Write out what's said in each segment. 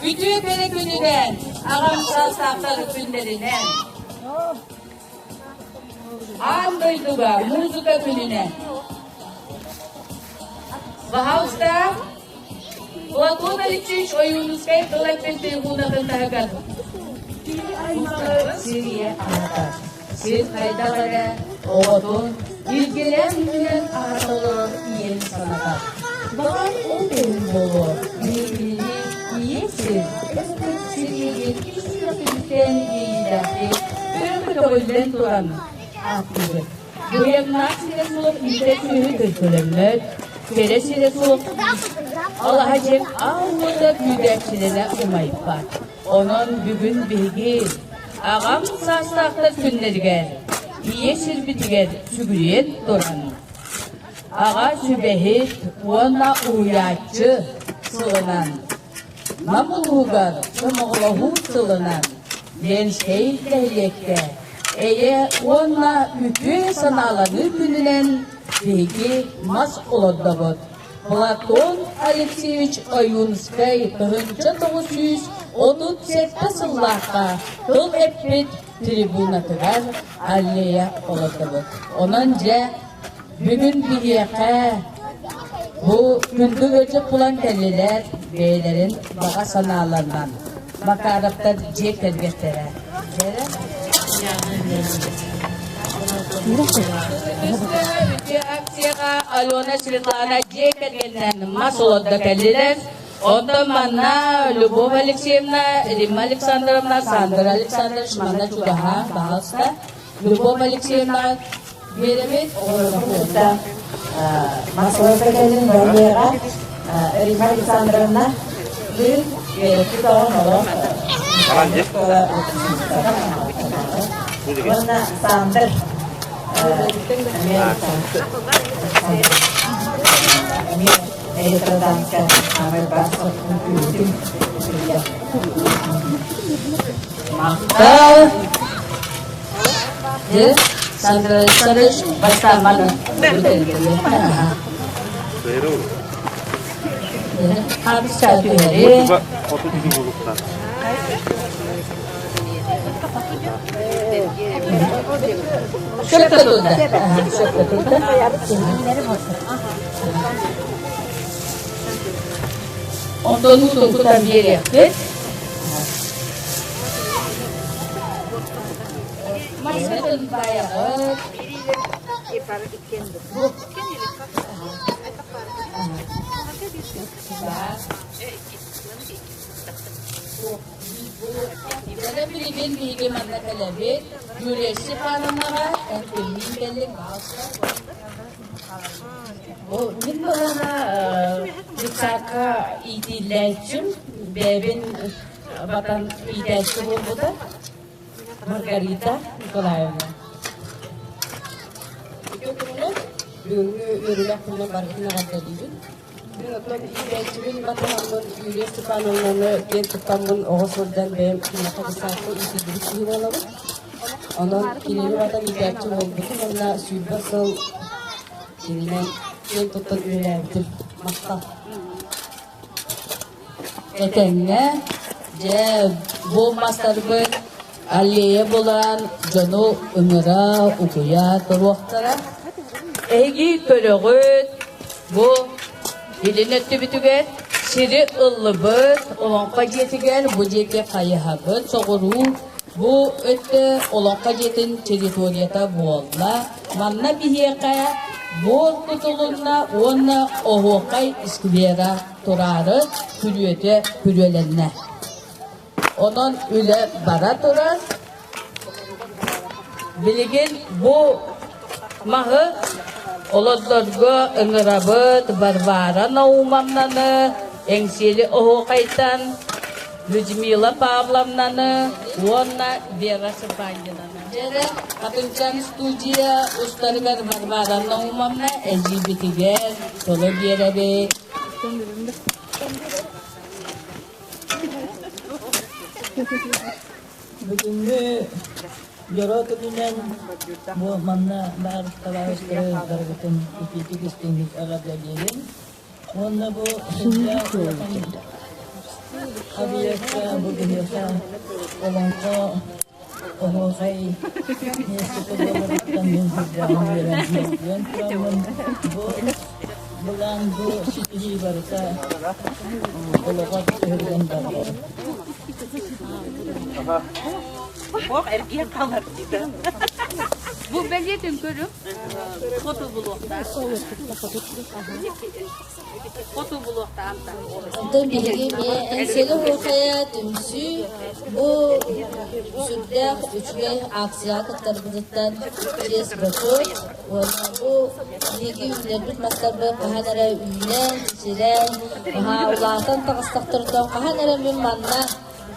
Үтүө кэрэ күнүнэн, аҕам саастаахтар күннэринэн. Аан дойдуга музыка күнүнэн. Пожалуйста, Платон Алексеевич Ойуунускай тыл эппит трибунатын таһыгар Сирия аһатар. Сир хайдах эрэ оҕотун илгэлээн үүнэн аһата олорор ийэни санатар. Баҕар ол да иһин буолуо, биһигини ийэ сир, эбэтэр сир ис сүрэхпититтэн иэйиилээхтик, өрө көтөҕүллэн туран ааттыыбыт. Быйаҥнаах сирэ суох иитэр сүөһү төлкөлөммөт, кэрэ сирэ суох алаһа дьиэм аал уота күүтээччилэрэ умайбат. Онон бүгүн биһиги аҕам саастаахтар күннэригэр ийэ сирбитигэр сүгүрүйэн туран аҕа сүбэһит уонна уһуйааччы сылынан Нам улууһугар сомоҕолоһуу сылынан Ленскэй нэһилиэккэ эйэ уонна үтүө санааланыы күнүнэн биһиги мас олордобут. Платон Алексеевич Ойуунскай 1937 сыллаахха тыл эппит трибунатыгар аллея олордобут. Онон дьэ бүгүн биһиэхэ бу күндү ыалдьыт булан кэллилэр бэйэлэрин баҕа санааларынан Макаровтар дьиэ кэргэттэрэ. Үтүө акцияҕа Алена Светлана дьиэ кэргэнинэн мас олордо кэллилэр. Онтон манна Любовь Алексеевна, Римма Александровна, Сандра Александрович манна чугаһаан, пожалуйста. Любовь Алексеевна биэрэбит. Мас олордо кэллин Валера, Римма Александровна, күн үөрэппит оҕом олох Уонна Сандр эмиэ электротанка аамай бар соппун күүтүм. Махтал. Сандра Александрович, бастаан манна Хабыска түһэри. Сөпкө турда. Сөпкө турда. Онтон уутун кутан биэриэхпит. Маскытын баайаҕыт. Дьэ билигин биһиги манна кэлэбит. Юлия Степановнаҕа эн кимниин кэллиҥ Бу мин балаҕа детсадка иитиллээччим, бэйэбин батан иитээччи буолбута Маргарита Николаевна. Үтүө күнүнэн, бүгүҥҥү үөрүүлээх күнүнэн барытын эҕэрдэлиибин. Мин оттон иитээччибин батыһаммын Юлия Степановнаны киэн туттаммын оҕо сылдьан бэйэм киниэхэ десантка иитиллибит киһи буолабын. Онон кинини батан иитээччи буолбутум уонна 20 сыл кининэн киэн туттан үлэлээбитим. Махтал. Этэҥҥэ, дьэ, бу мастарбыт аллея булан дьону ыҥыра, утуйа туруохтара. Эһиги көрөҕүт, бу илин өттүбүтүгэр сири ыллыбыт, Олоҥхо дьиэтигэр бу диэки хайыһабыт, соҕуруу бу өттө Олоҥхо дьиэтин территорията буолла. Манна биһиэхэ буор кутулунна уонна оһуохай сквера тураары күрүөтэ күрүөлэннэ. Онон үлэ бара турар. Билигин бу маһы олордорго ыҥырабыт Варвара Наумовнаны, Эҥсиэли Оһуохайтан, Людмила Павловнаны уонна Вера Сыпандинаны. Дьэрэ, Хатыҥчан студия устарыгар Варвара Наумовна эдьиийбитигэр тылы биэрэбит. Бүгүҥҥү дьоро күнүнэн бу манна баар табаарыстары барыгытын итиитик истиҥник эҕэрдэлиибин. Уонна бу сылдьар улахан объекка бу биһиэхэ олоҥхо оһуохай миэстэтэ буоларыттан мин сүрдээҕин үөрэн үөрдүөн тураммын бу былаан бу ситиһии барыта олоҕор түһүлгэн барда. Ох, эргиэн хаалар диэтэ. Бу бэлиэтин көрүҥ хоту булуохтаах. Хоту булуохтаах. Онтон биһиги эмиэ Эҥсиэли оһуохайа түмсүү бу сүрдээх үчүгэй акцияҕа кыттарбытыттан чиэс бочуот уонна бу биһиги үүннэрбит мастарбыт хаһан эрэ үүнэн, чэчирэн, наһаа улаатан таҕыстахтарыттан хаһан эрэ мин манна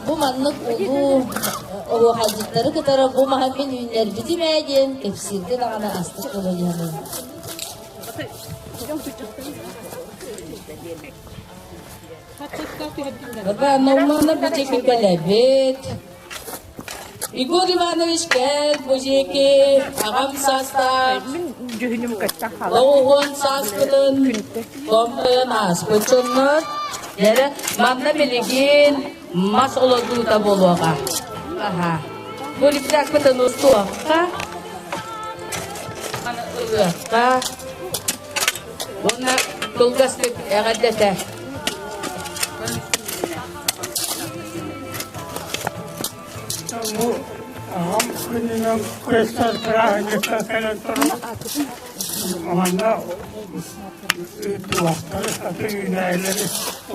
бу маннык улуу оһуохайдьыттары кытары бу маһы мин үүннэрбитим ээ диэн кэпсииргэ даҕаны астык буолуо диэн Наумовна бу диэки кэлэбит. Егор Иванович кэл бу диэки аҕам саастаах оҕуһун сааспытын томтойон ааспыт дьоннор дьэрэ манна билигин мас олордуута буолуоҕа. Аха. Бу рюкзакпытын устуохха, аны ылыахха. Уонна кылгастык эҕэрдэтэ. Бу аҕам күнүнэн күрэстэр бырааһынньыкка кэлэн туран манна ыытылахтары аты үүнээйилэри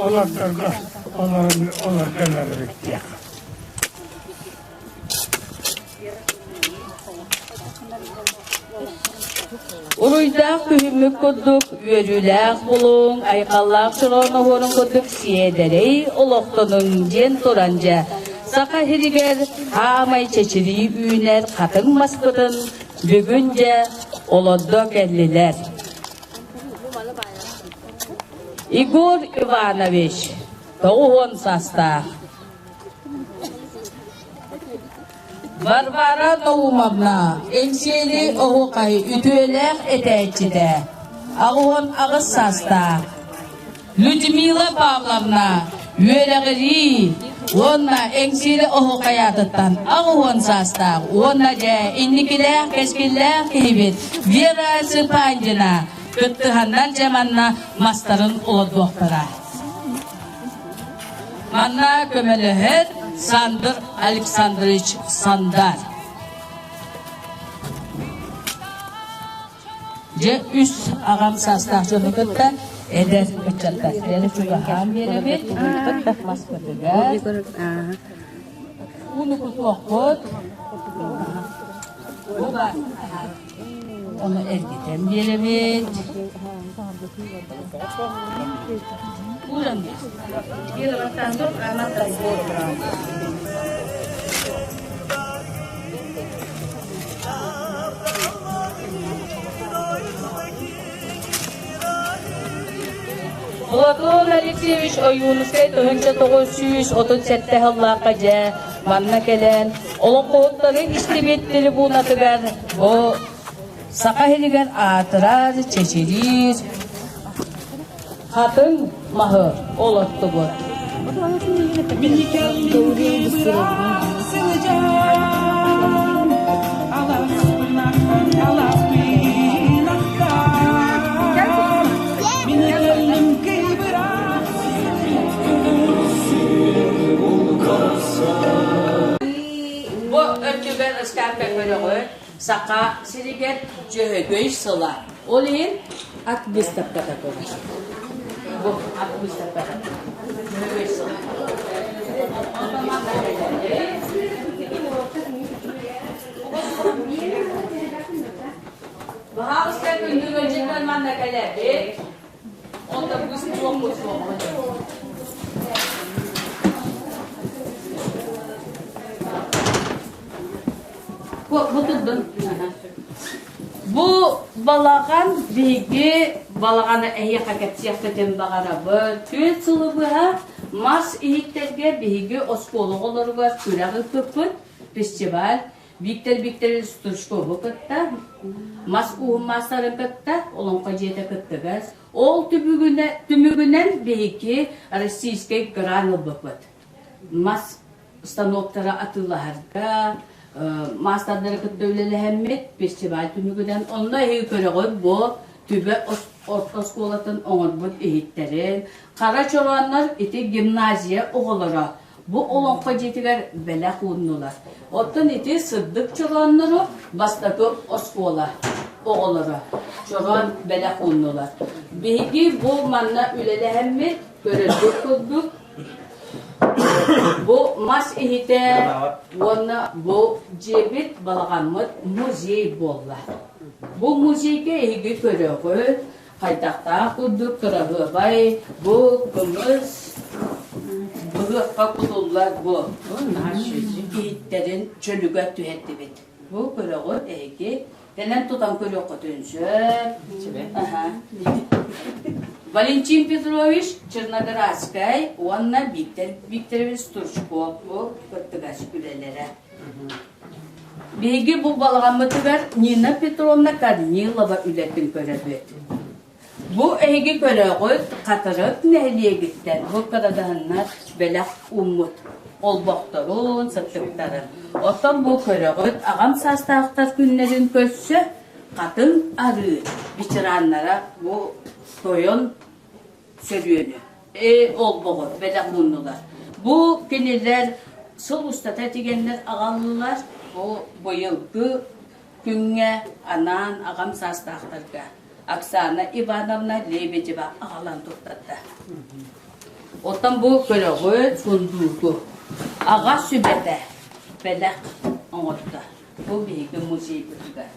олордорго олордон эбиттиэх. Уруйдаах күһүммүт курдук үөрүүлээх булуҥ, айхаллаах чороон оһуорун курдук сиэдэрэй олохтонуҥ диэн туран дьэ, Саха сиригэр хаамай чэчирии үүнэр хатыҥ маспытын бүгүн дьэ олордо кэллилэр. Егор Иванович, 90 саастаах. Варвара Наумовна, Эҥсиэли оһуохай үтүөлээх этээччитэ, 88 саастаах. Людмила Павловна, үөрэҕирии уонна Эҥсиэли оһуохай аатыттан 80 саастаах уонна дьэ инникилээх кэскиллээх киһибит Вера Цыпандина кыттыһаннар дьэ манна мастарын олордуохтара. Манна көмөлөһөр Сандр Александрович Сандар. Дьэ үс аҕам саастаах дьону кытта эдэр ыччаттар чугаһаан биэрэбит. Маспытыгар ууну кутуохпут. Ону эргитэн биэрэбит. Ууран Платон Алексеевич Ойуунускай 1937 сыллаахха дьэ манна кэлэн олоҥхоһуттары истибит трибунатыгар бу Саха сиригэр аатырар, чэчириир хатыҥ маһы олортубут. Бу өттүгэр ыскаапка көрөҕүт Саха сиригэр Дьөһөгөй сыла. Ол иһин ат быыстапката турар. Бу ат быыстапката. Дьөһөгөй сыла. Баһаалыста күндү ыалдьыттар манна кэлэбит. Онто быстуохпут суоҕа. Бу, бу турдун. Бу балаҕан биһиги балаҕаны эһиэхэ кэпсиэхпитин баҕарабыт. Түөрт сылы быһа мас иһиттэргэ биһиги оскуола оҕолоругар күрэх ыыппыппыт, фестиваль. Виктор Викторович Стручкову кытта, мас ууһун маастарын кытта, Олоҥхо дьиэтэ кыттыгас. Ол түмүгүнэн биһиги российскай гран ылбыппыт. Мас станоктара атыылаһарга, маастардары кытта үлэлэһэммит фестиваль түмүгүнэн онно эһиги көрөҕүт бу Түбэ орто оскуолатын оҥорбут иһиттэрин, хара чорооннор ити гимназия оҕолоро бу олоҥхо дьиэтигэр бэлэх ууннулар. Оттон ити сырдык чорооннору бастакы оскуола оҕолоро чороон бэлэх ууннулар. Биһиги бу манна үлэлэһэммит көрөргүт курдук Бу мас иһитэ уонна бу дьиэбит балаҕаммыт музей буолла. Бу музейга эһиги көрөҕүт, хайдахтаах курдук кыраһыабай бу кымыс быһыахха кутуллар бу иһиттэрин чөлүгэр түһэрдибит. Бу көрөҕүт эһиги Кэлэн тутан көрүөххүтүн сөп. Валентин Петрович Черноградскай уонна Виктор Викторович Стручков бу кыттыгас үлэлэрэ. Биһиги бу балаҕаммытыгар Нина Петровна Корнилова үлэтин көрөбүт. Бу эһиги көрөҕүт Хатырык нэһилиэгиттэн бу кырадаһыннар бэлэх ууммут олбохторун, сыттыктарын. Оттон бу көрөҕүт аҕам саастаахтар күннэрин көрсө Хатыҥ Арыы ветераннара бу тойон сөрүөнү олбоҕу бэлэх ууннулар. Бу кинилэр сыл устата тигэннэр аҕаллылар. Бу быйылгы күҥҥэ анаан аҕам саастаахтарга Оксана Ивановна Лебедева аҕалан туттарда. Оттон бу көрөҕүт сундууку аҕа сүбэтэ бэлэх оҥордо. Бу биһиги музейбытыгар.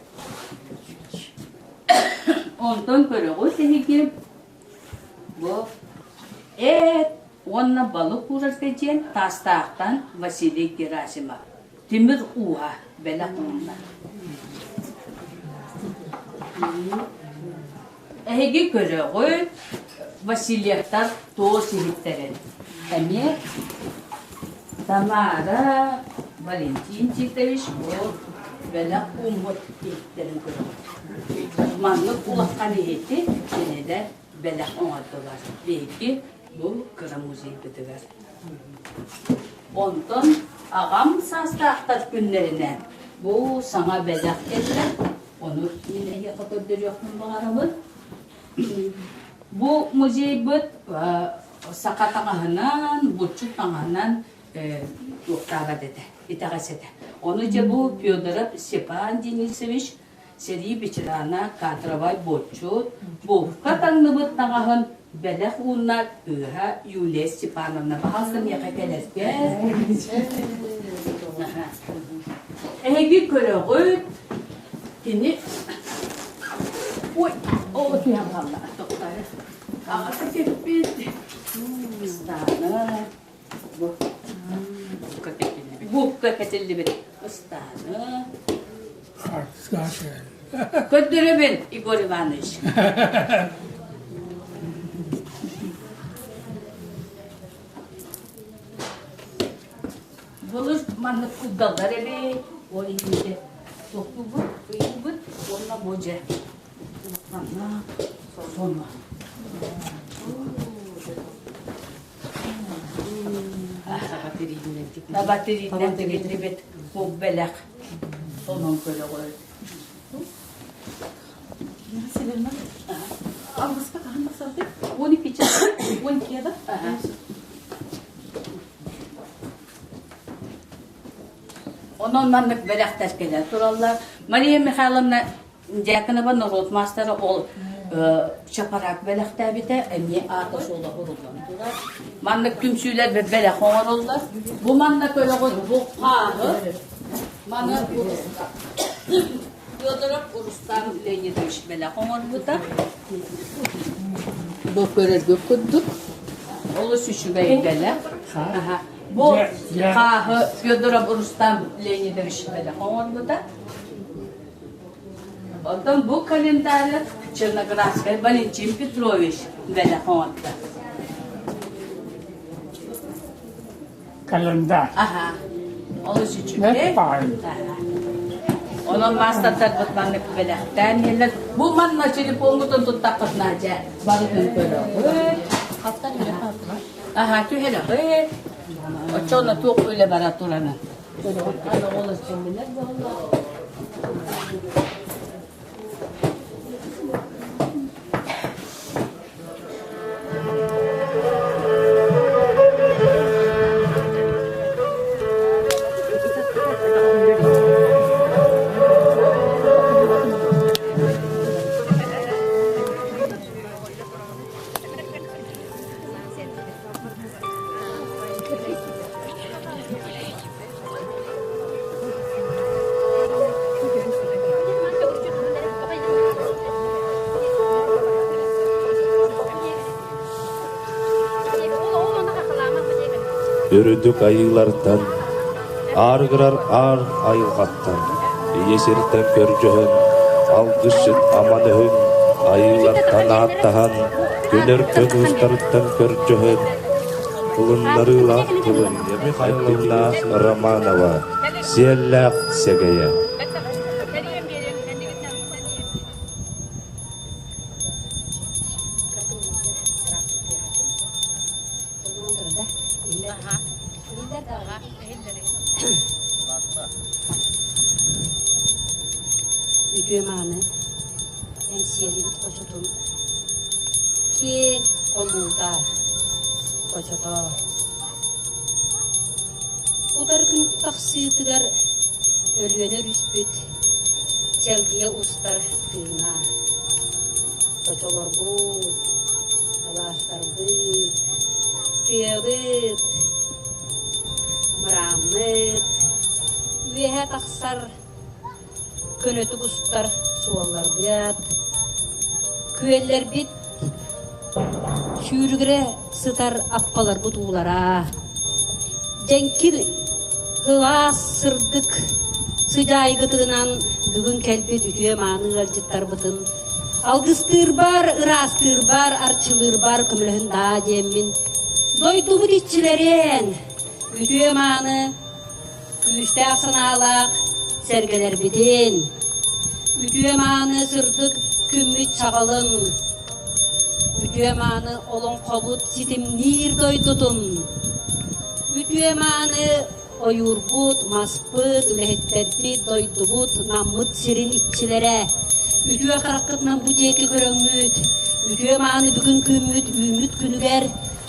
Онтон көрөҕүт эһиги бу эт уонна балык уурарга диэн Таастаахтан Василий Герасимов тимир ууһа бэлэх уунна. Эһиги көрөҕүт Васильевтар туос иһиттэрин. Эмиэ Тамара Валентин Титович бу бэлэх ууммут иһиттэрин көрөҕүт. Маннык улахан иһити кинилэр бэлэх оҥордулар. Биһиги бу кыра музейбытыгар. Онтон аҕам саастаахтар күннэринэн бу саҥа бэлэх кэллэ. Ону мин эһиэхэ көрдөрүөхпүн баҕарабын. Бу музейбыт саха таҥаһынан, булчут таҥаһынан туохтаабат этэ, итэҕэс этэ. Ону дьэ бу Федоров Степан Денисович Сэрии ветерана кадровай булчут, булка таҥныбыт таҥаһын бэлэх уунна кыыһа Юлия Степановна баһаалыста миэхэ кэлэргэ. Эһиги көрөҕүт, кини Ой, ол түһэн хаалла. Тоқтары. Аҕата кэппит. Ыстаана. Букка кэтиллибит ыстааны. Көрдөрөбүн, Егор Иванович. Былыр маннык курдаллар эбит, ол иһиитэ тохтуубут, ыйыыбыт уонна бу дьэ улаханна сонно. Таба тириитинэн тигиллибит кук бэлэх сонун көрөҕүт. Алгыска хаһан тахсабытый? 12 час. 12 да? Онон маннык бэлэхтэр кэлэ тураллар. Мария Михайловна Дьяконова норуот маастара ол чапараак бэлэхтээбитэ эмиэ аата-суола уруллан турар. Маннык түмсүүлэр бэлэх оҥороллор. Бу манна көрөҕүт бу хааһы маны Федоров Рустам Леонидович бэлэх оҥорбута. Бу көрөргүт курдук олус үчүгэй бэлэх. Бу хааһы Федоров Рустам Леонидович бэлэх оҥорбута. Оттон бу календарь Черноградскай Валентин Петрович бэлэх оҥордо. Календарь. Аха. Олус үчүгэй. Онон маастардарбыт маннык бэлэхтээн иһэллэр. Бу манна телефоҥҥутун туттаххытына дьэ барытын көрөҕүт. Аһа түһэрэҕит. Оччоҕуна туох үлэ бара турарын. Көрөҕүт. Аны ол өссө буолла. Үрдүк айыылартан, аарыгырар аар айылҕаттан, ийэ сиртэн көрдьөһөн, алгысчыт аман өһүн айыылартан ааттаһан, күн өркөн уустарыттан көрдьөһөн, Ылыннарыылаах тылын Михайловна Романова, Сиэллээх Сэгэйэ. Үтүө мааны Эҥсиэлибит хочотун киэҥ хонуута хочото Утары күн тахсыытыгар Өлүөнэ өрүспүт чэлгийэ устар тыына. Хочолорбут, алаастарбыт, тыабыт, мырааммыт, үөһэ тахсар көнөтүк устар суолларбыт, күөллэрбит сүүрүгүрэ сытар аппаларбыт уулара, дьэҥкир һылаас сырдык сыдьаайгытынан бүгүн кэлбит үтүө-мааны ыалдьыттарбытын алгыстыырбар, ыраастыырбар, арчылыырбар көмөлөһүн даа диэммин дойдубут иччилэрин үтүө-мааны күүстээх санаалаах сэргэлэрбитин, үтүө-мааны сырдык күммүт саҕалын, үтүө-мааны олоҥхобут ситимниир дойдутун, үтүө-мааны ойуурбут, маспыт, үлэһиттэрбит, дойдубут, наммыт сирин иччилэрэ, үтүө хараххытынан бу диэки көрөҥҥүт, үтүө-мааны бүгүн күммүт үүммүт күнүгэр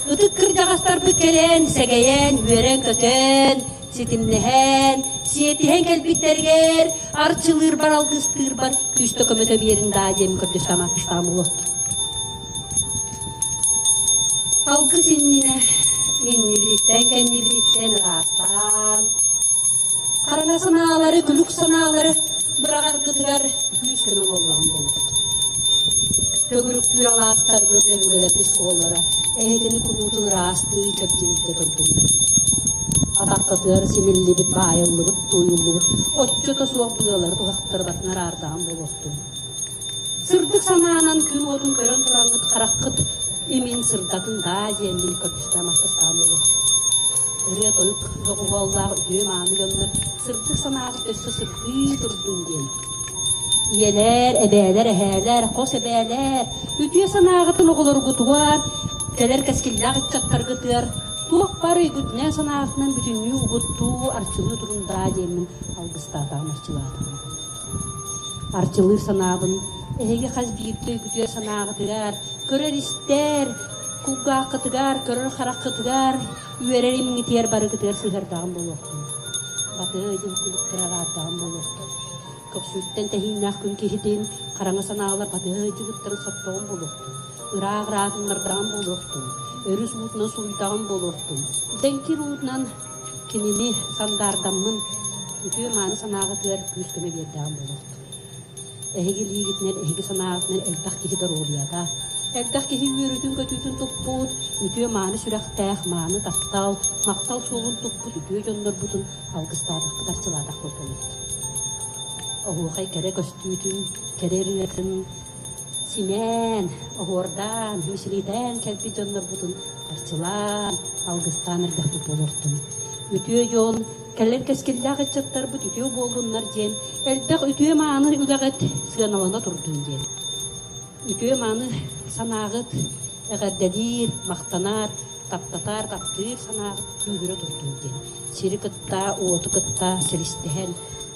Ытык кырдьаҕастарбыт кэлэн, сэгэйэн, үөрэн-көтөн, ситимнэһэн, сиэтиһэн кэлбиттэригэр арчылыырбар, алгыстыырбар күүстэ көмөтө биэрин даа диэн көрдөстөм аттыстаам улут. Алгыс иннинэ иннибититтэн кэннибититтэн ыраастаан, хараҥа санаалары, күлүк санаалары быраҕаргытыгар күүс-көмө буоллаҕым буолбут. Төгүрүктүүр алаастаргыт өбүгэлэргит суоллара эһигини куруутун ыраастыы чэбдигирдэ турдуннар. Атаххытыгар симиллибит, баайыллыбыт, тууйуллубут оччото суох быалары туһахтарбатын араардаҕым буолуохтун. Сырдык санаанан күн уотун көрөн тураҥҥыт хараххыт имин сырдатын даа диэммин көрдөстөм аттастаҕым буолуохтун. Ырыа-тойук доҕуһуоллаах үтүө-мааны дьоннор сырдык санааҕыт өссө сырдыы турдун диэн. Ийэлэр, эбээлэр, эһээлэр, хос эбээлэр, үтүө санааҕытын оҕолоргутугар, кэлэр кэскиллээх ыччаттаргытыгар туох баар өйгүтүнэн санааҕытынан бүтүннүү угуттуу, арчылыы турун даа диэммин алгыстаатаҕым, арчылаатаҕым. Арчылыыр санаабын эһиги хас биирдии өйгүтүгэр санааҕытыгар, көрөр-истэр, кулгааххытыгар, көрөр хараххытыгар, үөрэр имҥитигэр барыгытыгар сыһыардаҕым буолуохтун. Батыһа ыйдын күлүктэр араардаҕым буолуохтун. Көхсүттэн тэһииннээх күн киһитин, хараҥа санаалар батыһа ыйдыбыттарын соттоҕум буолуохтун. Ыраах ыраатыннардаҕым буолуохтун. Өрүс уутунан сууйдаҕым буолуохтун. Дэҥкир уутунан кинини сандаардаммын үтүө-мааны санааҕытыгар күүс-көмө биэрдэҕим буолуохтун. Эһиги илиигитинэн, эһиги санааҕытынан элбэх киһи доруобуйата, элбэх киһи үөрүүтүн-көтүүтүн туппут, үтүө-мааны сүрэхтээх, мааны таптал, махтал суолун туппут үтүө дьоннорбутун алгыстаатахпыт, арчылаатахпыт буолуохтун. Оһуохай кэрэ көстүүтүн, кэрэ ырыатын симээн, оһуордаан, мичилийдээн кэлбит дьоннорбутун арчылаан, алгыстаан эрдэхпит буолуохтун. Үтүө дьон, кэлэр кэскиллээх ыччаттарбыт үтүө буоллуннар диэн, элбэх үтүө-мааны үлэҕит сыаналана турдун диэн. Үтүө-мааны санааҕыт эҕэрдэлиир, махтанар, таптатар, таптыыр санааҕыт күүһүрэ турдун диэн. Сири кытта, уоту кытта силистэһэн,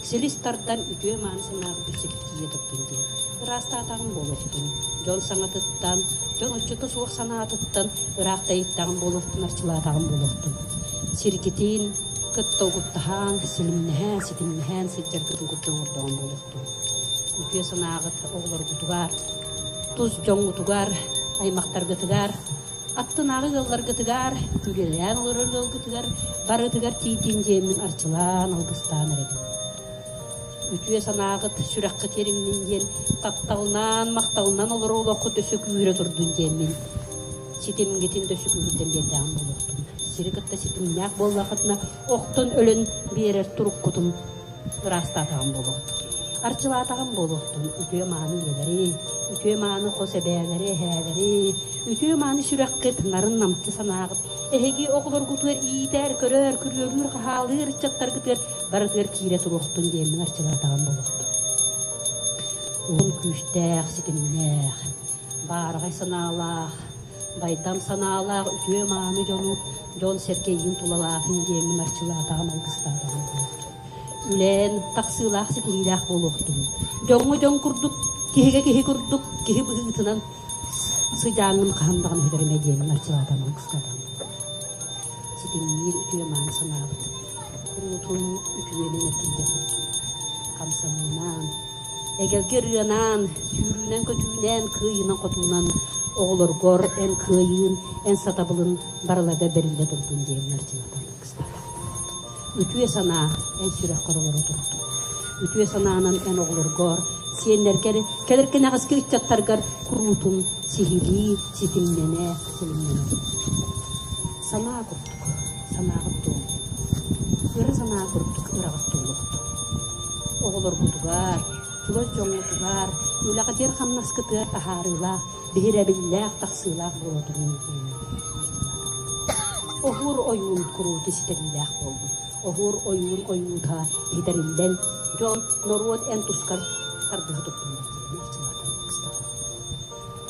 силис тардан үтүө-мааны санааҕыт өссө тиийэ турдун диэн. Ыраастаатаҕым буолуохтун. Дьон саҥатыттан, дьон оччото суох санаатыттан ыраах тайыттаҕым буолуохтун, арчылаатаҕым буолуохтун. Сиргитин кытта угуттаһан, силимнэһэн, ситимнэһэн сылдьаргытын курдук оҥордоҕум буолуохтун. Үтүө санааҕыт оҕолоргутугар, тус дьоҥҥутугар, аймахтаргытыгар, аттынааҕы ыалларгытыгар, күрүөлээн олорор ыалгытыгар барытыгар тиийдин диэммин арчылаан, алгыстаан эрэбин. Үтүө санааҕыт сүрэххит ириҥнин диэн тапталынан, махталынан олорор олоххут өссө күүһүрэ турдун диэммин ситимҥитин да өссө күүһүрдэн биэрдэҕим буолуохтун. Сири кытта ситимнээх буоллаххытына, охтон өлөн биэрэр туруккутун ыраастаатаҕым буолуохтун. Арчылаатаҕым буолуохтун үтүө-мааны ийэлэри, үтүө-мааны хос эбээлэри, эһээлэри, үтүө-мааны сүрэххит, нарын-намчы санааҕыт эһиги оҕолоргутугар иитэр, көрөр, күрүөлүүр, хаһаалыыр ыччаттаргытыгар барытыгар киирэ туруохтун диэммин арчылаатаҕым буолуохтун. Уһун күүстээх, ситимнээх, баараҕай санаалаах, байдам санаалаах үтүө-мааны дьону дьон-сэргэ эйигин тулалаатын диэммин арчылаатаҕым, алгыстаатаҕым буолуохтун. Үлээн тахсыылаах, ситиһиилээх буолуохтун. Дьоҥҥо дьон курдук, киһигэ киһи курдук, киһи быһыытынан сыдьааҥҥын хаһан даҕаны сүтэримэ диэммин арчылаатаҕым, алгыстаатаҕым. Ситимниир үтүө-мааны санаабыт куруутун үтүөнэн эргиллэ турдун. Хамсаныынан, эгэлгэ ырыанан, сүүрүүнэн-көтүүнэн, кыайыынан-хотуунан оҕолоргор эн кыайыын, эн сатабылын барыларга бэриллэ турдун диэн арчылатан ыксаата. Үтүө санаа эн сүрэххэр олоро турдун. Үтүө санаанан эн оҕолоргор, сиэннэргэр, кэлэр кэнэҕэски ыччаттаргар куруутун сиһилии, ситимнэнэ, силимнэнэ Санаа курдук, санааҕыт туоллун. Ыра санаа курдук ыраҕыт туолуохтун. Оҕолоргутугар, чугас дьоҥҥутугар, үлэҕитигэр-хамнаскытыгар таһаарыылаах, биһирэбиллээх, тахсыылаах буола туруҥ диэн Оһуор ойуун курууту ситэриилээх буоллун. Оһуор ойуун ойуута ситэриллэн, дьон, норуот эн тускар тардыһа туттуннар диэн арчылаатым, ыкстатым.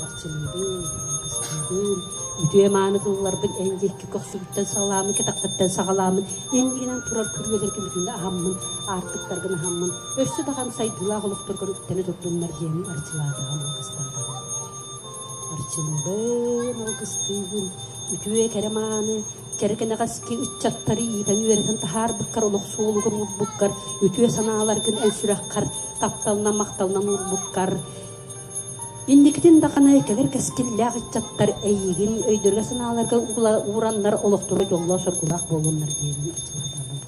Арчылыыбын, алгыстыыбын, үтүө-мааны тылларбын эн диэки көхсүбүттэн саҕалааммын, кэтэххиттэн саҕалааммын, иннигинэн турар күрүөлэргин бүтүннүү аһаммын, аартыктаргын аһаммын, өссө даҕаны сайдыылаах олохторгор үктэнэ турдуннар диэн арчылаатаҕым, алгыстаатаҕым. Арчылыыбын, алгыстыыбын, үтүө кэрэ мааны, кэрэ кэнэҕэски ыччаттары иитэн-үөрэтэн таһаарбыккар, олох суолугар уурбуккар, үтүө санааларгын эн сүрэххэр тапталынан, махталынан уурбуккар, Инникитин даҕаны кэлэр кэскиллээх ыччаттар эйигин өйдөргө-санааларга уураннар олохторо дьоллоох-соргулаах буоллуннар диэбин арчылаатаабын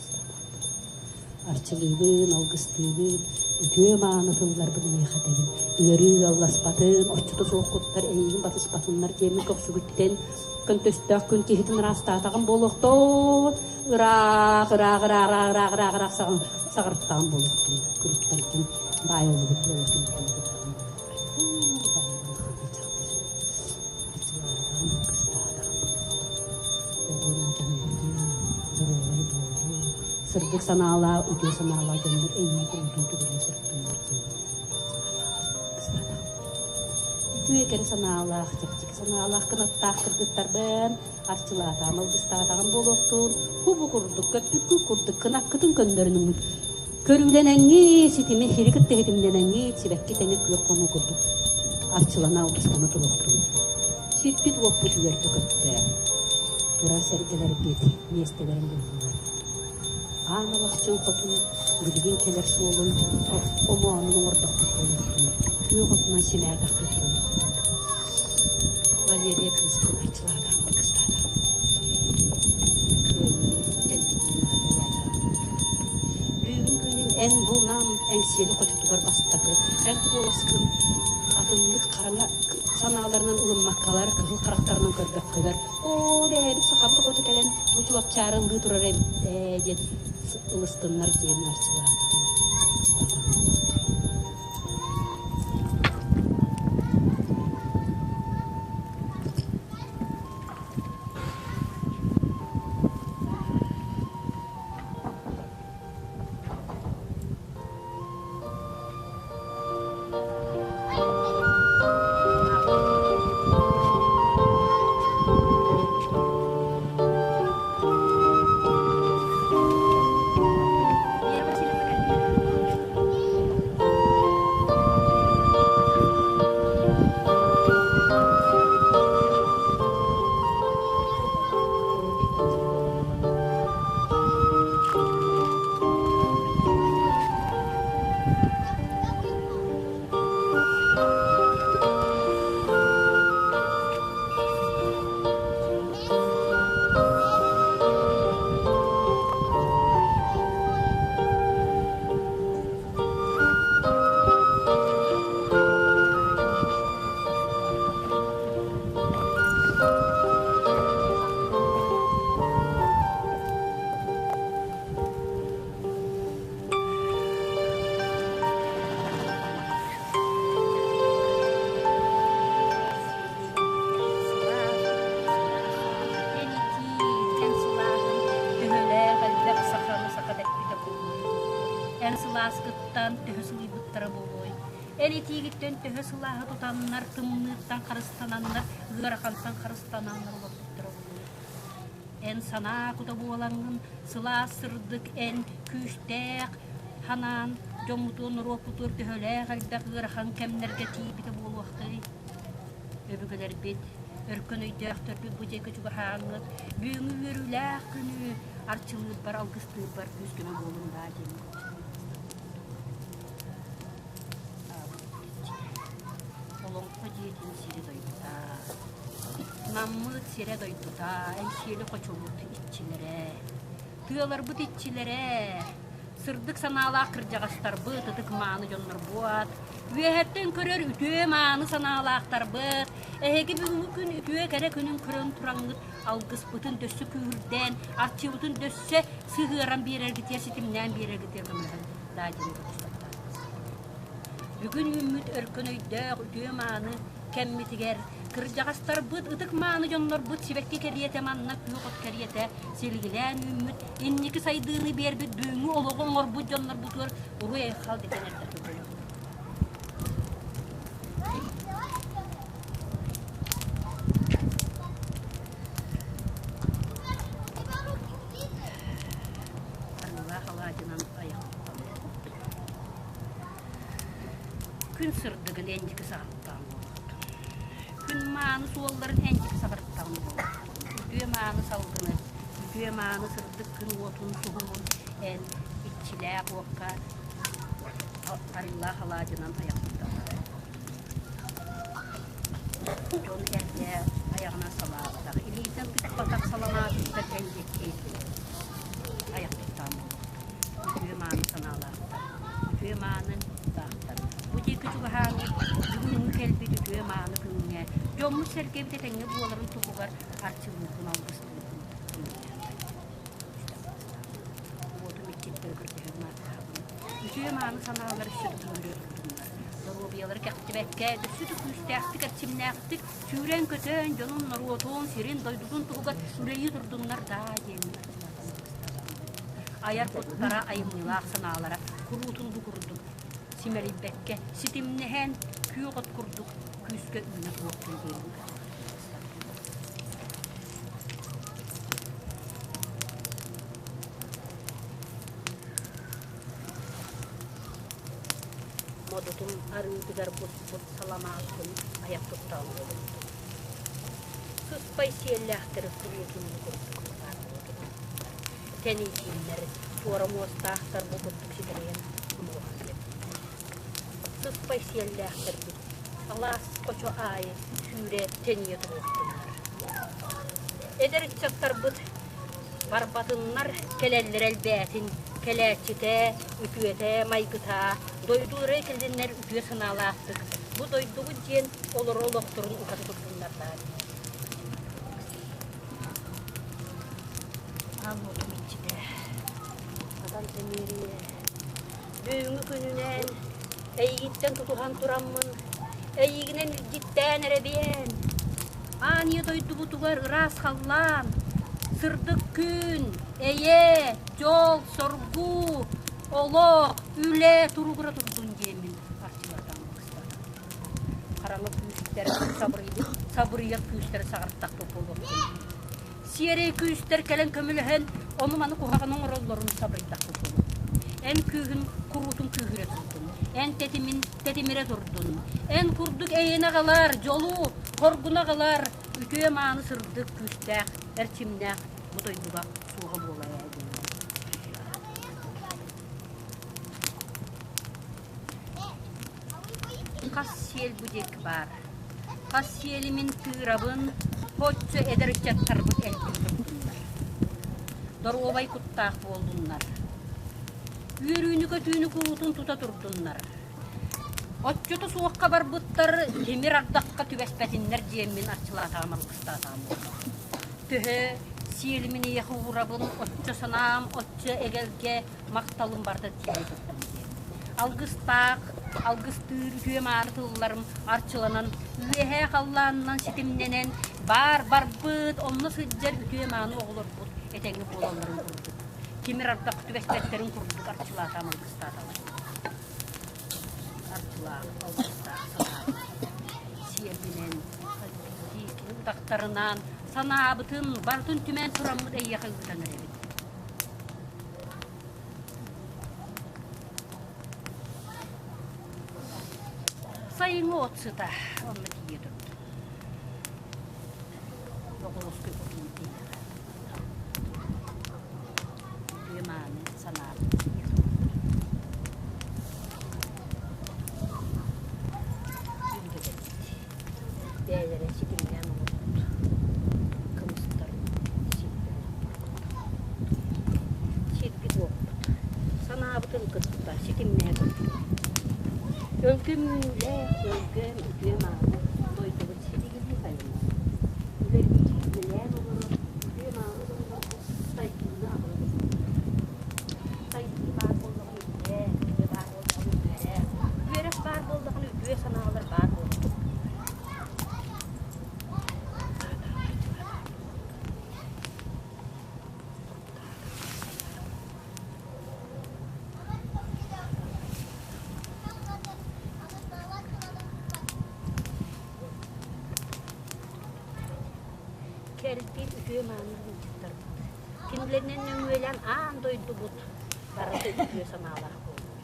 Арчылыыбын, алгыстыыбын, үтүө-мааны тылларбын эйиэхэ этэбин. Ыарыы ыалласпатын, оччото суох куттар эйигин батыспатыннар диэммин көхсүгүттэн көнтөстөөх күн киһитин ыраастаатаҕым буолуохтун, ыраах, ыраах, ыраах, ыраах, ыраах, ыраах саҕырыттаҕым буолуохтун, күрүттэргин баайыллыбыт буолуохтун Сырдык санаалаах, үтүө санаалаах дьоннор эйиэхэ куруутун түгүрүйэ сырыттыннар диэн Үтүө кэрэ санаалаах, чэпчэки санаалаах кынаттаах кыргыттарбын арчылаатаҕым, алгыстаатаҕым буолуохтун, хубу курдук, көппүккү курдук кынаккытын көннөрүнүҥ Көрүүлэнэҥҥит, ситими сири кытта ситимнэнэҥҥит, сибэкки тэҥэ күөх хонуу курдук арчылана алгыстана туруохтун. Сирбит-уоппут үөрдэ-көттө. Турар сэргэлэрбит миэстэлэрин буллулар. Аан Алахчын хотун билигин кэлэр суолун омоонун оҥордохпут буолуохтун, күөх отунан симээтэхпит буолуохтун. Валерия кыыспын арчылаатаҕым, алгыстаатаҕым буолуохтун. Бүгүн күнүн эн бу нам Эҥсиэли хочотугар бастакы эн куоласкын атыннык хараҥа санааларынан ылыммаккалар, кыһыл харахтарынан көрбөккөлөр, оо, бэйэбит сахабыт оҕото кэлэн бу чуопчаары ыллыы турар эбит ээ диэн ылыстыннар диэн арчылаатаҕым. Эн сылааскыттан төһө сылыйбыттара буолуой? Эн итиигиттэн төһө сылааһы тутаннар, тымныыттан харыстананнар, ыарахантан харыстананнар олорбуттара буолуой? Эн санаа кута буолаҥҥын, сылаас сырдык эн күүстээх ханаан дьоммутуон норуоппутугар төһөлөөх элбэх ыарахан кэмнэргэ тиийбитэ буолуохтарый? Өбүгэлэрбит, өркөн өйдөөхтөрбүт бу диэки чугаһааҥҥыт, бүгүҥҥү үөрүүлээх күнү арчылыырбар, алгыстыырбар күүс-көмө буолуҥ даа диэн Олоҥхо дьиэтин сирэ-дойдута, Наммыт сирэ-дойдута, Эҥсиэли хочобут иччилэрэ, тыаларбыт иччилэрэ, сырдык санаалаах кырдьаҕастарбыт, ытык мааны дьоннорбут, үөһэттэн көрөр үтүө мааны санаалаахтарбыт, эһиги бүгүҥҥү күн үтүө кэрэ күнүн көрөн тураҥҥыт алгыспытын дөссө күүһүрдэн, арчыбытын дөссө сыһыаран биэрэргитигэр, ситимнээн биэрэргитигэр көмөлөһөн даа диэн Бүгүн үүммүт өркөн өйдөөх үтүө-мааны кэммитигэр кырдьаҕастарбыт, ытык-мааны дьоннорбут сибэкки кэриэтэ манна күөх от кэриэтэ силигилээн үүммүт, инники сайдыыны биэрбит бүгүҥҥү олоҕу оҥорбут дьоннорбутугар уруй-айхал дэтэн эрдэхпит. Арыылаах алаадьынан айах Күн сырдыгын эндики саҕаттаан буолуохтун. Күн мааны суолларын эндики саҕарыттаан буолуохтун. Үтүө мааны салгыны, үтүө мааны сырдык күн уотун суһумун эн иччилээх уокка арыылаах алаадьынан айахтан. Дьон эрдэ айаҕынан салаабатах, илиитин тыкпатах саламаатыттан эндики айахтаан буолуохтун. Үтүө мааны санаалаахтар, үтүө мааны куттаахтар. Бу диэки чугаһааҥҥыт бүгүҥҥү кэлбит үтүө мааны күҥҥэ дьоммут-сэргэбит этэҥҥэ буоларын туһугар арчылыырбын алгыстыырбын Уотум иччиттэн көрдөһөбүн ааттаһабын. Үтүө мааны санаалар өссө да күүрэ турдуннар. Доруобуйалары кэхтибэккэ, өссө да күүстээхтик, эрчимнээхтик сүүрэн-көтөн, дьонун, норуотун, сирин, дойдутун туһугар үлэлии турдуннар даа диэн айар куттара, айымньылаах санаалара куруутун бу курдук симэлийбэккэ, ситимнэһэн, күөх от курдук күүскэ үүнэ туруохтун диэн Модутун арыытыгар буспут саламаатын айах туттаан буолуохтун. Сыспай сиэллээхтэри куруутун бу курдук Тэнийдииннэр, туора муостаахтар бу курдук ситэрэйэн умуһахтар. Сыспай сиэллээхтэрбит алаас хочо аайы сүүрэ тэнийэ туруохтуннар. Эдэр ыччаттарбыт барбатыннар кэлэллэрэ элбээтин, кэлээччитэ, үтүөтэ, майгыта, дойдулара кэлиннэр үтүө санаалаахтык бу дойдубут диэн олорор олохторун утары турдуннар даа. Аан уотум иччитэ, Адам Тэмиэрийэ, бүгүҥҥү күнүнэн эйигиттэн тутуһан тураммын, эйигинэн илдьиттээн эрэбиэн, аан ийэ дойдубутугар ыраас халлаан, сырдык күн, эйэ, дьол, соргу, олох, үлэ туругура турдун диэммин арчылатан Хараҥа күүстэр сабырыйар күүстэр саҕартахпыт буолуохтун. Сиэрэй күүстэр кэлэн көмөлөһөн, ону-маны куһаҕаны оҥороллорун сабырыйдахпыт буолуо. Эн күүһүн куруутун күүһүрэ турдун, эн тэтимин тэтимирэ турдун. Эн курдук эйэни аҕалар, дьолу, хоргуну аҕалар үтүө-мааны сырдык күүстээх, эрчимнээх бу дойдуга суоҕа буолар ээ диэн. Хас сиэл бу диэки баар. Хас сиэли мин тыырабын, оччо эдэр ыччаттарбыт элбии турдуннар. Доруобай куттаах буоллуннар. Үөрүүнү-көтүүнү куруутун тута турдуннар. Оччото суохха барбыттар тимир ардахха түбэспэтиннэр диэммин арчылаатаҕым алгыстаатаҕым буолла. Төһө сиэлимин эйиэхэ уурабын, оччо санаам, оччо эгэлгэ махталым барыта тиийэ турдун диэн. Алгыстаах, алгыстыыр үтүө мааны тылларым арчыланан, үөһээ халлаанынан ситимнэнэн, баар барбыт, онно сылдьар үтүө мааны оҕолорбут этэҥҥэ буолалларын курдук. Тимир ардах түбэспэттэрин курдук арчылаатаам алгыстааталар. Арчылаах, алгыстаах санаабыт сиэрбинэн, утахтарынан санаабытын барытын түмэн тураммыт эйиэхэ ыытан эрэбит. Сайыҥҥы от сыта онно тиийэ турда. Боҕуруоскай хотун тиийэҕэ. Үтүө мааны санаабыт тиийэ турда. Үгэтэбит. Бэйэлэрэ ситимнээн оҥорбут кымыстарын сиэптэрин Сирбит уоппут, санаабытын кытта ситимнэһэ турдун. Өлгөмүүлээх, өлгөм үтүө-мааны дойдубут силигилии сайынна. Үлэлии үлэлээн олорор үтүө-мааны дьоннорбут сайдыыны аҕала турдуннар. Сайдыы баар буоллаҕына үлэ, үлэ баар буоллаҕына үөрэх, үөрэх баар буоллаҕына үтүө санаалар баар буола турдуннар. Кэлбит үтүө-мааны ыалдьыттарбыт. Кинилэринэн нөҥүөлээн аан дойдубут барыта үтүө санаалаах буоллун.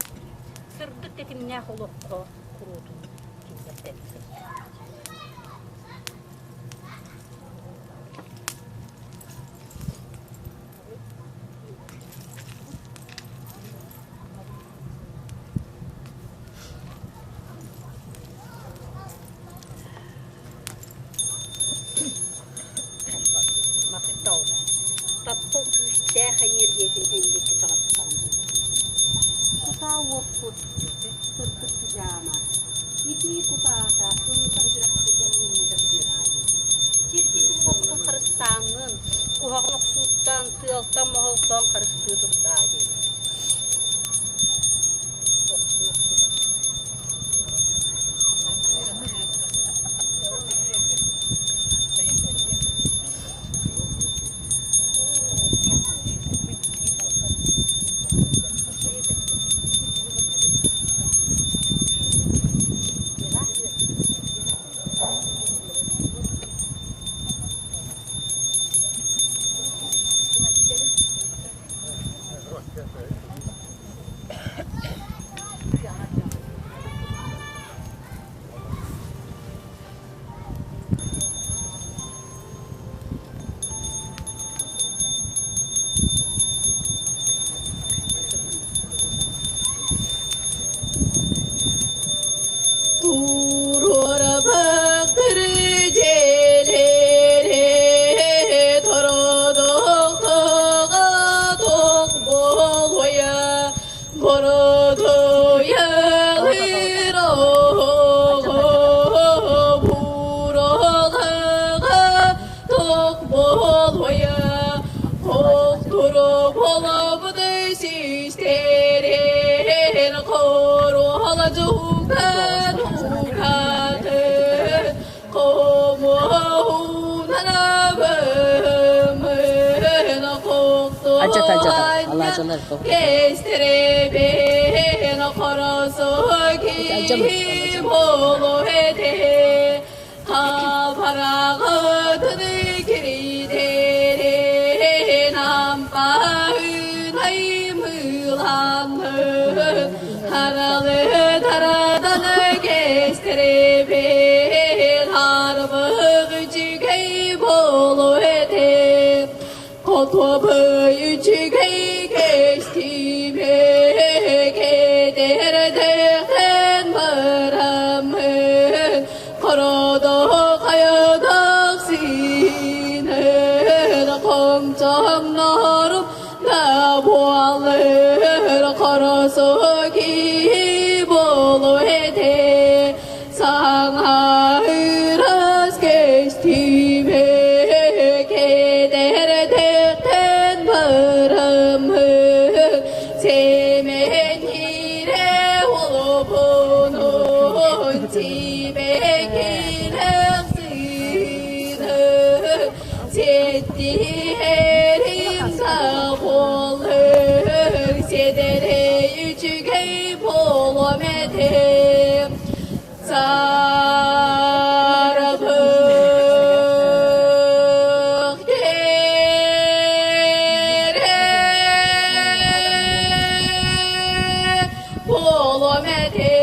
Сырдык тэтимнээх олоххо куруутун кинилэртэн сырдык. Махтал. Таптал күүстээх эниэргийэтин энники саҕаттаҕым буолуо. Кутаа уоппут, сырдык сыдьаана, итии кутаата сылытар үрэхпитин ыыта түһүөҕэ диэн. Сиргитин-уоппутун харыстааҥҥын, куһаҕан охсууттан, тыалтан-моһолтон харыстыы турдаа диэн. Охсуу охсубат. Алдьата, алдьата, алаадьылар Сиэдэрэй үчүгэй буолуом этэ. Саргых кэрэ буолуом этэ.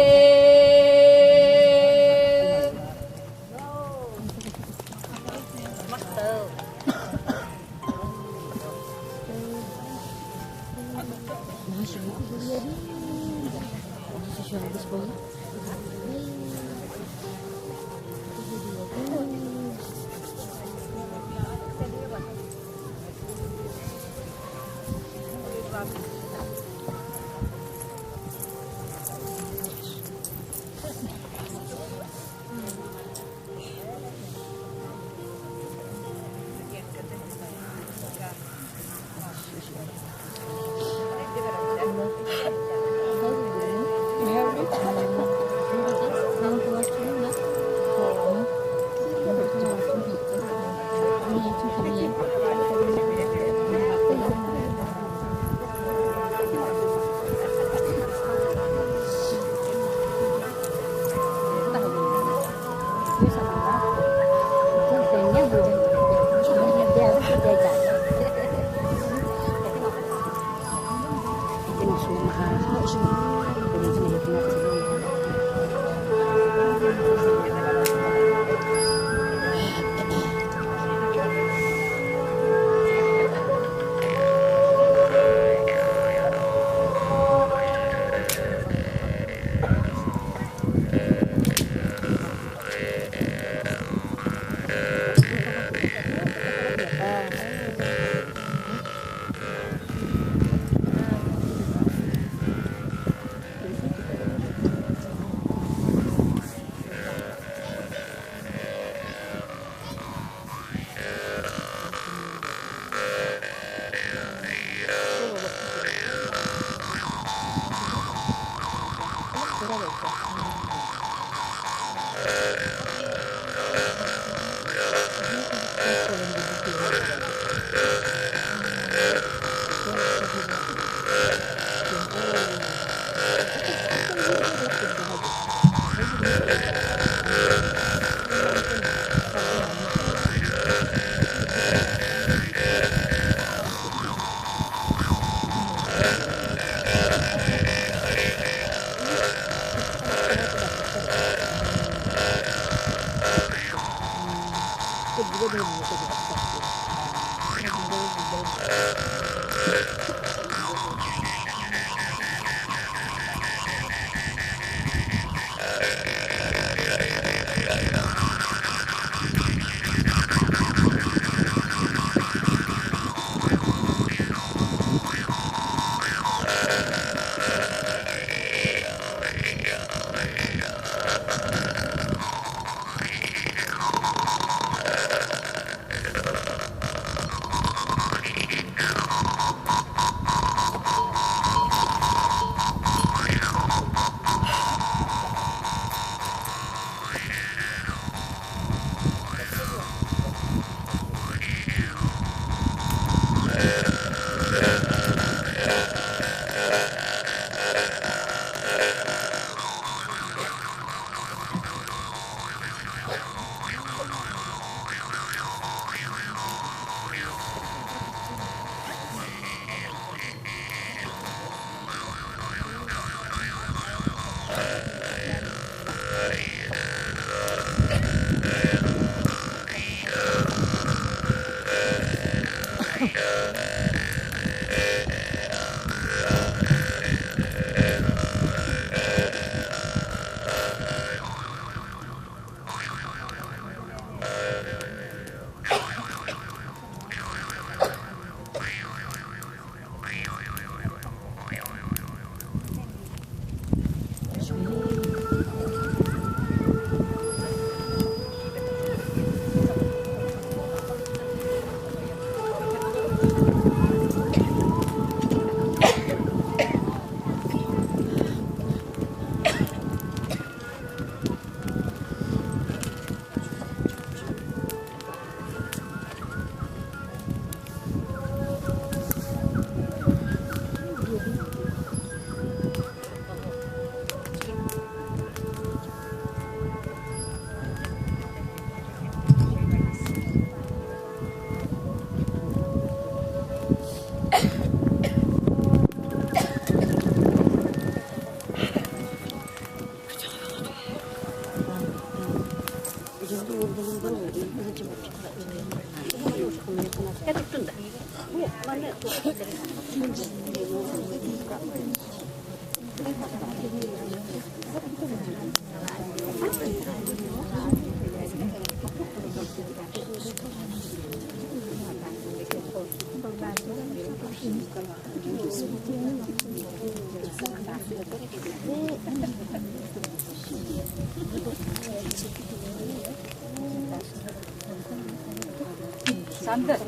Сандыр,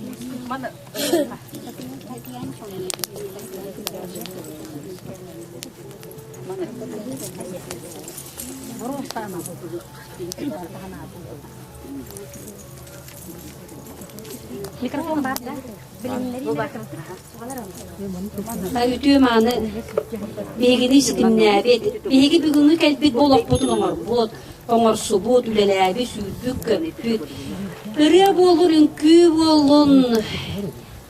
маны Микрофон бар да? Үтүө мааны биһигини ситимнээбит, биһиги бүгүҥҥү кэлбит бу олохпутун оҥорбут, оҥорсубут, үлэлээбит, сүүрбүт-көппүт. Ырыа буоллун, үҥкүү буоллун,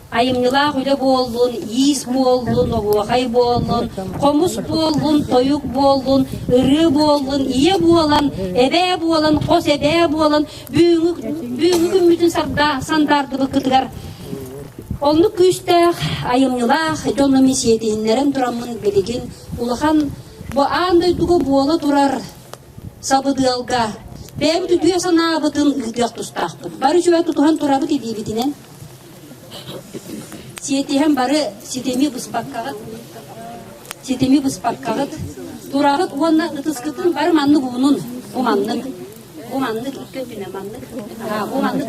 айымньылаах үлэ буоллун, иис буоллун, оһуохай буоллун, хомус буоллун, тойук буоллун, ырыа буоллун, ийэ буолан, эбээ буолан, хос эбээ буолан, бүгүҥҥү бүгүҥҥү күммүтүн сандаардыбыккытыгар оннук күүстээх, айымньылаах дьону сиэтиһиннэрэн тураммын билигин улахан бу аан дойдуга буола турар сабыдыалга бэйэбит үтүө санаабытын ыытыах тустаахпыт. Бары үчүгэй тутуһан турабыт илиибитинэн. Сиэтиһэн бары ситими быспаккаҕыт, ситими быспаккаҕыт тураҕыт уонна ытыскытын бары маннык уунун, бу маннык, бу маннык икки өттүнэн маннык, бу маннык,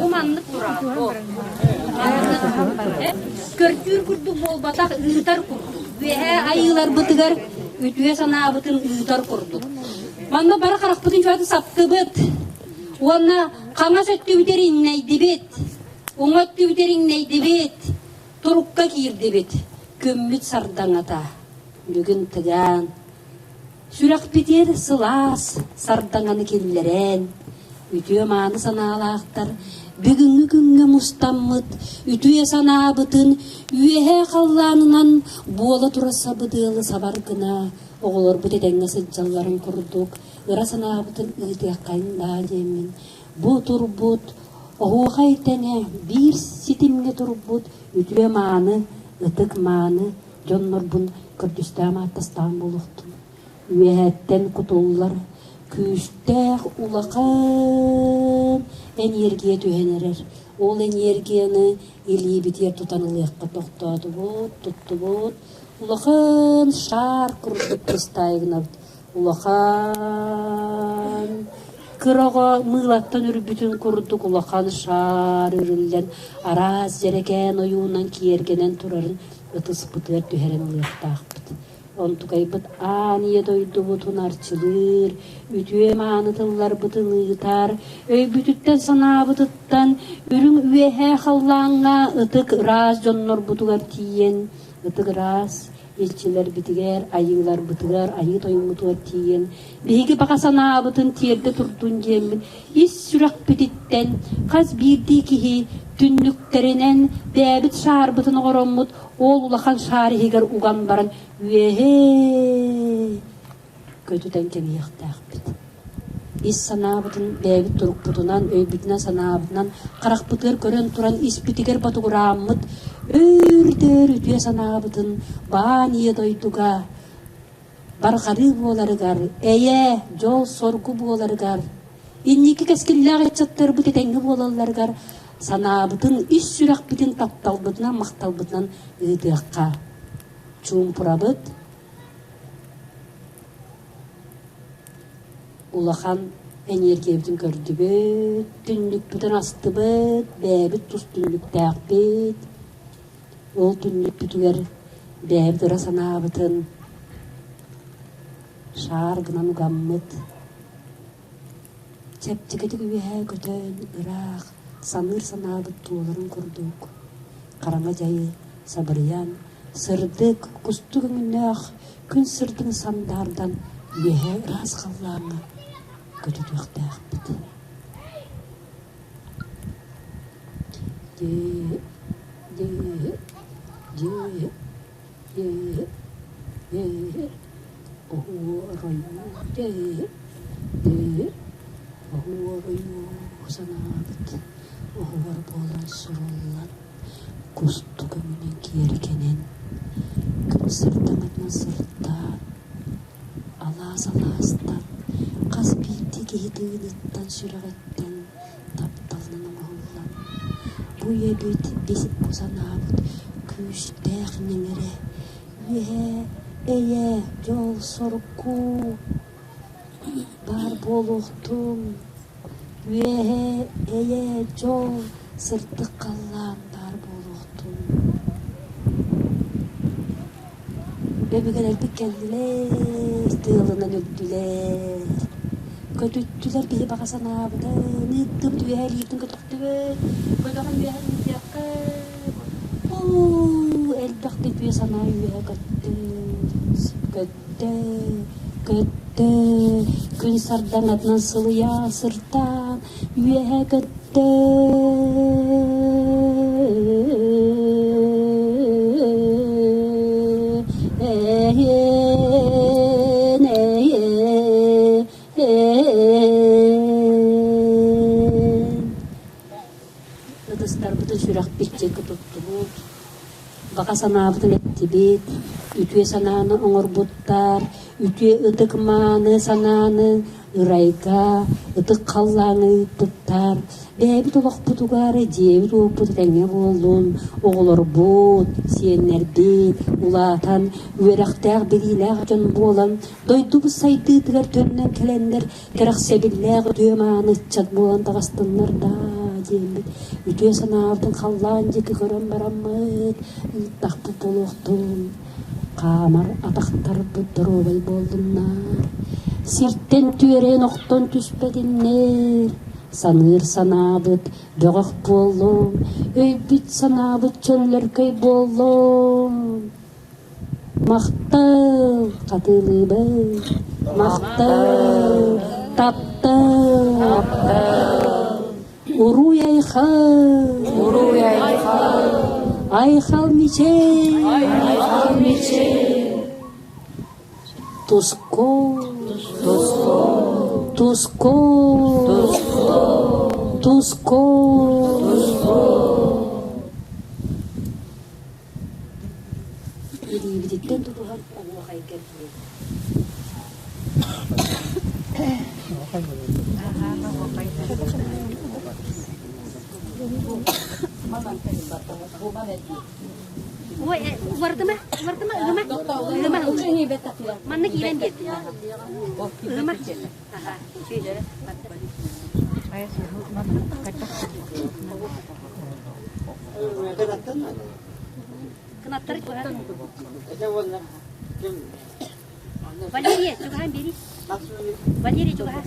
бу маннык тураҕыт, бу. Көрдүүр курдук буолбатах, ыытар курдук. Үөһээ айыыларбытыгар үтүө санаабытын ыытар курдук. Манна бары харахпытын чугас саптыбыт уонна хаҥас өттүбүтэр иҥнэйдибит, уҥа өттүбүтэр иҥнэйдибит, турукка киирдибит. Күммүт сардаҥата бүгүн тыгаан, сүрэхпитигэр сылаас сардаҥаны киллэрэн, үтүө-мааны санаалаахтар бүгүҥҥү күҥҥэ мустаммыт үтүө санаабытын үөһээ халлаанынан буола турар сабыдыалы сабар гына оҕолорбут этэҥҥэ сылдьалларын курдук ыра санаабытын ыытыаххайын даа диэммин бу турбут оһуохай тэҥэ биир ситимҥэ турбут үтүө-мааны ытык мааны дьоннорбун көрдүстээн ааттастаан буолуохтун үөһэттэн кутуллар күүстээх улахан энергия түһэн эрэр. Ол энергияны илиибитигэр тутан ылыахха тохтоотубут, туттубут. Улахан шар курдук кыстаайгынабыт. Улахан кыра оҕо мыылаттан үрбүтүн курдук улахан шар үрүллэн араас дьэрэкээн ойуунан киэргэнэн турарын ытыспытыгар түһэрэн ылыахтаахпыт. Онтукайбыт аан ийэ дойдубутун арчылыыр, үтүө-мааны тылларбытын ыытар, өйбүтүттэн-санаабытыттан үрүҥ үөһээ халлааҥҥа ытык ыраас дьоннорбутугар тиийэн, ытык ыраас илчилэрбитигэр, айыыларбытыгар, айыы тойоммутугар тиийэн, биһиги баҕа санаабытын тиэрдэ турдун диэммит ис сүрэхпититтэн хас биирдии киһи түннүктэринэн бэйэбит шаарбытын оҥороммут ол улахан шаар иһигэр уган баран үөһээ көтүтэн кэбиһиэхтээхпит. Ис санаабытын бэйэбит турукпутунан, өйбүтүнэн-санаабытынан харахпытыгар көрөн туран испитигэр ботугурааммыт өөр-дөр үтүө санаабытын баан ийэ дойдуга барҕарыы буоларыгар, эйэ, дьол-соргу буоларыгар, инники кэскиллээх ыччаттарбыт этэҥҥэ буолалларыгар санаабытын, ис сүрэхпитин тапталбытынан, махталбытынан ыытыахха. Чуумпурабыт улахан эниэргийэбитин көрдүбүт, түннүкпүтүн астыбыт, бэйэбит тус түннүктээхпит. Ол түннүкпүтүгэр бэйэбит ыра санаабытын шаар гынан угаммыт, чэпчэкитик үөһэ көтөн ыраах саныыр санаабыт туоларын курдук хараҥа дьайы сабырыйан, сырдык, кустук өҥнөөх күн сырдыгын сандаардан үөһэ ыраас халлааҥҥа көтүтүөхтээхпит. Дии, дии, дии, дии, дии, оһуоройуу, дии, дии, оһуоройуу санаабыт оһуор буолан суруллан, кустук өҥүнэн киэргэнэн, күн сырдаҥатынан сырдаан. Алаас алаастан, хас биирдии киһи тыыныттан, сүрэҕиттэн тапталынан оҥоһуллан, бу үйэбит, бу санаабыт күүстээх ньэҥэрэ, үөһэ, эйэ, дьол, соргу баар буолуохтун, үөһэ, эйэ, дьол, сырдык халлаан баар буолуохтун. Өбүгэлэрбит кэллилэр, тыалынан өлдүлэр. Көтүттүлэр биһи баҕа санаабытын, ыыттыбыт үөһэ илиитин көтөхтүбүт, көтөҕөн үөһэ илдьиэххэ. Уу, элбэх да үтүө санаа үөһэ көттө, көттө, көттө. Күн сардаҥатынан сылыйа сыртаан үөһэ көттө. Ытыстарбытын сүрэхпит диэки туттубут, баҕа санаабытын эттибит, үтүө санааны оҥорбуттар, үтүө ытык мааны санааны ырайга, ытык халлааҥҥа ыыппыттар, бэйэбит олохпутугар дьиэбит-уоппут этэҥҥэ буоллун, оҕолорбут, сиэннэрбит улаатан, үөрэхтээх, билиилээх дьон буолан, дойдубут сайдыытыгар төннөн кэлэннэр кэрэхсэбиллээх үтүө-мааны ыччат буолан таҕыстыннар даа диэммит үтүө санаабытын халлаан диэки көрөн бараммыт ыыттахпыт буолуохтун хаамар атахтарбыт доруобай буоллуннар сиртэн түөрэн охтон түспэтиннэр саныыр санаабыт бөҕөх буоллун өйбүт санаабыт чөллөркөй буоллун Махтал, хатылыыбын, махтал, таптал, Уруй-айхал, Уруй-айхал, айхал мичил, айхал мичил, Туску, туску, туску, туску, туску, туску. Илиибититтэн тутуһан оһуохайга киир. Ой, улардыма, улардыма, ыгыма, ыгыма. Манна киирэн биэрдин. Ыгыма. Кынаттары Валерия, чугаһаан биэрий. Валерий, чугаһаа.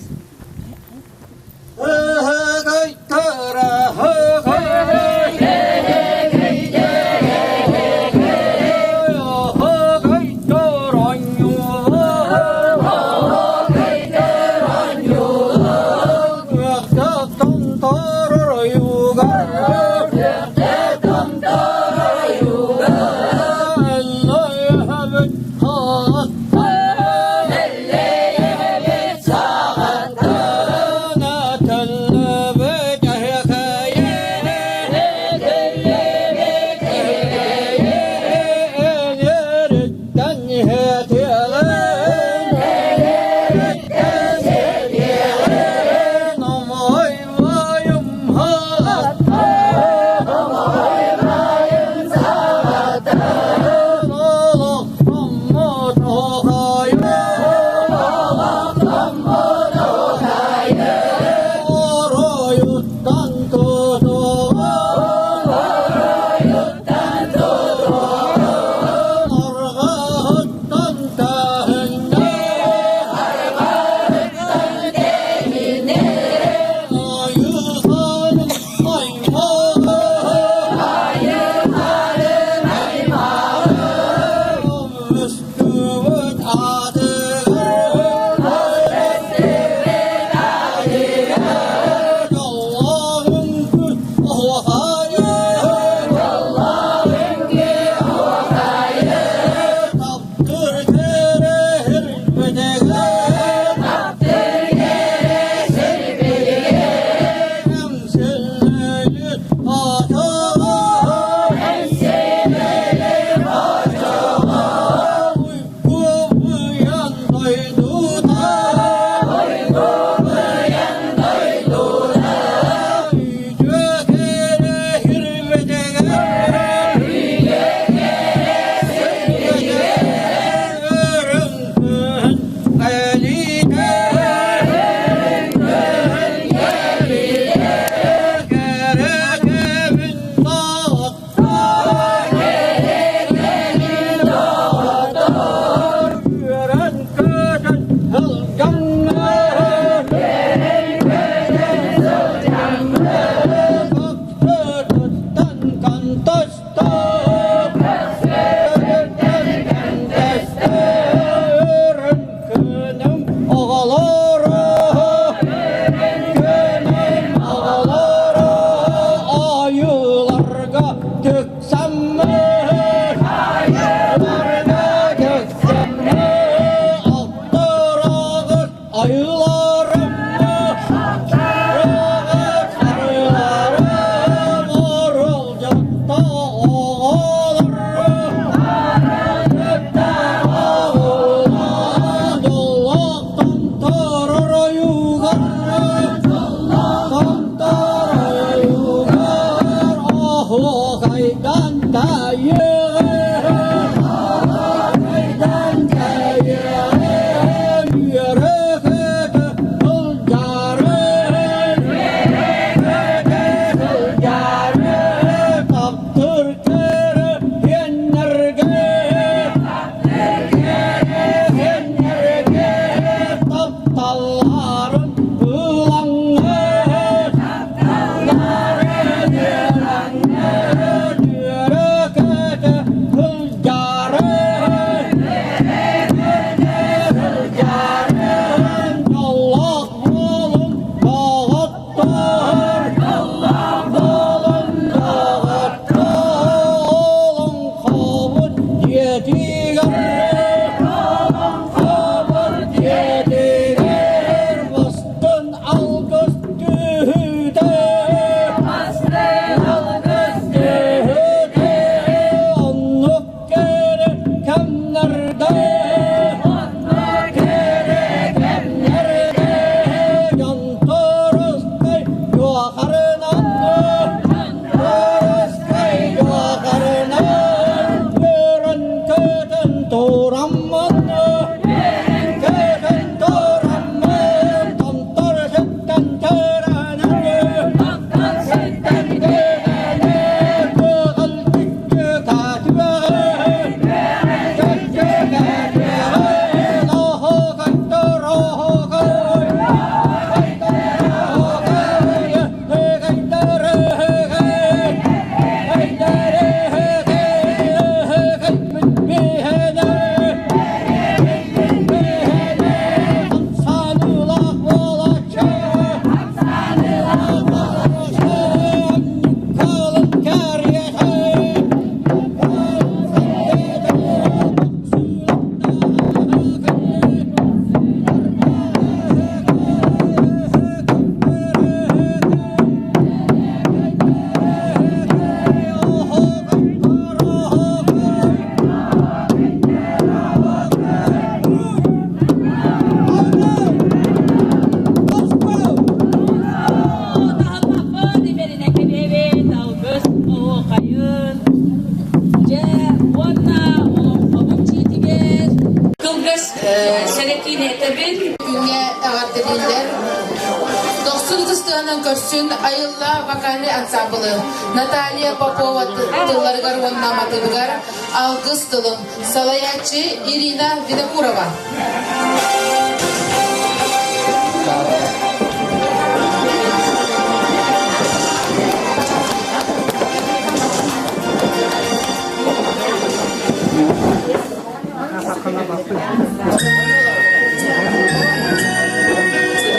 Ытыстарынан көрсүн Айылла вокальнай ансамблы Наталья Попова тылларыгар уонна матыыбыгар алгыс тылын салайааччы Ирина Винокурова.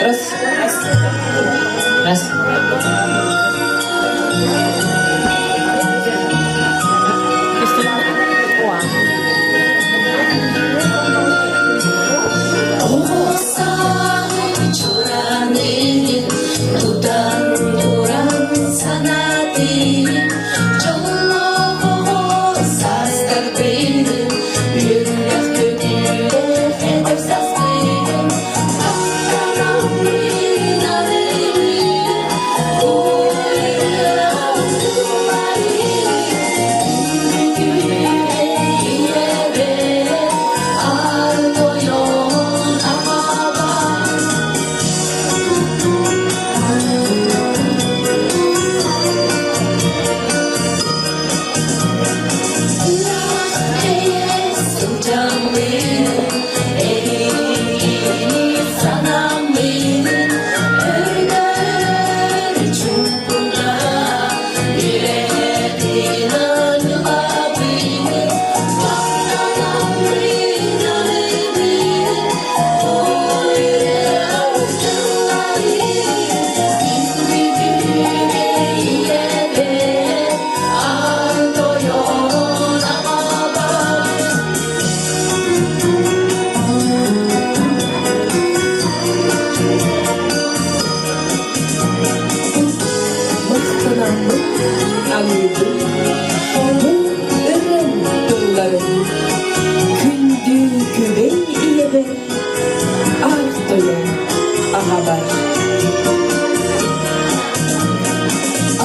Раз. Раз. Махтанаммын аныыбын бу ырыам тылларын күндү күбэй ийэбэр аар тойон аҕабар.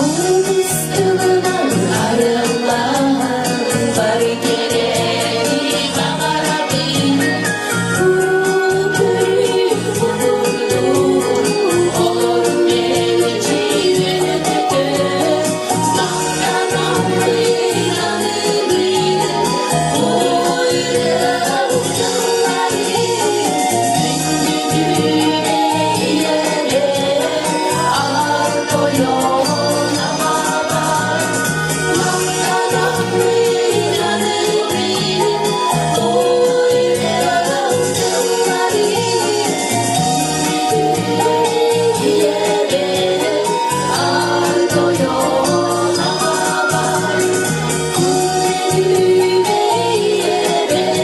Алгыс тылынан арыллан бары кэрэни баҕарабын куруук көрүү курдук олор мэлдьи үөрэ-көтө махтанаммын аныыбын ой ырыам тылларын күндү күбэйэбэр аар тойон аҕабар махтанаммын аныыбын ой ырыам тылларын күндү күбэйэбэр аар тойон аҕабар күндү күбэйэбэр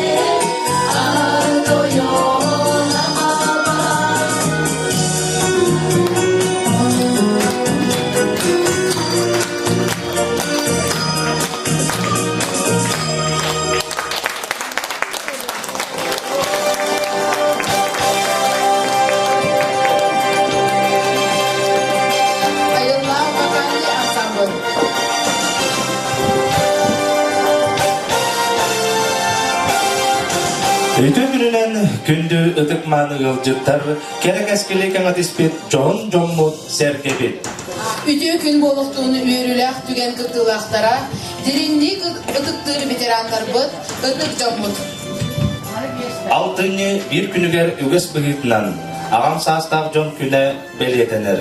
аар тойон аҕабар Айылла вокальный ансамбль. Үтүө күнүнэн күндү ытык-мааны ыалдьыттар, кэрэ кэскили кэҥэтиспит дьоһун дьоммут сэргэбит. Үтүө күн буолуохтун үөрүүлээх түгэн кыттыылаахтара, дириҥник ытыктыыр ветераннарбыт, ытык дьоммут. Алтынньы биир күнүгэр үгэс быһыытынан аҕам саастаах дьон күнэ бэлиэтэнэр.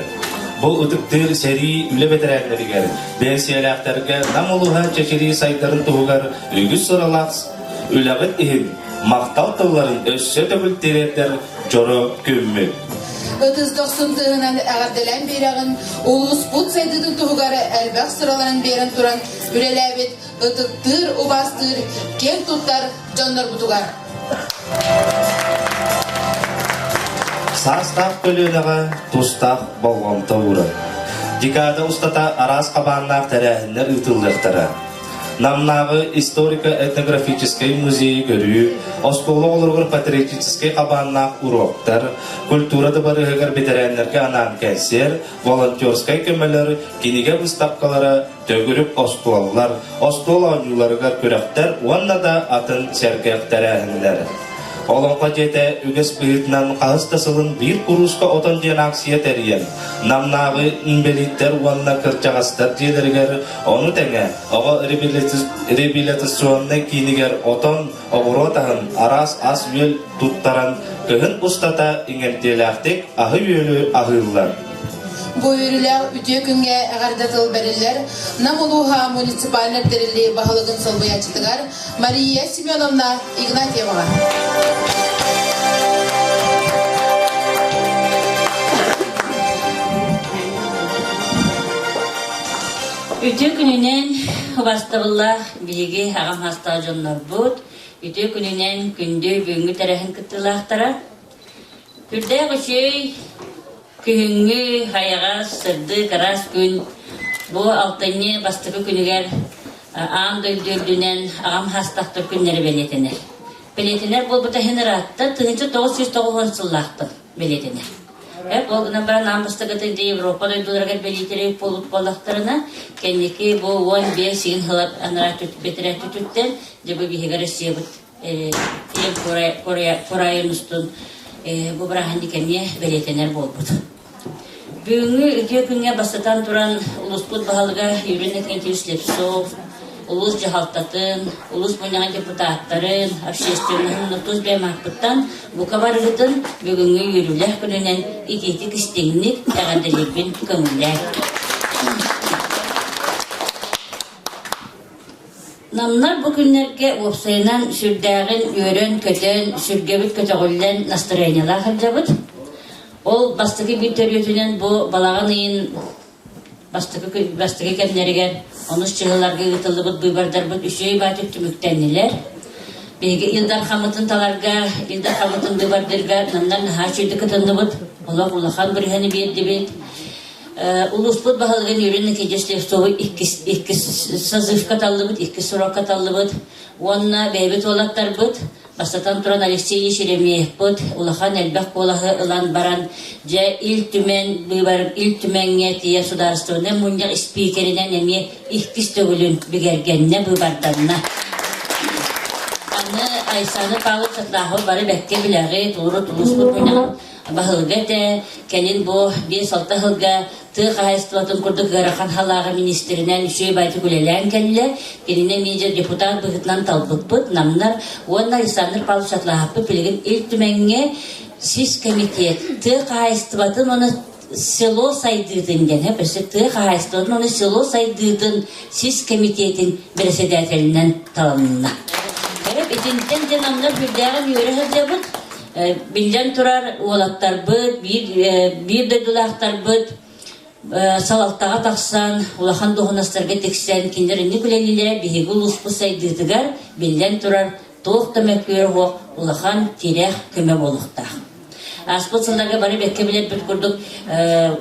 Бу ытыктыыр сэрии үлэ бэтэрээннэригэр, биэнсийэлээхтэргэ Нам улууһа чэчирии сайдарын туһугар үгүс сыралаах үлэҕит иһин махтал тылларын өссө төгүл тириэрдэр дьоро күммүт. Ытыс дохсун тыаһынан эҕэрдэлээн биэрэҕин, улууспут сайдыытын туһугар элбэх сыраларын биэрэн туран үлэлээбит ытыктыыр, убаастыыр, киэн туттар дьоннорбутугар. Саастаах көлүөнэҕэ тустаах болҕомто уурар. Декада устата араас хабааннаах тэрээһиннэр ыытыллыахтара. Намнааҕы историко-этнографическай музейы көрүү, оскуола оҕолоругар патриотическай хабааннаах уруоктар, культура дыбарыаһыгар бэтэрээннэргэ анаан кэнсиэр, волонтерскай көмөлөр, кинигэ быыстапкалара, төгүрүк остуоллар, остуол оонньууларыгар күрэхтэр уонна да атын сэргэх тэрээһиннэр. Олоҥхо дьиэтэ үгэс быһыытынан хаһыс да сылын биир курууска отон диэн акция тэрийэн, Намнааҕы инбэлииттэр уонна кырдьаҕастар дьиэлэригэр, ону тэҥэ оҕо реабилитационнай киинигэр отон, оҕуруот аһын, араас ас-үөл туттаран, кыһын устата иҥэмтиэлээхтик аһы-үөлү аһыыллар. Бу үөрүүлээх үтүө күҥҥэ эҕэрдэ тыл бэриллэр Нам улууһа муниципальнай тэриллии баһылыгын солбуйааччытыгар Мария Семеновна Игнатьеваҕа. Үтүө күнүнэн убастабыллаах биһиги аҕам саастаах дьоннорбут, үтүө күнүнэн күндү бүгүҥҥү тэрээһин кыттыылаахтара. Үрдээх үчүгэй күһүҥҥү хайаҕас, сырдык, ыраас күн бу алтынньы бастакы күнүгэр аан дойду үрдүнэн аҕам саастаахтар күннэрэ бэлиэтэнэр. Бэлиэтэнэр буолбута иһин ыраатта 1990 сыллаахтан бэлиэтэнэр. Ол гынан баран аан бастакытын дьэ Европа дойдуларыгар бэлиэтэрэ буолбут буоллахтарына, кэнники бу 15 син сыл анараа бэтэрээ түтүттэн дьэ бу биһиги Россиябыт киэҥ курайын устун бу бырааһынньык эмиэ бэлиэтэнэр буолбут. Бүгүҥҥү үтүө күҥҥэ бастатан туран улууспут баһылыга Юрий Иннокентьевич Слепцов, улуус дьаһалтатын, улуус мунньаҕын депутаттарын, общественноһын тус бэйэм ааппыттан бука барыгытын бүгүҥҥү үөрүүлээх күнүнэн итиитик истиҥник эҕэрдэлиирбин көҥүллээ. Намнар бу күннэргэ уопсайынан сүрдээҕин үөрэн-көтөн, сүргэбит көтөҕүллэн настарыанньалаах сылдьабыт. Ол бастакы биир төрүөтүнэн бу балаҕан ыйын бастакы, бастакы кэмнэригэр онус чыһыларга ыытыллыбыт быыбардарбыт үчүгэй баатык түмүктэннилэр. Биһиги Ил Дархаммытын таларга, Ил Дархаммытын быыбардыырга намнар наһаа үчүгэйдик кытынныбыт, олох улахан бырыһыаны биэрдибит. Улууспут баһылыгын Юрий Никитич Слепцову иккис, иккис созывка таллыбыт, иккис срокка таллыбыт. Уонна бэйэбит уолаттарбыт, бастатан туран Алексей Еремеевпыт улахан элбэх куолаһы ылан баран, дьэ Ил Түмэн быыбар Ил Түмэҥҥэ тиийэ судаарыстыбаннай мунньах испиикэринэн эмиэ иккис төгүлүн бигэргэннэ, быыбарданна. Аны Айсана Павлович Атлахов бары бэккэ билэҕит, урут улууспут мунньаҕын баһылыга этэ. Кэлин бу 5-6 сылга тыа хаһаайыстыбатын курдук ыарахан халааҕа министринэн үчүгэй баайдык үлэлээн кэллэ. Кинини эмиэ депутат быһыытынан талбыппыт, намнар уонна Александр Павлович Атлаһаппыт билигин Ил Түмэҥҥэ сис комитет тыа хаһаайыстыбатын уонна село сайдыытын диэн, өссө тыа хаһаайыстыбатын уонна село сайдыытын сис комитетин бэрэссэдээтэлинэн талынна. Итинтэн дьэ намнар сүрдээҕин үөрэ сылдьабыт. Биллэн турар, уолаттарбыт, биир, биир дойдулаахтарбыт салалтаҕа тахсан, улахан дуоһунастарга тиксэн, кинилэр инник үлэлииллэрэ биһиги улууспут сайдыытыгар, биллэн турар, туох да мөккүөрэ суох улахан тирэх көмө буолуохтаах. Ааспыт сылларга бары бэккэ билэрбит курдук,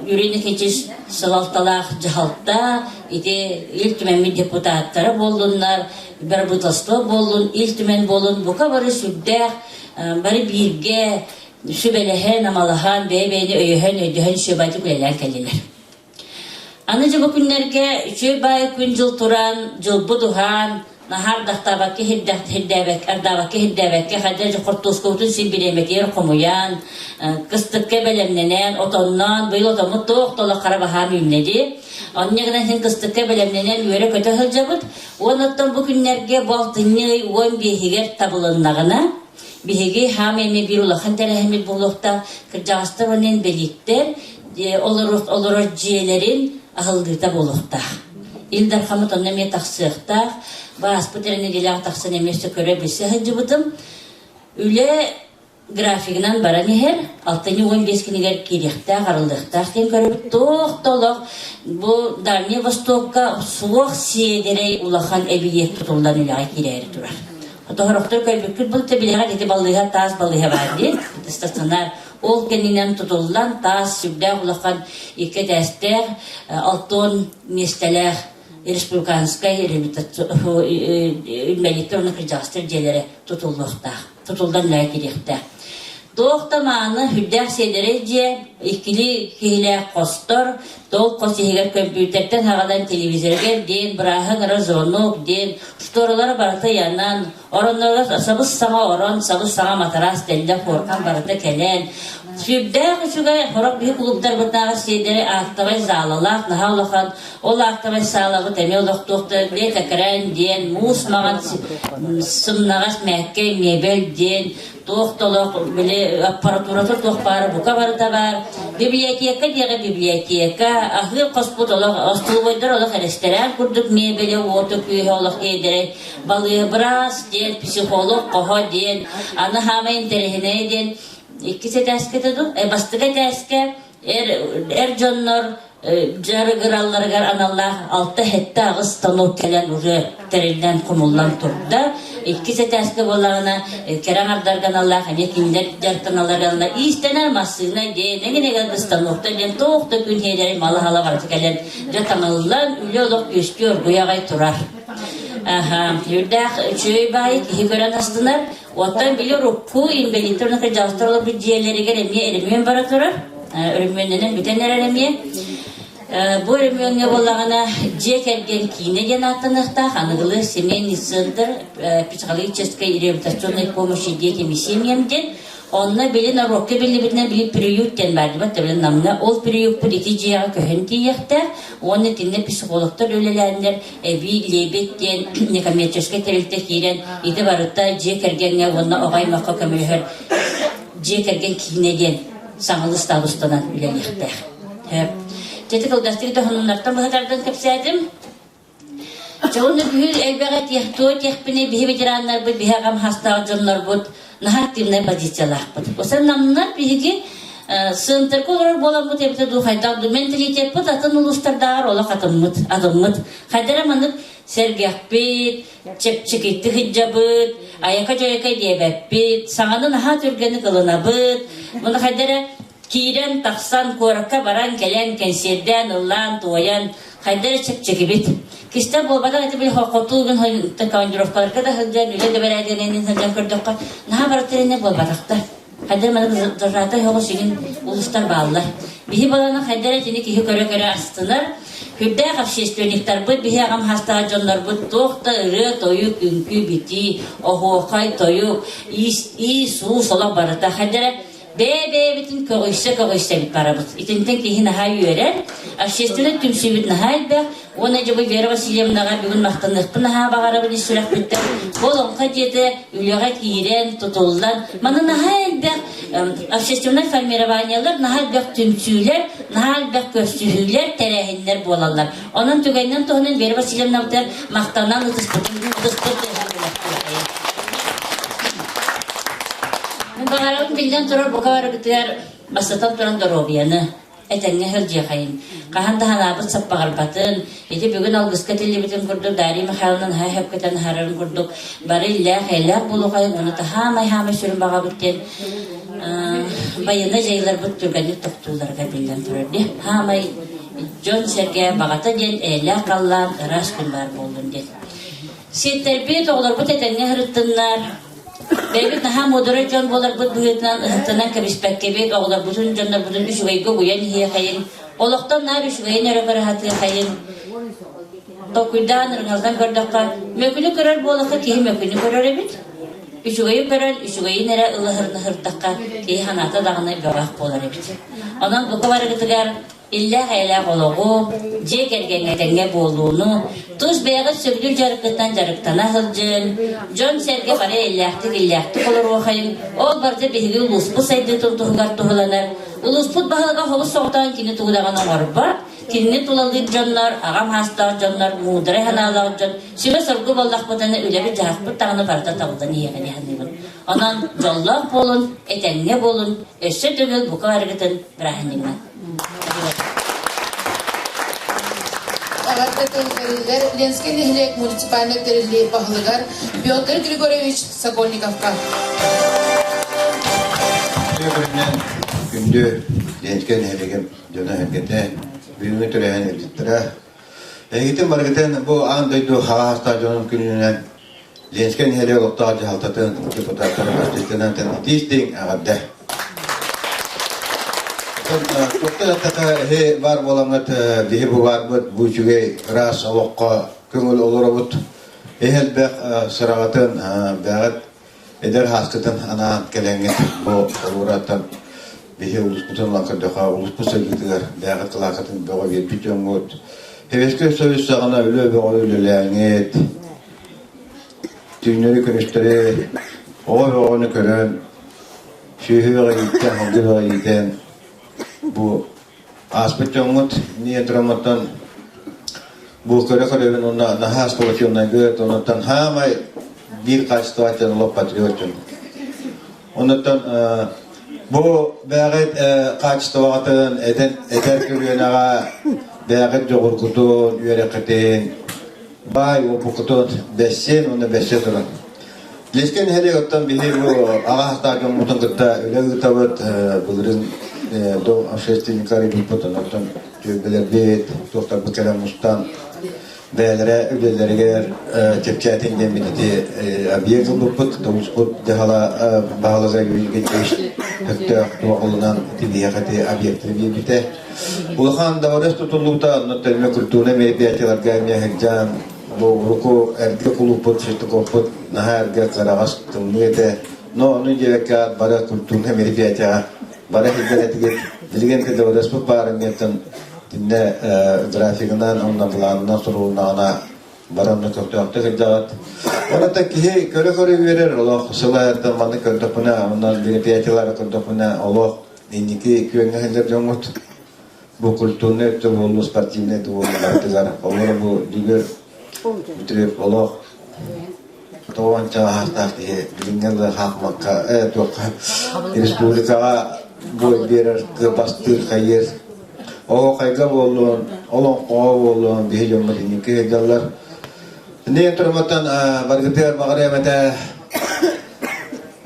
Юрий Никитич салалталаах дьаһалта, ити Ил Түмэммит депутаттара буоллуннар, бырабыыталыстыба буоллун, Ил Түмэн буоллун, бука бары сүрдээх бары бииргэ сүбэлэһэн, амалаһан, бэйэ-бэйэни өйөһөн, өйдөһөн сүбэтик үлэлээн кэллилэр. Аны дьэ бу күннэргэ үчүгэй баайы күн-дьыл туран, дьылбыт уһаан, наһаар ардахтаабакка иһирдээбэккэ, ардаабакка иһирдээбэккэ, хайдах дьэ хортуоскабытын син бириэмэтигэр хомуйан, кыстыкка бэлэмнэнэн, отонноон, быйыл отоммут туох да олох хара баһаам үүннэ дии. Онньа гынан син кыстыкка бэлэмнэнэн үөрэ-көтө сылдьабыт. Уонна оттон бу күннэргэ бу алтынньы ый уон биэһигэр табылыннаҕына, биһиги хаамай эмиэ биир улахан тэрээһиммит буолуохтаах кырдьаҕастар уонна инбэлииттэр олорор, олорор дьиэлэрин аһыллыыта буолуохтаах. Ил Дархаммыт онно эмиэ тахсыахтаах. Бааспыт эрэ нэдиэлэҕэ тахсан эмиэ өссө көрө-билсэ сылдьыбытым. Үлэ графигынан баран иһэр, алтынньы 15 күнүгэр киириэхтээх, арыллыахтаах диэн көрөбүт. Туох да олох бу Дальний Востокка суох сиэдэрэй улахан эбийиэк тутуллан үлэҕэ киирээри турар. Тоһорохтор көрбүккүт бұл билэҕит ити балыыһа таас балыыһа баар дии стационар ол кэннинэн тутуллан таас сүрдээх улахан икки этээстээх алтон миэстэлээх республиканскай реабилитационнай инвалидтар уонна кырдьаҕастар дьиэлэрэ тутуллуохтаах тутуллан үлэҕэ киириэхтээх. Туох да мааны үрдээх сиэдэрэй дьиэ, иккилии киһилээх хостор, туох хос иһигэр көмпүүтэртэн хаҕалан телевизоргар диэн, бырааһыҥ эрэ звонок диэн, шторалара барыта ыйанан, оронноро сабыс-саҥа орон, сабыс-саҥа матараас тэллэх хуоркан барыта кэлэн, сүрдээх үчүгэй сорох биһи клубтарбытааҕы сиэдэрэй актовай заалалаах наһаа улахан, ол актовай саалабыт эмиэ олохтуохтара диэн экран диэн, муус маҥан сымнаҕас мээккэй миэбэл диэн, туох да олох били аппаратурата туох баара бука барыта баар. Библиотека диэҕи библиотека, аһыыр хоспут олох остолобуойдар олох эрэстэрээн курдук миэбэлэ, уоту күүһэ олох иэдэрэй. Балыыһа быраас диэн, психолог хоһо диэн, аны хаамай интэриэһинэй диэн иккис этээскэ дуу, бастакы этээскэ эр, эр дьоннор дьарыгыралларыгар аналлаах 6-7-8 станок кэлэн уже тэриллэн хомуллан турда. Иккис этээскэ буоллаҕына кэрэ аҥардарга аналлаах эмиэ кинилэр дьарыктаналлар иистэнэр массыына диэн эҥин станоктар диэн туох да күн иһэлэри мала-хала барыта кэлэн дьэ таҥыллан үлэ олох күөстүү оргуйа аҕай турар. Аха, үрдээх үчүгэй баайы киһи көрөн астынар. Оттон били урукку инбэлииттэр уонна кырдьаҕастар олорбут дьиэлэригэр эмиэ өрөмүөн бара турар. Өрөмүөннэнэн бүтэн эрэр эмиэ. Бу өрөмүөҥҥэ буоллаҕына дьиэ кэргэн киинэ диэн ааттаныахтаах аныгылыы семейный центр психологической реабилитационной помощи детям и семьям диэн Онно били норуокка биллибитинэн били приют диэн баар дибат били Намҥа ол приюппут ити дьиэҕэ көһөн тиийиэхтээх уонна итиннэ психологтар үлэлээннэр эбии Лебедь диэн некоммерческай тэрилтэ киирэн ити барыта дьиэ кэргэҥҥэ уонна оҕо аймахха көмөлөһөр дьиэ кэргэн киинэ диэн саҥалыы статустанан үлэлиэхтээх. Дьэ кылгастык да быһа тардан кэпсээтим. Дьэ уонна бүгүн элбэҕи этиэх, туо этиэхпиний, биһи ветераннарбыт, биһи аҕам хастаах дьоннорбут наһаа активнай позициялаахпыт. Осан намнар биһиги центрга олорор буоламмыт эбитэ дуу хайдах дуу менталитеппыт атын улуустардааҕар олох атыммыт, атыммыт. Хайдара маннык сэргэхпит, чэпчэкитик сылдьабыт, айака-дьойока диэбэппит, саҥаны наһаа түргэнник ылынабыт. Муну хайдара Киирэн, тахсан, куоракка баран, кэлэн, кэнсиэрдээн, ыллаан, туойан, хайда эрэ чэпчэкибит. Кистэл буолбатах ити били хотуугун командировкаларга да сылдьан, үлэ да бэрээдэгинэн сылдьан көрдөххө, наһаа барыта буолбатахтар. Хайда эрэ зажата соҕус игин улуустар бааллар. Биһи баланы хайда эрэ итини киһи көрө-көрө астынар. Үрдээх общественниктарбыт, биһи аҕам хастаах дьоннорбут туох да ырыа-тойук, үҥкүү-битии, оһуохай, тойук, иис-уус олох барыта хайда эрэ Бэйэ-бэйэбитин көҕүйсэ-көҕүйсэбит барабыт. Итинтэн киһи наһаа үөрэр. Общественнай түмсүүбүт наһаа элбэх. Уонна дьэ бу Вера Васильевнаҕа бүгүн махтаныахпын наһаа баҕарабын ис сүрэхпиттэн. Бу олоҥхо дьиэтэ үлэҕэ киирэн, тутуллан, маны наһаа элбэх общественнай формированиелар, наһаа элбэх түмсүүлэр, наһаа элбэх көрсүһүүлэр, тэрээһиннэр буолаллар. Онон түгэнинэн туһунан Вера Васильевнабытыгар махтанан ытыспытын ытыспыт Баҕарабын биллэн турар бука барыбытыгар бастатан туран доруобуйаны, этэҥҥэ сылдьыахайын. Хаһан да санаабыт саппаҕырбатын, ити бүгүн алгыска тиллибитин курдук Дарья Михайловна наһаа сөпкө аһарарын курдук бары иллээх-эйэлээх буолуохайын уонна таһаамай-хаамай сүрүн баҕабыт диэн байыаннай дьайыыларбыт түргэнник тохтуулларыгар биллэн турар дии. Хаамай дьон-сэргэ баҕата диэн эйэлээх халлаан ыраас күн баар буоллун диэн. Сиэттэрбит, оҕолорбут этэҥҥэ сырыттыннар. Бэйэбит наһаа муодарай дьон буоларбыт быһыытынан ыһыктанан кэбиспэккэбит, оҕолорбутун, дьоннорбутун үчүгэйгэ угуйан иһиэхэйин, олохтон наар үчүгэйин өрө көрө сатыахайын. Толкуйдаан, ырыҥалдан көрдөххө, мөкүнү көрөр буоллахха киһи мөкүнү көрөр эбит. Үчүгэйи көрөн, үчүгэйин эрэ ылыһырныһырдахха киһи санаата даҕаны бөҕөх буолар эбит. Онон бука барыгытыгар иллээх-эйэлээх олоҕу, дьиэ кэргэҥҥэ тэҥҥэ буолууну, тус бэйэҕит сөбүлүүр дьарыккыттан дьарыктана сылдьыҥ, дьон-сэргэ бары иллээхтик-иллээхтик олоруохайыҥ, ол барыта биһиги улууспут сайдыытын туһугар туһуланар. Улууспут баһылыга хобус соҕотоон кини тугу даҕаны оҥорбот, кинини тулалыыр дьоннор, аҕам саастаах дьоннор, муударай санаалаах дьон сүбэ-соргу буоллахпытына үлэбит-дьаһахпыт даҕаны барыта табыллан иһиэҕэ дии саныыбын. Онон дьоллоох буолун, этэҥҥэ буолун, өссө төгүл бука барыгытын бырааһынньыгынан. Эҕэрдэ тыл бэриллэр Ленскэй нэһилиэк муниципальнай тэриллии баһылыгар Петр Григорьевич Сокольниковка. Күндү Ленскэй нэһилиэгин дьоно-сэргэтэ, бүгүҥҥү төрөөһүн ыалдьыттара, эһигитин барыгытын бу аан дойду хаһаастаах дьонун күнүнэн Ленскэй нэһилиэк олохтоох дьаһалтатын депутаттарын бастыҥынан итии-истиҥ эҕэрдэ! Туохтан эттэхэ эһи баар буоламмыт биһи бу баарбыт бу үчүгэй ыраас олоххо көҥүл олоробут. Эһи элбэх сыраҕытын бэҕэт эдэр һааскытын анаан кэлэҥҥит бу олуураттан биһи улууспутун ылан көрдөхө улууспут сайдыытыгар бэҕэт кылаакатын бөҕө биэрбит дьоҥҥут. Сэбиэскэй Союз саҕана үлэ бөҕө үлэлээҥҥит түүннэри күнүстэри оҕо бөҕөнү көрөн сүөһү бөҕө ииттэн, халгы бөҕө иитэн бу ааспыт дьоҥҥут ниэ тураммыттан бу көрө-көрөбүн уонна наһаа сплоченнайгыт, онуттан хаамай биир хаачыстыбаат дьон олох патриот дьон. Онуттан бу бэҕит хаачыстыбаҕытын этэн этэр көлүөнэҕэ бэҕит дьоҕургутун, үөрэххитин, баай уопуккутун бэссин уонна бэссе туран. Лескэ нэһилиэк оттон биһи бу аҕа састаах дьоммутун кытта үлэ ыытабыт, былырыын дом общественникар ыыппыт, онтон түөлбэлэрбит, туохтарбыт кэлэн мустан бэйэлэрэ үлэлэригэр чэпчээтин диэммит ити объект ылбыппыт, улууспут дьаһала баһылыга Юрий Григорьевич өттөөх туох ылынан ити биһиэхэ ити объекты биэрбитэ. Улахан дабарыс тутуллубута, онно төннө культурнай мероприятиеларга эмиэ сылдьан Бу урукку эргэ кулууппут, Шестаковпут наһаа эргэ кыараҕас тымныы этэ. Но ону диэбэккэ бары культурнай мероприятияҕа бары сылдьар этигит. Билигин КДВД-спыт баарын диэнтэн итиннэ графигынан уонна былаанынан сурулуннаҕына бары онно көхтөөхтүк сылдьаҕыт. Онон киһи көрө-көрө үөрэр олох сыл айыттан маннык көрдөхпүнэ, онно мероприятиялары көрдөхпүнэ олох инники күөҥҥэ сылдьар дьоҥҥут. Бу культурнай өттө буоллу, спортивнай да буоллу барытыгар. Олор бу дүгөр бүтүрүп олох тоҕонча аһаахтаах киһи билиҥҥэ да хаахмакка э туохха республикаҕа бой биэрэр бастыыр хайыр оһуохайга буоллун олоҥхоҕо буоллун биһи дьоммут инники сылдьаллар. Ниэн туруматтан баргытыгар баҕарыам этэ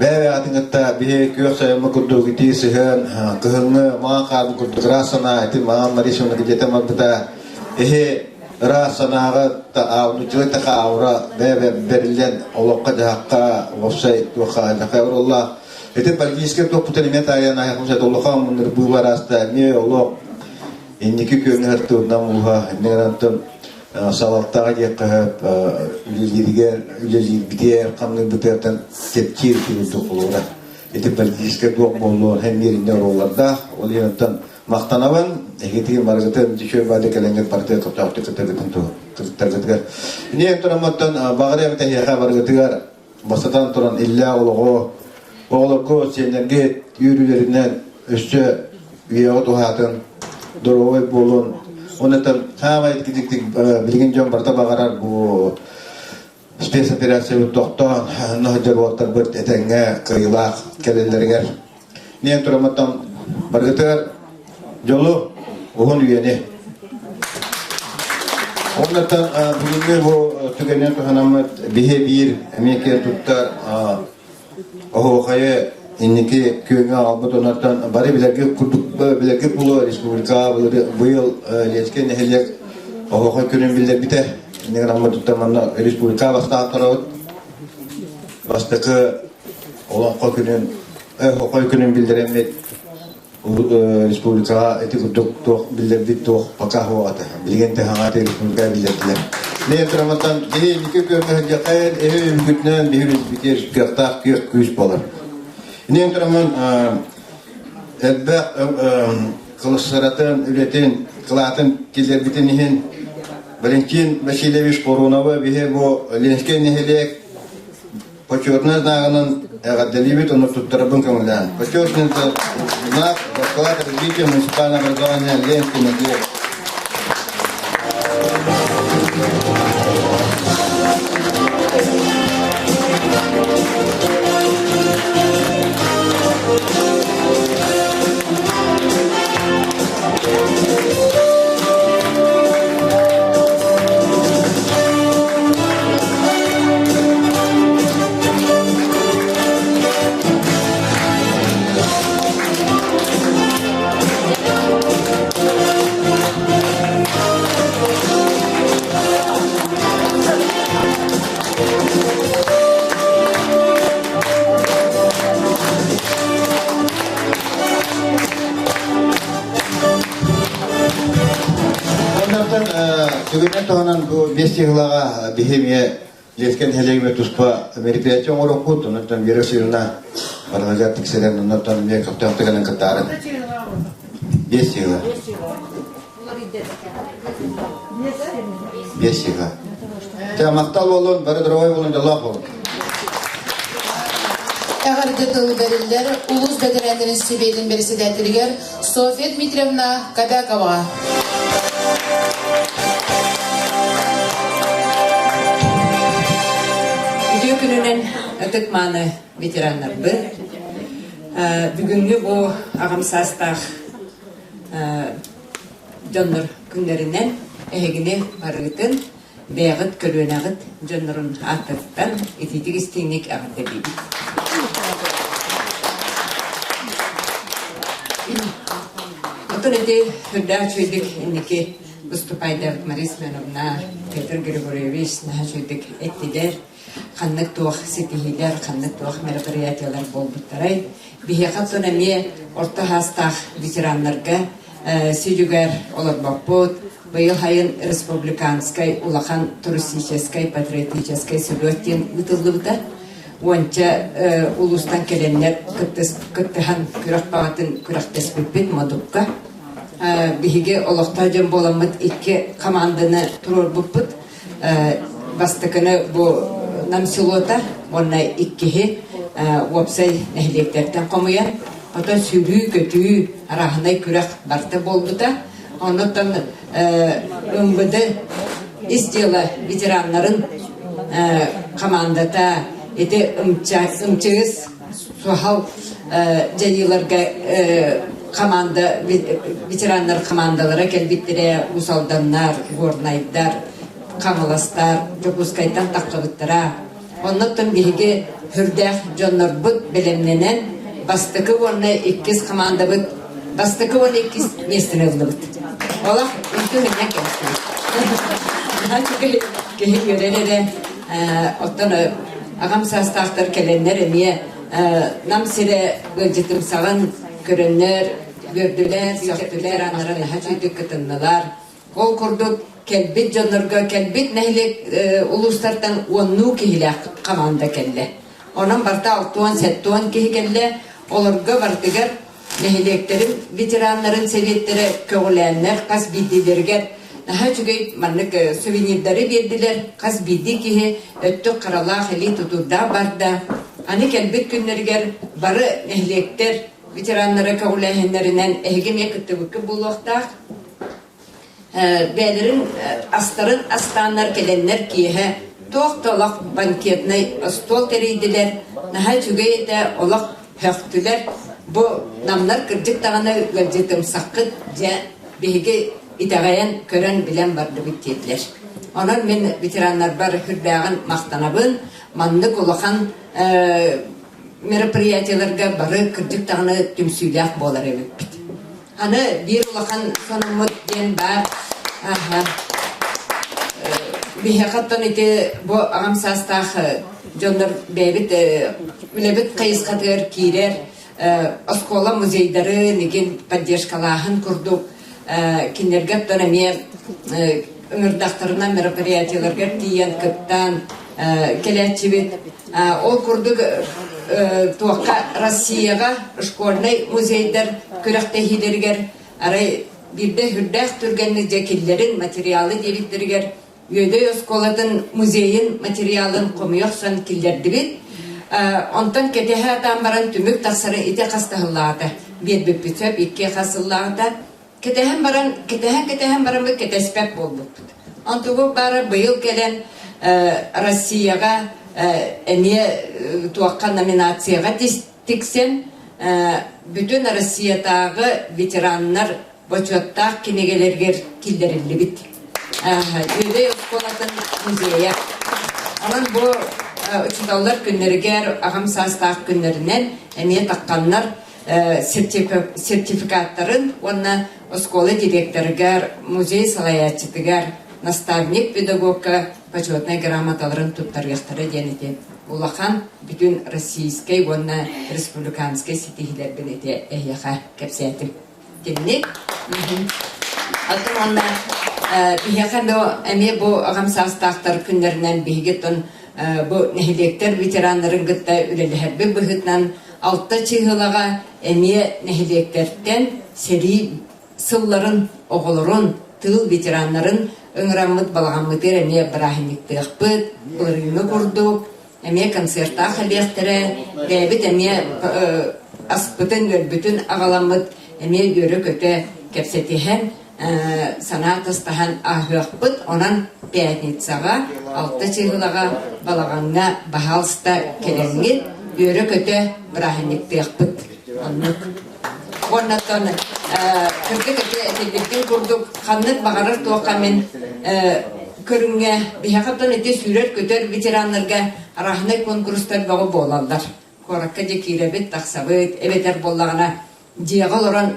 Бэйэ-бэйэҕитин кытта биһи күөх сайыммыт курдук итии сыһыан, кыһыҥҥы маҥан хаарын курдук ыраас санаа ити маҥан Марисовна кидьэтэн барбыта. Эһи ыраас санааҕа аунуччулай таха аура бэйэ бэриллэн олоххо-дьаһахха уопсай туохха алдьархай оруоллаах. Ити политическай туохпутун эмиэ таайан аһыахпын улахан муннур быыбар ааста эмиэ олох инники күөҥҥэ сыртыырынан ууһа иннигэр салалтаҕа диэххэ сөп үлэлииригэр үлэлиирбитигэр хамныырбытыгар чэпчиир курдук холобура ити политическай туох буолуо һэн биэриннэ оруоллардаах ол иһин оттон махтанабын эһигитигин барыгытын үчүгэй баады кэлэҥҥит барытыгар көхтөөхтүк кыттаргытын кыттаргытыгар ини тураммыттан баҕарыам эһиэхэ барыгытыгар бастатан туран иллээх олоҕу оҕолорго сиэннэргэ үөрүүлэринэн өссө үйэҕит уһаатын доруобай буолун оннуттан саамай дьиктик билигин дьон барыта баҕарар бу спецоперациябыт тохтоон сылдьар уолаттарбыт этэҥҥэ кыайыылаах кэлэллэригэр Ниэн тураммыттан баргытыгар дьолу уһун үйэни. Оннуттан бүгүҥҥү бу түгэнинэн туһанаммыт биһи биир эмиэ киэн туттар оһуохайы инники күөҥҥэ аҕалбыт оннуттан бары билэргэ курдук билэргэ буолуо республикаҕа быйыл Ленскэй нэһилиэк оһуохай күнүн биллэрбитэ. Иннигэр туттан манна республикаҕа бастаан турабыт. Бастакы Олоҥхо күнүн Оһуохай күнүн биллэрэммит республикаҕа ити курдук туох биллэрбит туох пока суох этэ. Билигин тэһэҕэ республика биллэрдилэр. Мен тураматтан биһи инники күөҥҥэ сылдьахайын эһи үгүтүнэн биһи битиэр кыахтаах күөх күүс буолар. Инен тураман элбэх кылысыратын үлэтин кылаатын киллэрбитин иһин Валентин Васильевич Хоруновы биһи бу Ленскэй нэһилиэк Почетный знагынан эҕэрдэлиибит, ону туттарабын көҥүлээн. Почетный знак за вклад в развитие муниципального образования Ленский нэһилиэк. Түгэнинэн туһанан бу биэс сыһылаҕа биһи эмиэ Лескэ нэһилиэгимэ туспа мероприятие оҥоруохпут, онон Вера Васильевна барыларыгар тиксэрэн, онон эмиэ көхтөөхтүк кэлэн кыттаарын. Биэс сыла. Биэс сыла. Тэ махтал буолун, бары дорогой буолун, дьоллоох буолун. Эҕэрдэ тыл бэриллэр улуус бэтэрээннэрин сэбиэтин бэрэссэдээтэлигэр Софья Дмитриевна Кобяковаҕа. Үтүө күнүнэн ытык-мааны ветераннарбыт. Бүгүҥҥү бу аҕам саастаах дьоннор күннэринэн эһигини барыгытын бэйэҕит көлүөнэҕит дьоннорун ааттарыттан итиитик истиҥник эҕэрдэлиибит. Оттон ити үрдээх үчүгэйдик инники выступайдаабыт Мария Семеновна, Петр Григорьевич наһаа үчүгэйдик эттилэр. Ханнык туох ситиһиилэр, ханнык туох мероприятиялар буолбуттарай. Биһиэхэ оттон эмиэ орто саастаах ветераннарга сиригэр олорбоппут. Быйыл сайын республиканскай улахан туристическай патриотическай сүлүөт диэн ыытыллыбыта. Уонча улуустан кэлэннэр кыттыһан күрэх баҕатын күрэхтэспиппит Модукка. Биһиги олохтоох дьон буоламмыт икки хамаанданы туруорбуппут. Бастакыны бу Нам селота уонна иккиһи уопсай нэһилиэктэртэн хомуйан, оттон сүүрүү-көтүү, арааһынай күрэх барыта буолбута. Оннуттан МВД ис дьыала ветераннарын хамаандата ити МЧС суһал дьайыыларга команда ветераннар командалара кэлбиттэрэ Уус Алданнар, Горнайдар, Хаҥаластар, Дьокуускайтан таххыбыттара. Оннуттан биһиги хүрдээх дьоннорбут бэлэмнэнэн бастакы уонна иккис командабыт бастакы уонна иккис миэстэни ыллыбыт. Олох икки күннэн кэлистибит. Киһи үөрэр эрэ. Оттон аҕам саастаахтар кэлэннэр эмиэ Нам сирэ ыалдьытымсаҕын көрөннөр, үөрдүлэр, сөхтүлэр, аннара наһаа үчүгэйдик кытыннылар. Ол курдук кэлбит дьоннорго кэлбит нэһилиэк улуустартан уоннуу киһилээх хамаанда кэллэ. Онон барыта 60-70 киһи кэллэ. Олорго барытыгар нэһилиэктэрин ветераннарын сэбиэттэрэ көҕүлээннэр хас биирдиилэригэр наһаа үчүгэй маннык сувенирдары биэрдилэр. Хас биирдии киһи өттүк харалаах илии тутуурдаах барда. Аны кэлбит күннэригэр бары нэһилиэктэр ветераннара көҕүлээһиннэринэн эһиги эмиэ кыттыбыккыт буолуохтаах. Бэйэлэрин астарын астааннар кэлэннэр киэһэ туох да олох банкетнай остуол тэрийдилэр, наһаа үчүгэй этэ, олох һөхтүлэр. Бу намнар кырдьык даҕаны ыалдьытымсаххыт, дьэ биһиги итэҕэйэн көрөн билэн бардыбыт диэтилэр. Онон мин ветераннарбар сүрдээҕин махтанабын, маннык улахан мероприятиеларга бары кырдьык даҕаны түмсүүлээх буолар эбиппит. Аны биир улахан сонуммут диэн баар. Аха. Биһиэхэ оттон ити бу аҕам саастаах дьоннор бэйэбит үлэбит хайысхатыгар киирэр оскуола музейдарын игин поддержкалааһын курдук кинилэргэ оттон эмиэ ыҥырдахтарына мероприятиеларгар тиийэн кыттан кэлээччибит. Ол курдук туохха Россияҕа школьнай музейдар күрэхтэһиилэригэр арай биирдэ сүрдээх түргэнник дьэ киллэрин материалы диэбиттэригэр Үөдэй оскуолатын музейын материалын хомуйа охсон киллэрдибит. Онтон кэтэһэ атаан баран түмүк тахсара ити хас да сыллааҕыта биэрбиппит сөп, икки хас сыллааҕыта. Кэтэһэн баран, кэтэһэн-кэтэһэн бараммыт кэтэспэт буолбуппут. Онтубут баара быйыл кэлэн Россияҕа эмиэ туохха номинацияҕа тиксэн бүтүн Россиятааҕы ветераннар бочуоттаах кинигэлэригэр киллэриллибит. Үөдэй оскуолатын музейа. Онон бу учууталлар күннэригэр аҕам саастаах күннэринэн эмиэ тахханнар сертификаттарын уонна оскуола директорыгар, музей салайааччытыгар, наставник педагогка почетнай грамоталарын туттарыахтара диэн ити улахан бүтүн российскай уонна республиканскай ситиһиилэрбин ити эһиэхэ кэпсээтим. Итинник. Атын уонна. Биһиэхэ эмиэ бу аҕам саастаахтар күннэринэн биһиги оттон бу нэһилиэктэр ветераннарын кытта үлэлэһэрбит быһыытынан алта чыыһылаҕа эмиэ нэһилиэктэртэн сэрии сылларын оҕолорун, тыыл ветераннарын ыҥыраммыт балаҕаммытыгар эмиэ бырааһынньыктыахпыт, былырыыҥҥы курдук эмиэ концертаах элиэхтэрэ, бэйэбит эмиэ аспытын-үөлбүтүн аҕаламмыт эмиэ үөрэ-көтө кэпсэтиһэн санаа атастаһан ааһыахпыт. Онон пятницаҕа, алта чыыһылаҕа балаҕаҥҥа баһаалыста кэлэҥҥит үөрэ-көтө бырааһынньыктыахпыт. Оннук. Уоннаттан кырдьык ити этиллибитин курдук ханнык баҕарар туохха мин көрүҥҥэ биһиэхэ оттон ити сүүрэр-көтөр ветераннарга арааһынай куонкурустар бөҕө буолаллар. Куоракка дьэ киирэбит, тахсабыт, эбэтэр буоллаҕына дьиэҕэ олорон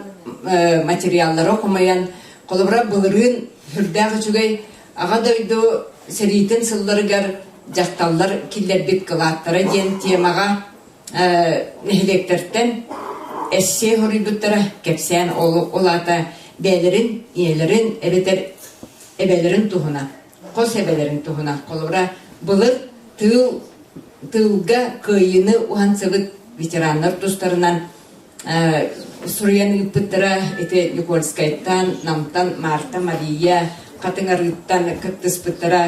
материаллары хомуйан, холобура былырыын сүрдээх үчүгэй Аҕа дойду сэриитин сылларыгар дьахталлар киллэрбит кылааттара диэн темаҕа нэһилиэктэртэн эссе хоруйбуттара кэпсээн ол аата бэйэлэрин ийэлэрин эбэтэр эбэлэрин туһунан хос эбэлэрин туһунан холобура былыр тыыл тыылга кыайыыны уһансыбыт ветераннар тустарынан суруйан ыыппыттара ити Никольскайтан, Намтан Марта Мария Хатыҥ Арыыттан кыттыспыттара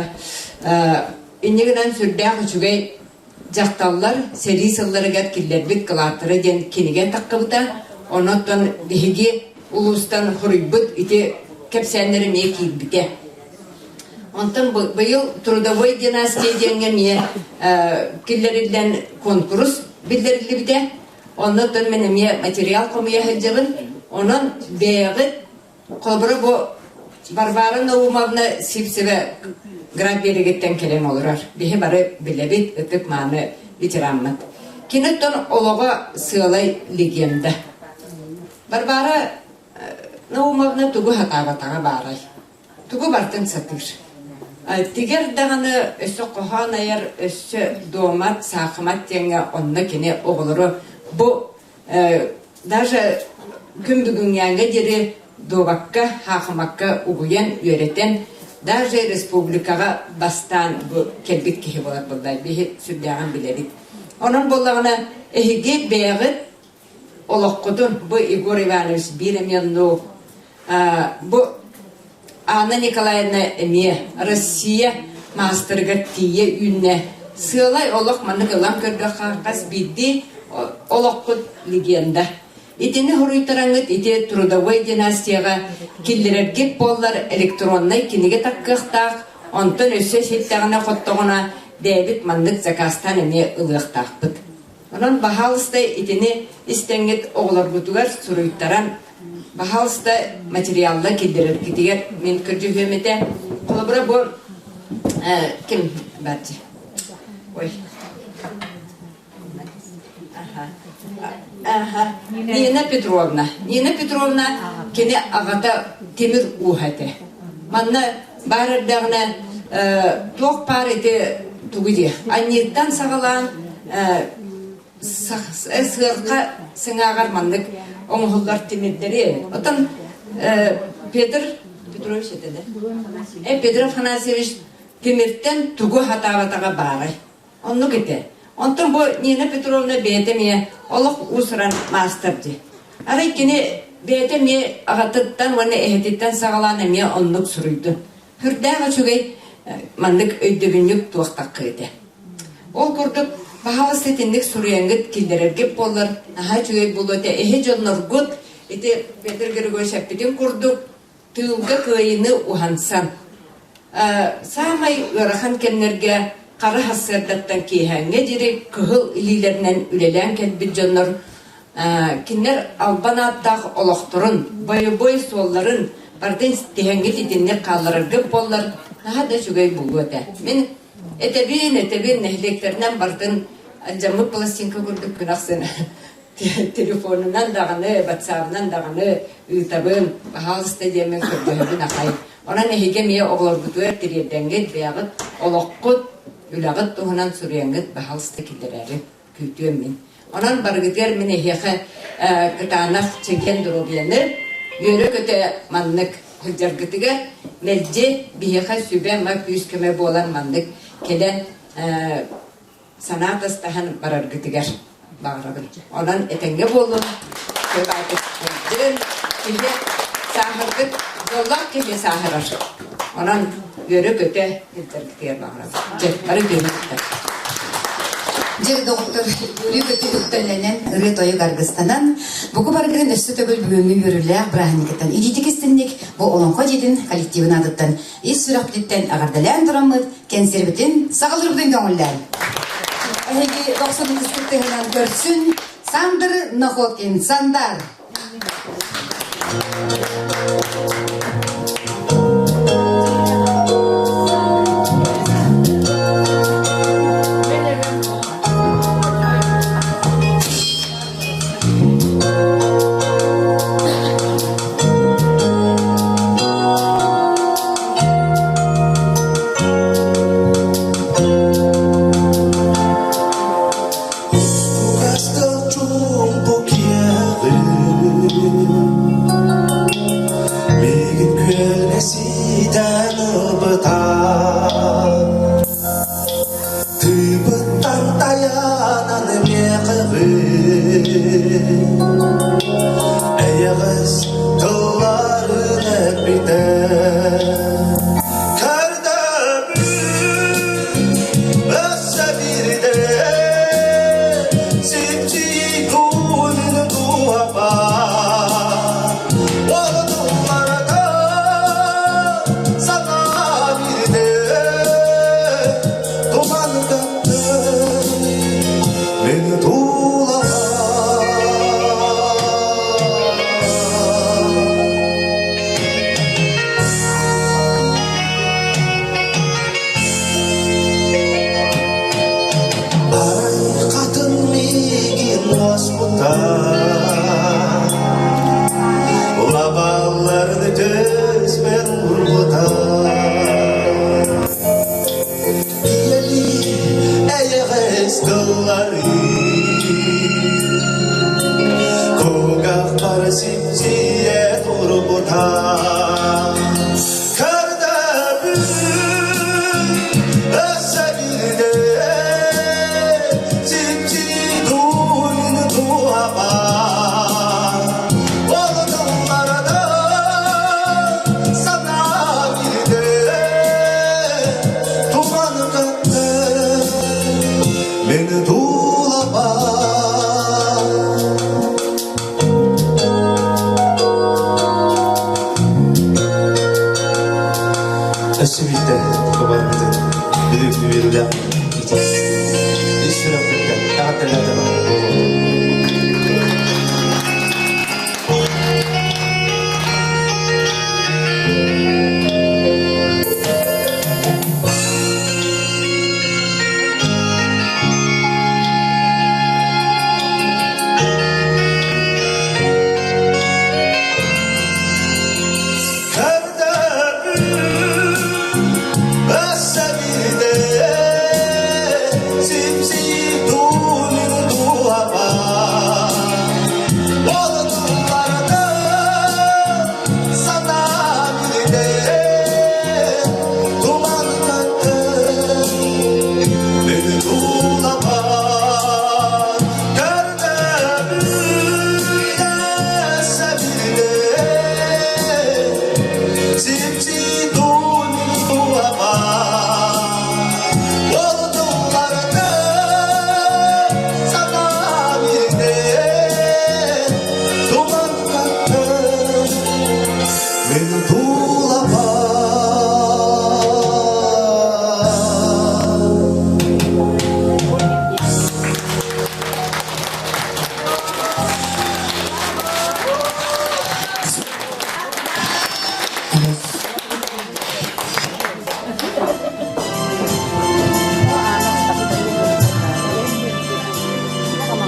инньэ гынан сүрдээх үчүгэй Дьахталлар сэрии сылларыгар киллэрбит кылааттара диэн кинигэ таххыбыта. Онон биһиги улуустан хоруйбут ити кэпсээннэр эмиэ киирбитэ. Онтон быйыл трудовой династия диэҥҥэ эмиэ киллэриллэн куонкурус биллэриллибитэ. Оннуттан мин эмиэ материал хомуйа сылдьабын. Онон бэйэҕит Холобура бу Варвара Наумовна Сивцева Град биэригиттэн кэлэн олорор. Биһи бары билэбит, ытык-мааны ветераммыт. Киниттэн олоҕо сыалай легенда. Варвара Наумовна тугу сатаабатаҕа баарай? Тугу бартын сатыыр? Тигэр даҕаны өссө хоһоон айар, өссө дуомат, саахымат диэҥҥэ онно кини оҕолору бу даже күн бүгүҥҥээҥҥэ диэри дуобакка, хаахымакка угуйан, үөрэтэн, даже республикаҕа бастаан бу кэлбит киһи буолар буолла. Биһи сүрдээҕин билэбит. Онон буоллаҕына, эһиги бэйэҕит олоххутун бу Егор Иванович биир эмиэ оннук бу Анна Николаевна эмиэ Россия маастарыгар тиийэ үүннэ. Сыалай олох маннык ылан көрдөххө хас биирдии олоххут легенда. Итини хоруйтараҥҥыт ити трудовой династияҕа киллэрэргит буоллар электроннай кинигэ таккыахтаах, онтон өссө ситтэҕинэ-хоттоҕуна бэйэбит маннык заказтаан эмиэ ылыахтаахпыт. Онон баһаалыста итини истэҥҥит оҕолоргутугар суруйтаран Баһаалыста материалла киллэрэргитигэр мин көрдьүһүөм этэ. Холобура бу ким бааччы? Ой. Аха. Нина Петровна. Нина Петровна кини аҕата тимир ууһа этэ. Манна баар эрдэҕинэ туох баар ити тугу диэ анньыыттан саҕалаан сыарха сыҥааҕар маннык оҥоһуллар тимирдэри. Оттон Петр Петрович этэ да? Э, Петр Афанасьевич тимиртэн тугу хатаабатаҕа баарай. Оннук этэ. Онтон бу Нина Петровна бэйэтэ эмиэ олох уус-уран маастар дии. Арай кини бэйэтэ эмиэ аҕатыттан уонна эһэтиттэн саҕалаан эмиэ оннук суруйду. Хүрдээх үчүгэй маннык өйдөбүнньүк туохтахха этэ. Ол курдук, баһаалыста итинник суруйаҥҥыт киллэрэргит буоллар, наһаа үчүгэй буолуо этэ. Эһи дьонноргут ити Петр Григорьевич эппитин курдук, тыылга кыайыыны уһансан, саамай ыарахан кэмнэргэ хара сарсыардаттан киэһээҥҥэ диэри кыһыл илиилэринэн үлэлээн кэлбит дьоннор кинилэр албан ааттаах олохторун, бойобуой суолларын барытын тиһэҥҥит итинник хааллараргыт буоллар, наһаа да үчүгэй буолуо этэ. Мин этэбин, этэбин, нэһилиэктэринэн барытын алдьаммыт пластинка курдук күн ахсын телефонунан даҕаны, ватсабынан даҕаны ыытабын, баһаалыста диэммин көрдөһөбүн ахай. Онон эһиги эмиэ оҕолоргутугар тириэрдэҥҥит, бэйэҕит олоххут, үлэҕит туһунан суруйаҥҥыт баһаалыста киллэрээри күүтүөм мин. Онон барыгытыгар мин эһиэхэ кытаанах чэгиэн доруобуйаны, үөрэ-көтө маннык сылдьаргытыгар. Мэлдьи биһиэхэ сүбэ-ама күүс-көмө буолан маннык кэлэн санаа тастаһан бараргытыгар баҕарабын. Онон этэҥҥэ буоллун, киһи сааһырбыт, дьоллоох киһи сааһырар. Онон үөрэ-көтө илдьэргитигэр баҕарабын. Дьэ, бары үтүөнү Дьэ, доҕоттор, үөрүү-көтүү үктэллэнэн, ырыа-тойук аргыстанан, буку баргырын өссө төгүл бүгүҥҥү үөрүүлээх бырааһынньыктан илиитик истинник бу Олоҥхо дьиэтин коллективын аатыттан ис сүрэхпититтэн эҕэрдэлээн тураммыт, кэнсиэрбитин саҕалыырбытын көҥүллээн. Эһиги дохсун ытыспыт тыһынан көрсүн Сандр Находкин, Сандар! Мигин күөлэ ситэн ылбыта Тыыбыттан тайанан миэхэҕин Эйэҕэс тылларын эппитэ Көрдөбүн өссө биирдэ Сипчий туунун туһапа Олотулларга санаа биирдэ Туман көттө мин тулаҕа. Арай хатын миигин уоспута Лабалларын төспен урбута Ийэлии эйэҕэс тыллары Кугахтар сипсийэ турбута Көрдөбүн өссө биирдэ Сипсий туйун туһаба Ол тылларда санаа биирдэ Туман көттө мин тулаба Өссө биирдэ кубарбытын бүлүүрүлээх ис сүрэхпиттэн эҕэрдэлээтим буолуохтун. Beni bulamaz Derdem Beni bulamaz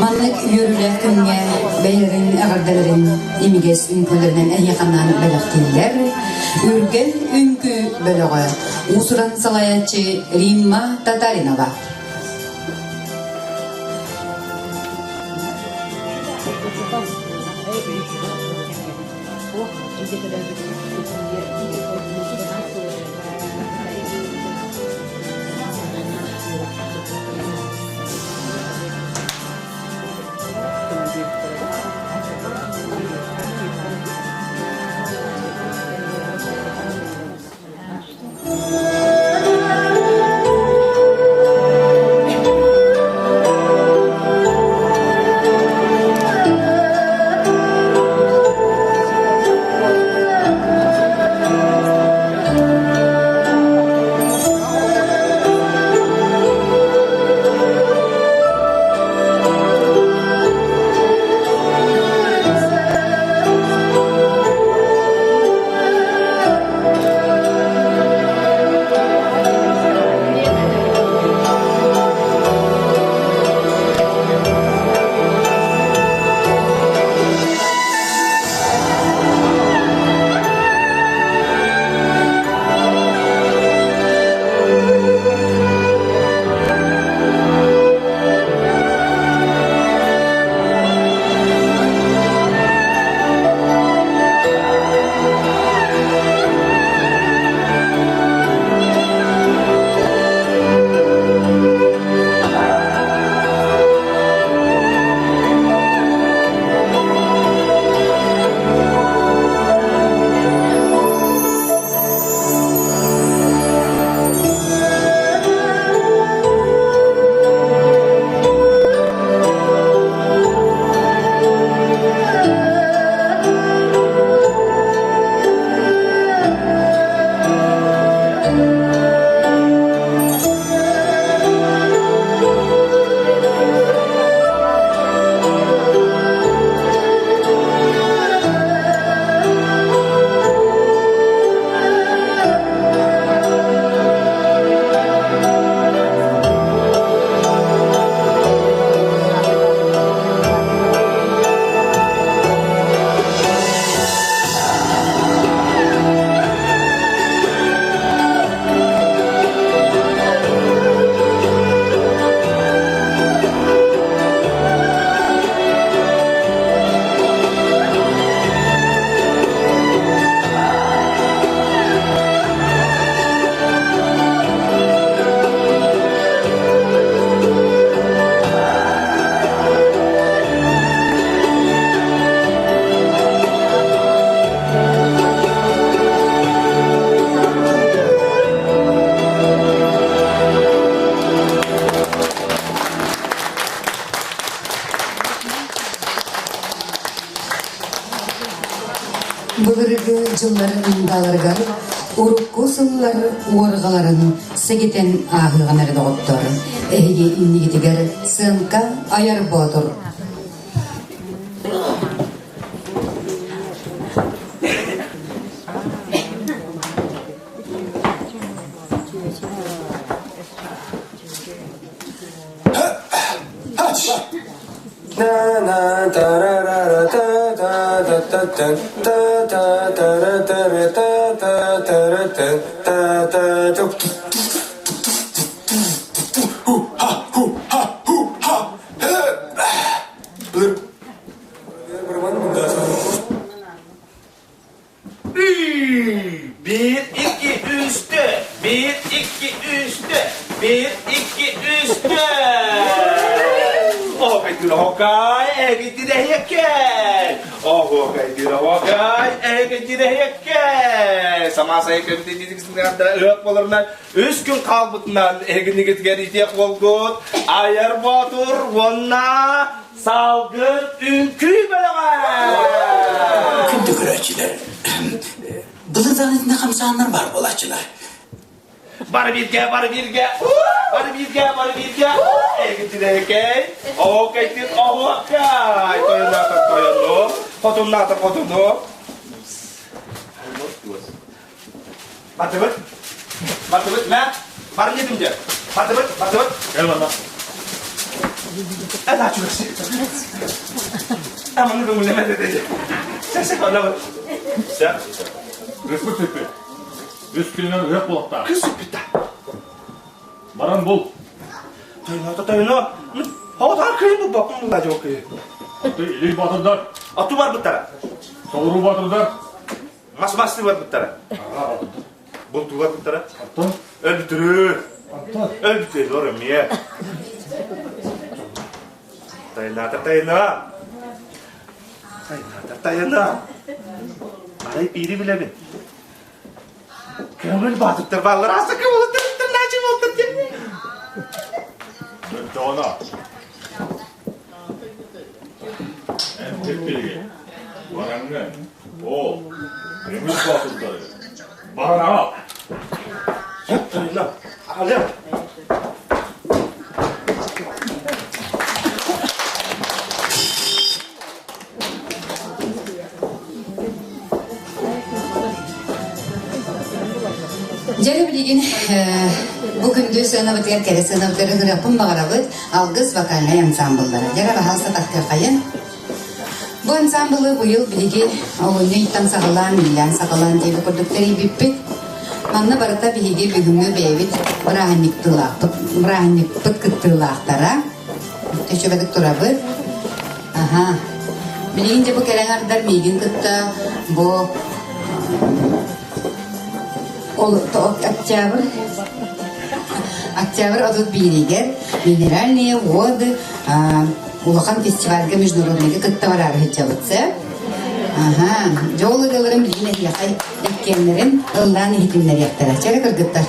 Маннык үөрүүлээх күҥҥэ бэйэлэрин эҕэрдэлэрин имигэс үҥкүүлэринэн эһиэхэ анаан бэлэхтииллэр. Үргэл үҥкүү бөлөҕө уус-уран салайааччы Римма Татаринова. Былыргы дьыллар мындааларыгар урукку сыллар уорҕаларын сэгэтэн ааһыаҕын эрэ доҕоттор, эһиги иннигитигэр сыаҥка айар боотур. Bir, iki, üç, dört. Bir, iki, üç, dört. Bir, iki, үс, dört. Оһокай, эгитирэһиэккэй! Оһуокай, оһуокай, эгитирэһиэккэй! Самаасай көмүтүннэрэ ыһыах буоларынан үс күн хаалбытынан эһигинигитигэр итиэх буолгут Айар Боотур уонна Салгын үҥкүү бөлөҕө! Күндү көрөөччүлэр, былыр даҕаны хамсааннар баар буолааччылар. Бары бииргэ, бары бииргэ, бары бииргэ, бары бииргэ. Эгитинэкэй, оһуокайтын оһуокай. Тойоннаатар тойону, хотуннаатар хотуну. Бардыбыт, бардыбыт, мэ, барын дедим де. Бардыбыт, бардыбыт. Кэл манна. Эн ачугасы. Аманы көңүллеме dedi. Сәсек анабы. Сәп. Үспүт сүппүт. Үс күнүнэн ыһыах буолуохтаах. Кыз сүппүт Баран бул. Тойно, тойно. Хоҕотоҕор кыйын булбаппын булла дьол кыйы. Илий батырдар. Оту барбыттара. Соҕуруу батырдар. Мас мастыы барбыттара. Бултуу барбыттара. Оттон? Өлбүтүрүү. Оттон? Өлбүтүрүү эмиэ. Тайната тайна. Тайната тайна. Арай биири билэбин. Көңүл баатыттар бааллар. Аса көңүл начи болтар диэн. Дона. Эн теппиги. Бараңы. Ол. Көңүл баатырдары. Баран ағал. Тайна. Алем. Дьэ билигин бу күндү сыанабытыгар кэрэ сыанабытыгар ыҥырыахпын баҕарабыт Алгыс вокальнай ансамбллара. Дьэ баһаалыста тахтыаххайын. Бу ансамблы быйыл биһиги олунньу ыйтан саҕалаан, миллион саҕалаан диэби курдук тэрийбиппит. Манна барыта биһиги бүгүҥҥү бэйэбит бырааһынньыктыылаахпыт, бырааһынньыкпыт кыттыылаахтара. Үчүгэйдик турабыт. Аха. Билигин дьэ бу кэлэн ардар миигин кытта бу ол октябрь октябрь 31-игэр Минеральные воды улахан фестивальга международныйга кытта бараары сылдьабыт Аха. Дьол ырыаларын билигин эһиэхэ иккиэннэрин ыллаан иһитиннэриэхтэрэ. Чэрэ кыргыттар.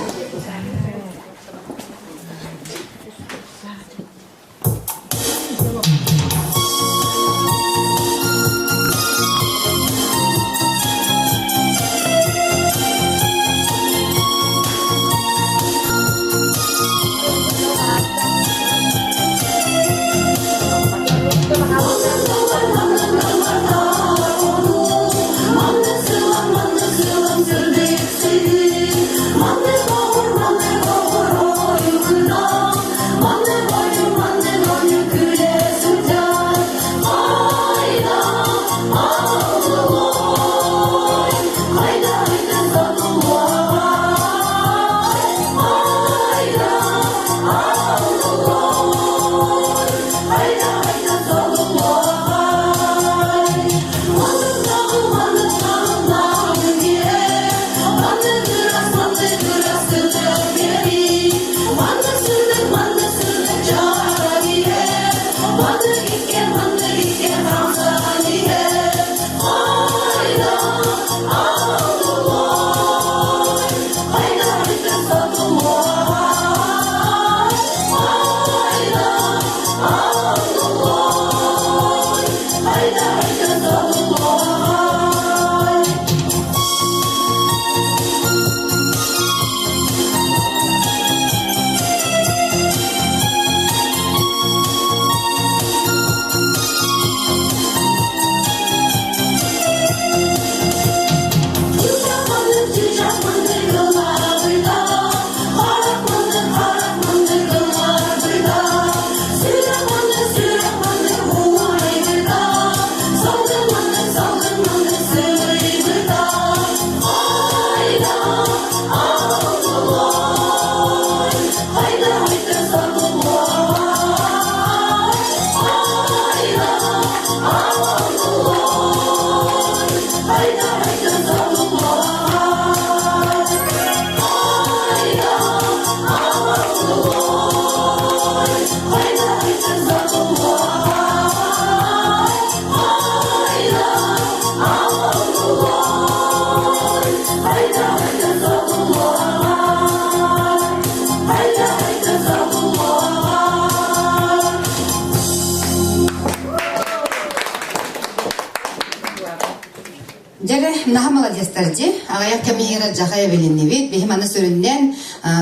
Дьэрэ, наһаа маладьыастар дии. Аҕыйах кэмигэр дьахай эбилиннибит. Биһи маны сүрүннээн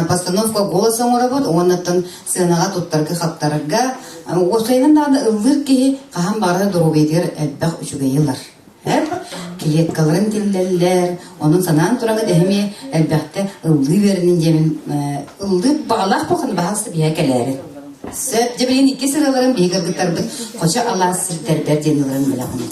постановка голос оҥоробут уоннаттан сыанаҕа туттарга-хаптарга. Уопсайынан даҕаны ыллыыр киһи хаһан баҕарар доруобуйатыгар элбэх үчүгэйи ылар. Клеткаларын тиллэллэр, онон санаан тураҥыт эһими элбэхтэ ыллыы үөрэнин диэмин ыллыы баҕалаах буолхан баһаалыста биһэ кэлээрин. Сөп, дьэ билигин иккис ырыаларын биһи кыргыттарбыт Хочо алаас сирдэрбэр диэн ыларын билэҕин.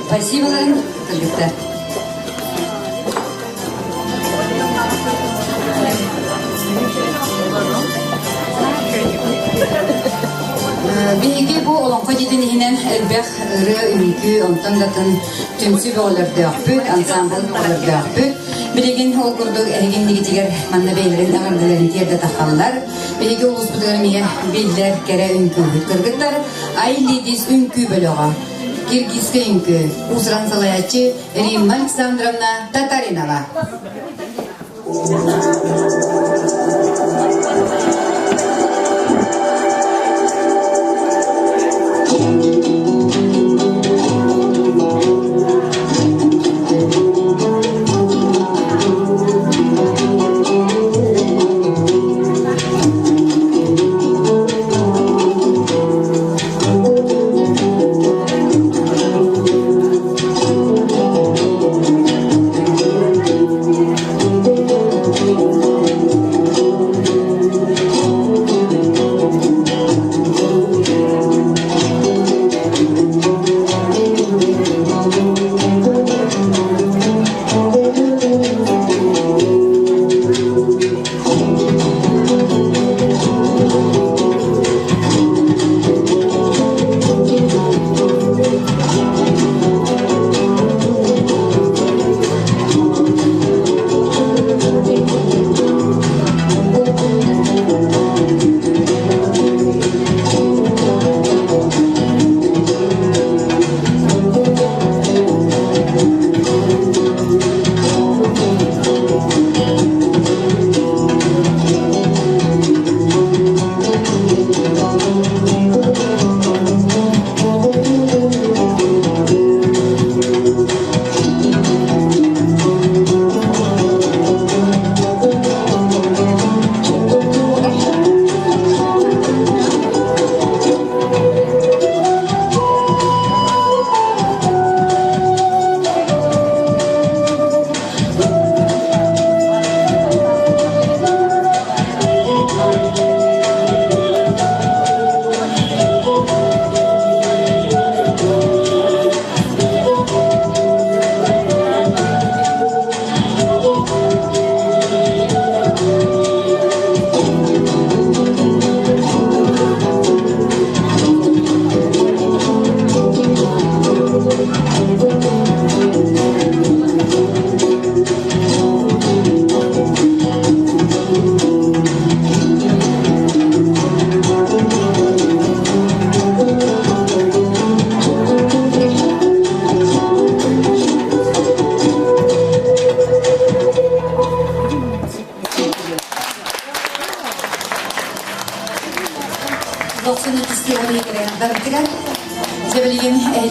Спасибо, кыргыттар. Биһиги бу олоҥхо дьиэтин иһинэн элбэх ырыа, үҥкүү, онтон да атын түмсүү бөҕөлөрдөөхпүт, ансамбл бөҕөлөрдөөхпүт. Билигин ол курдук эһигиннигитигэр манна бэйэлэрин эҕэрдэлэрин тиэрдэ тахаллар. Биһиги улууспутугар эмиэ биллэр кэрэ үҥкүүһүт кыргыттар Ай Лидис үҥкүү бөлөҕө. Киргизскэй үҥкүү. Уус-уран салайааччы Римма Александровна Татаринова.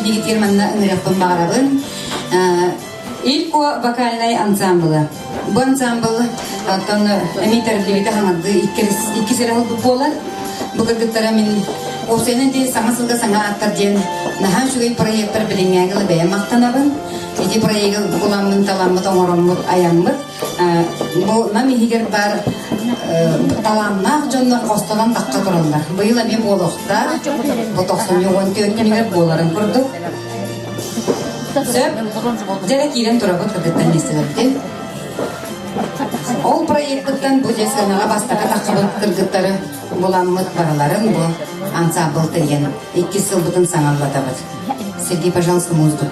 иннигитигэр манна ыҥырыахпын баҕарабын. Илко вокальнай ансамблы. Бу ансамбл оттон эмиэ тэриллибитэ хаҥардыы иккис эрэ сылбыт буолар. Бу кыргыттара мин уопсайынан ити саҥа сылга саҥа ааттар диэн наһаа үчүгэй проектар билиҥҥээги ыла бэйэм махтанабын. Ити проегы буламмын, таламмыт, оҥороммут, айаммыт. Бу Нам иһигэр баар талааннаах дьоннор хостонон тахха тураллар. Быйыл эмиэ буолуохтаах. Бу тохсунньу 14 күнүгэр буоларын курдук. Сөп. Дьэ киирэн турабыт кыргыттан миэстэлэрбитин. Ол проекпыттан бу дьэ сыанаҕа бастакы таххабыт кыргыттары буламмыт барыларын бу ансамбл тэрийэн иккис сылбытын саҥаллатабыт. Сергей, пожалуйста, музыку.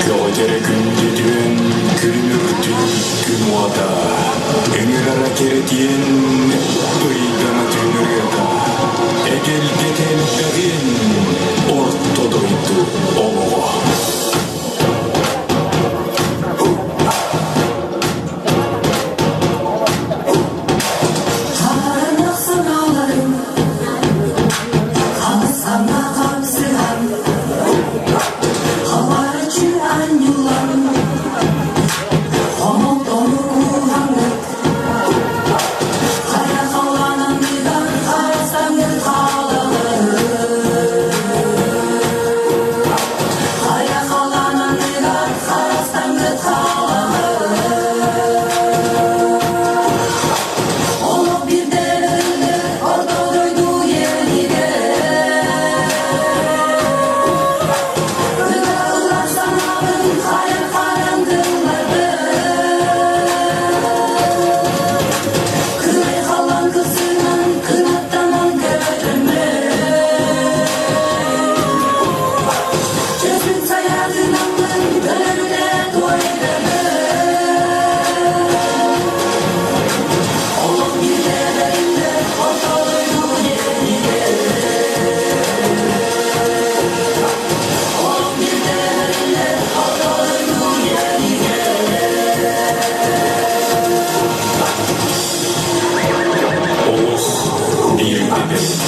Көҕүтэрэ күндүтүөн, күлүмүрдүү күн уота, ыҥырара кэрэтиэн, ыйдана түүн ырыата, эгэлгэтэ элбэҕин, орто дойду олоҕо. Харанах санааларым Хамсана хапсыһан Халарчы анньылан Хомолтону кууһаҥыт Хайа халананыгар харсаҥыт хаалаҕын Хайа халананыгар харсаҥыт хаалаҕын Олох биирдэ орто дойду иэнигэр Ыга санаабын хайан-хайан тылларбын Кырай халан кысынан кынаттанан көтөммүн Чөсүн сайаатынаммын өлөрүнэ туойдабын Олох биирдэ бэриллэр орто дойду иэнигэр Олох биирдэ бэриллэр орто дойду иэнигэр Олох биирдэ бэриллэр.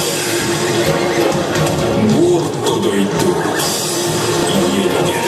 Бу орто дойду иэнигэр.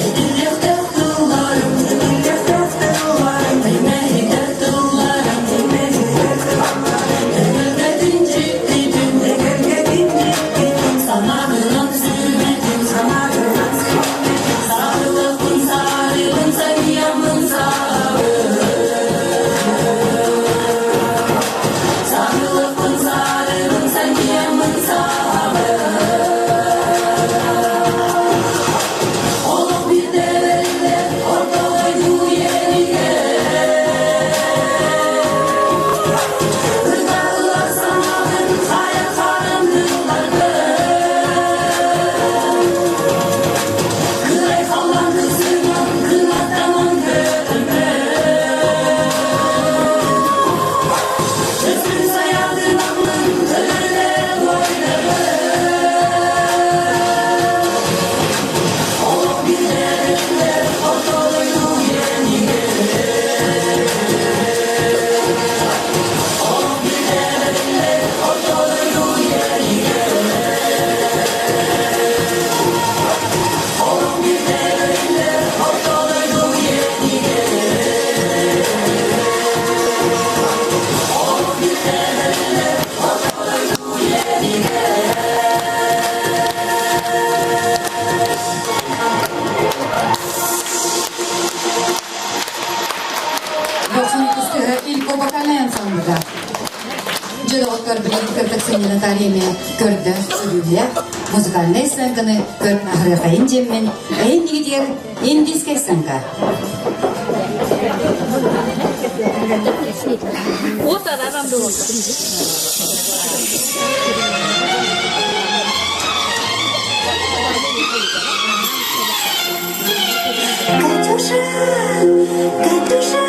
Этиллиэхтээх тылларым, этиллиэхтээх тылларым, имэһитэр тылларым, имэһитэр тылларым, эгэлгэтин дьиктитин, эгэлгэтин дьиктитин, санаатынан сүмэтин, санаатынан сүмэтин, сарылыахпын сарыбын, сарыйаммын саабын, сарылыахпын сарыбын, сарыйаммын саабын. Олох биирдэ бэриллэр орто дойду иэнигэр Ытаһылар санаатын хайа харан тылларгын Кырай халлаан кысынан кынаттанан көтөммүн Өспүн сайаатынаммын өлөрүнэ туойдабын Олох биирдэ бэриллэр орто дойду иэнигэр Олох биирдэ бэриллэр орто дойду иэнигэр Олох биирдэ бэриллэр орто дойду иэнигэр Олох биирдэ бэриллэр орто дойду иэнигэр Илко вокальнай ансамблга. Дьэ доҕоттор билигин кырдык сынньанатар эмиэ көрдө сүрүүлээх музыкальнай сценканы көрөн аһарыахайын диэммин эйин индийскэй сценка. Катюша, Катюша,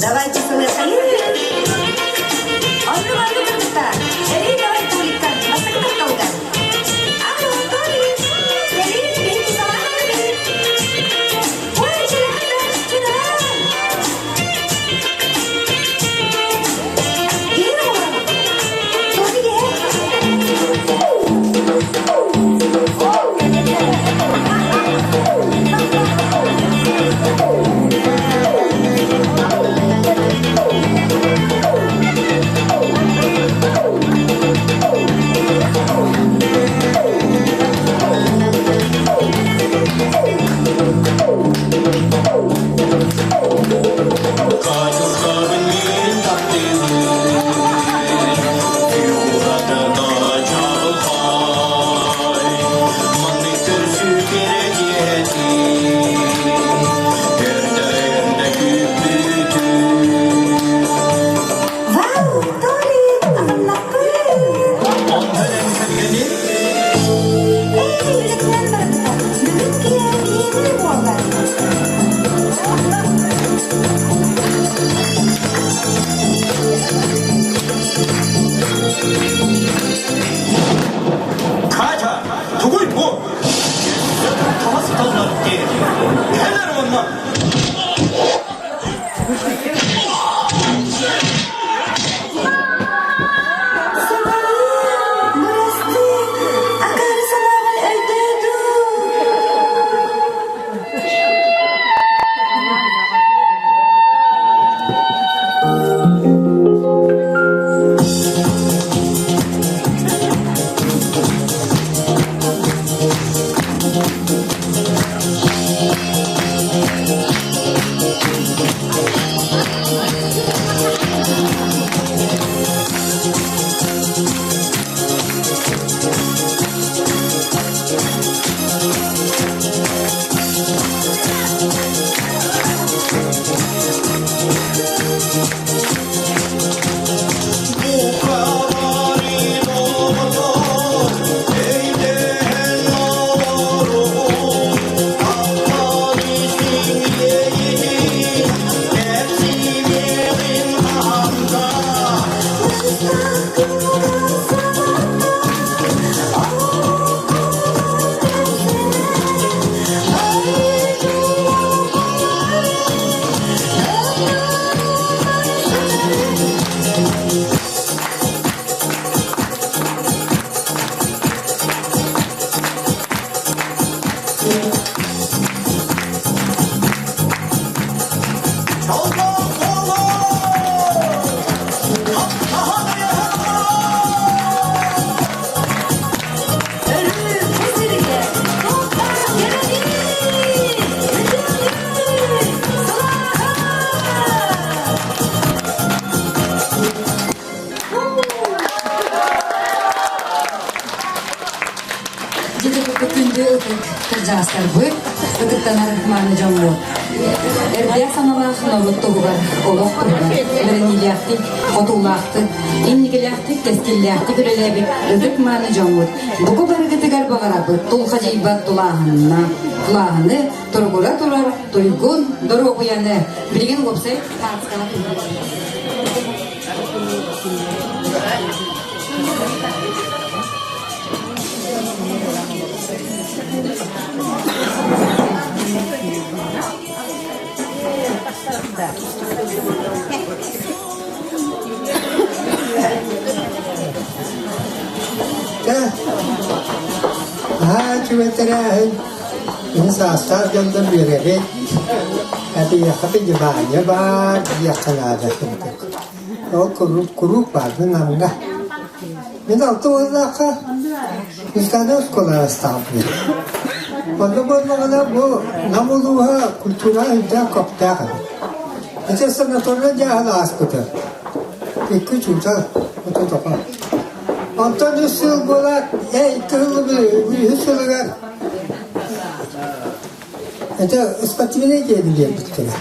Давайте слышим. Дьиэ күндү ытык кырдьаҕастарбыт, ытыктанар мааны дьоммут. Эрдээх саналаах норуот туһугар, олох туһугар бэриниилээхтик, хотуулаахтык, инникилээхтик, кэскиллээхтик үлэлээбит ытык мааны дьоммут буку барыгытыгар баҕарабыт тулхадьыйбат тулааһынна, тулааһыны туругура турар туйгун доруобуйаны билигин уопсай хаацкаҕа Наһаа үчүгэй тэрээһин. Мин саастаах дьонтон үөрэбит. Эбиэхэ внимание баар диэххэ наада курдук. Ол куруук куруук баарбын Намҥа. Мин алта уоннаахха музыкальнай оскуолаҕа астаабыппын. Онно буоллаҕына бу Нам улууһа культура үрдээх көхтөөх эбит. Ити санаторнай дьааһын ааспыта. Икки учуутал отутоҕо. Онтон үс сыл буолаат, ээ икки сыл үһүс сылыгар Это спортивный диэни биэрбиттэрэ.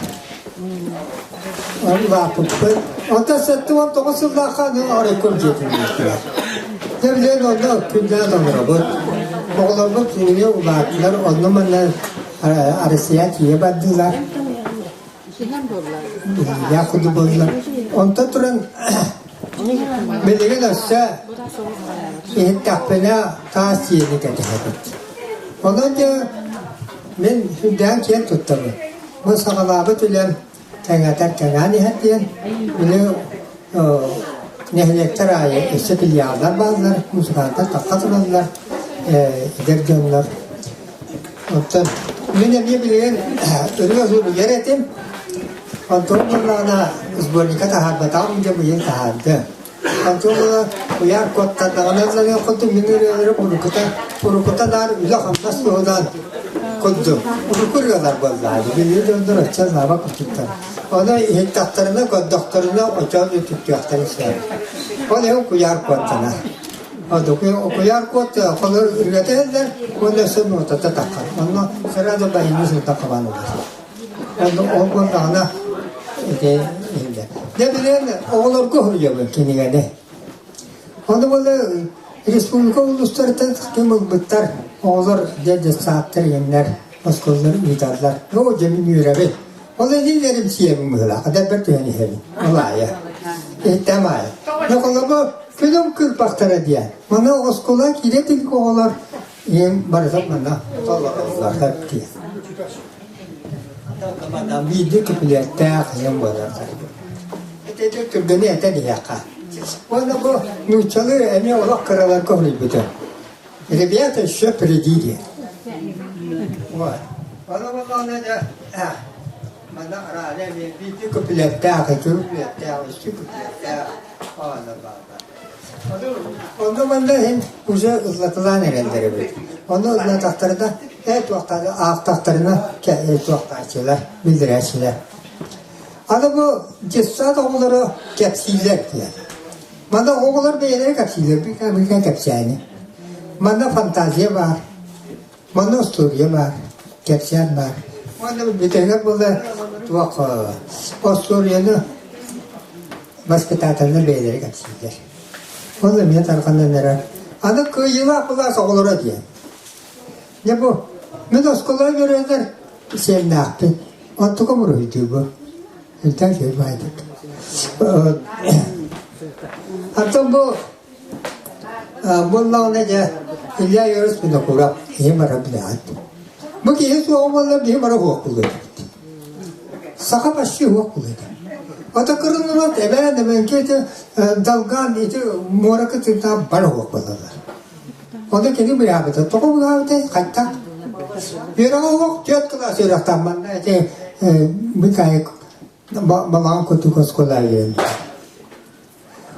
Улааппыппыт. Онтон 79 сыллаахха аны оройком дьиэтин биэрдилэр. Дьэ билигин онно күндээн олоробут. Оҕолорбут кинини улааттылар, онно-манна Россия тиийэ бардылар. Илиилээх курдук буоллулар. Онтон туран билигин өссө иһиттэхпинэ таас дьиэни кэтэһэбит. Онон дьэ мин сүрдээх киэн туттабын. Бу саҕалаабыт үлэм кэҥэтэр кэҥээн иһэр диэн били нэһилиэктэр аайы өссө филиаллар бааллар, музыканттар тахха тураллар, эдэр дьоннор. Оттон мин эмиэ билигин ырыа суруйар этим. Онтон буоллаҕына сборника таһаарбатаҕым дьэ быйыл таһаарды. Онтон буола куйаар куоттардаҕына ылларыах курдук мин ырыаларым уруккута уруккута наар үлэ-хамнас туһунан курдук урукку ырыалар буоллаҕа. Билии дьоннор оччо лааба курдуктар. Ону иһиттэхтэринэ, көрдөхтөрүнэ очоон үтүктүөхтэрин сөп. Ол иһин куйаар куоттанар. Куйаар куот холор ырыата иһиллэр уонна өссө нуотата таххар. Онно сразу байыны сылта хабан ылар. Онно ол буоллаҕына ити иһиллэр. Дьэ билэн оҕолорго суруйабын кинигэни. Ону буола республика улуустарыттан ким ылбыттар оҕолор дьэ детсадтар иэннэр оскуолалар ыыталлар. Оо дьэ мин үөрэбин. Ол илиилэрим сиэбин быһыылаах, эдэрбэр түһэн иһэбин. Ол аайы. Иһиттэм аайы. Ньукулабы күнүм кыырпахтара диэн. Маны оскуола киирэ тилик оҕолор ийэм барыта манна толороллор диэн. Биирдэ күпүлүөттээх ийэм буолар. Ити түргэни этэн иһиэххэ. Уонна бу нууччалыы эмиэ олох кыраларга суруйбутум. Ребята еще впереди диэн. Вот. Ону буоллаҕына дьэ манна араана эмиэ биирдэ күпүлүөттээх, икки күпүлүөттээх, үстүү күпүлүөттээх оонньуу бааллар. Онно манна иһин уже ыллатылаан эрэллэр эбит. Ону ыллатахтарына, ээ туохтааны аахтахтарына туохтааччылар, биллэрээччилэр. Аны бу детсад оҕолоро кэпсииллэр диэн. Манна оҕолор бэйэлэрэ кэпсииллэр, быка кэпсээни. Манна фантазия баар, манна остуоруйа баар, кэпсээн баар. Уонна бүтэһигэр буолла туох остуоруйаны воспитателлэр бэйэлэрэ кэпсииллэр. Ол эмиэ тарҕанан эрэр. Аны кыайыылаах былаас оҕолоро диэн. Дьэ бу мин оскуолаҕа үөрэнэр сиэннээхпин. Онтукам уруһуйдуубун. Илтэн үчүгэй баайдык. Оттон бу буоллаҕына дьэ Илья Егорович Винокуров киһи бара билэҕит. Бу киһи суоҕа буоллар биһи бара суох буолуо этибит. Саха почти суох буолуо этэ. Ото кырын эбээн эбэҥки ити долган ити муора кытыытаах бара суох буолаллар. Ону кини быһаабыта. Тоҕо быһаабытай? Хантан? Үөрэҕэ суох түөрт кылаас үөрэхтээх манна ити быкаайык балаҕан курдук оскуола үөрэннэ.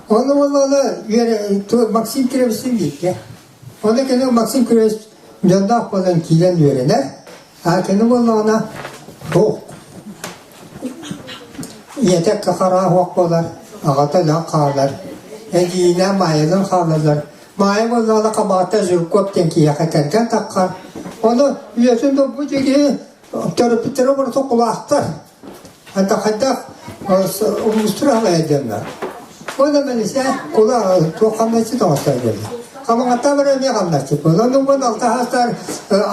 Ону буоллаҕына Максим Кировичтыын бииргэ. Ону кини Максим Кирович дьонноох буолан киирэн үөрэнэр. А кини буоллаҕына суох. Ийэтэ хараах уох буолар, аҕата өлөн хаалар, эдьиийинээн Маайалыын хаалаллар. Маайа буоллаҕына Хамаҕатта Жирков диэн киһиэхэ кэргэн таххар. Ону үйэтин да бу киһи төрөппүттэрэ барыта кулаахтар. Ханта хайдах улуустар аҕалайа диэннэр. Уонна мэлисэ кула туох хамначчы тоҕостор диэннэр. Хамаҕатта бары эмиэ хамначчы. Онон угун алта хаастар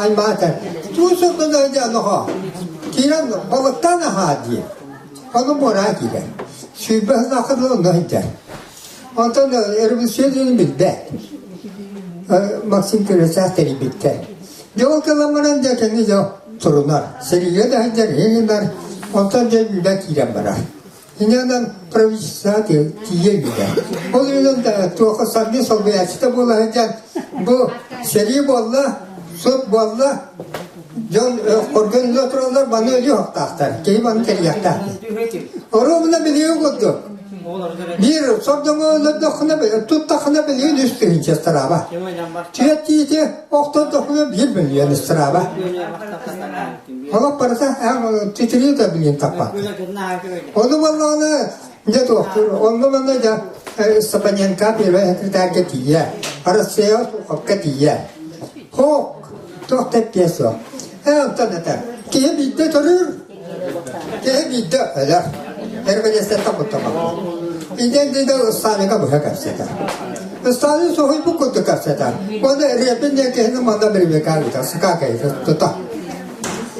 аймаатар. Туу сылгына диэн оҕо. Киирэн балыктаан аһаа диир. Ону муораа киирэр. 20 сыллаахха дылы онно сылдьар. Онтон революция диэни билбэт. Максим Кириллович тэрийбиттэр. Дьэ ол кэлэн баран дьэ кини дьэ турунар. Сэриигэ да сылдьар, иһинэр. Онтон дьэ үлэ киирэн барар. Инньэнэн правительство тиийэ үлэ. Ол иһин туохха саргы солбуйааччыта буола сылдьан бу сэрии буолла, сут буолла, дьон хоргун үлэ тураллар, маны өлүү охтаахтар. Киһи маны тэрийиэхтээх. Оруобуна билиги курдук. Биир сордоҥу өлөрдөххүнэ, туттаххына билигин үс тыһыынча ыстарааба. Түөрт тиити охтордоххуна биир мөлүйүөн ыстарааба. Олох барыта титирии да билигин таппат. Ону буоллаҕына дьэ туохтуур, онно манна дьэ Степаненко первый секретарьга тиийэ, Арассыыйа Суховка тиийэ. Хоок, туох да эппиэ суох. Ээ, онтон этэр, киһи биирдэ төрүүр, Киһи биирдэ өлөр. Эрбэниэстэттэн куттаммаппын. Инньэ диэн Ыстаалинга быһа кэпсэтэр. Ыстаалин соһуйбут курдук кэпсэтэр. Уонна Репин диэн киһини манна бирибикаабыта, сыкаакайыта тута.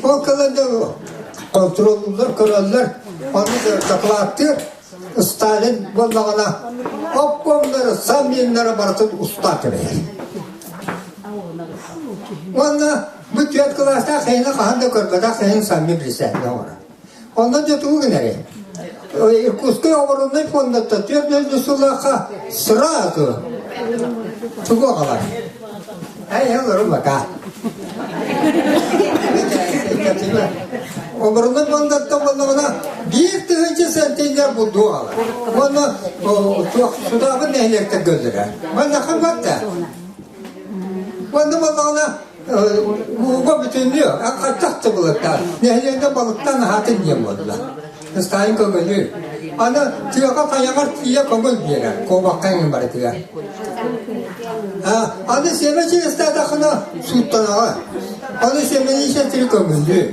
Ол кэлэн контроллууллар, көрөллөр, ону дакылааттыыр. Сталин буоллаҕына обкомнары, Совминнары барытын устаа кэбиһэр. Уонна Бу түөрт кылаастаах сайыны хаһан да көрбөтөх сайын самми билсээҥҥэ оҥорор. Онно дьэ тугу гынарый? Иркутскай обороннай фондаттан 400 сыллаахха сразу тугу аҕалар? Эй, олору бака. Обороннай фондаттан буоллаҕына биир тыһыынча сентинер булду аҕалар. Уонна туох судаабын нэһилиэктэр көллөрөр. Манна хам батта. Уонна буоллаҕына ууга бүтүннүү хаттах да былыттаан, нэһилиэнньэ балыктаан аһаатын диэн буолла. Сталин көҥүлүүр. Аны тыаҕа тайаҕар тиийэ көҥүл биэрэр, куобахха эҥин барытыгар. Аны сиэмэ чиэстээтэххинэ сууттанаҕа. Аны сиэмэни сэтири көҥүллүүр.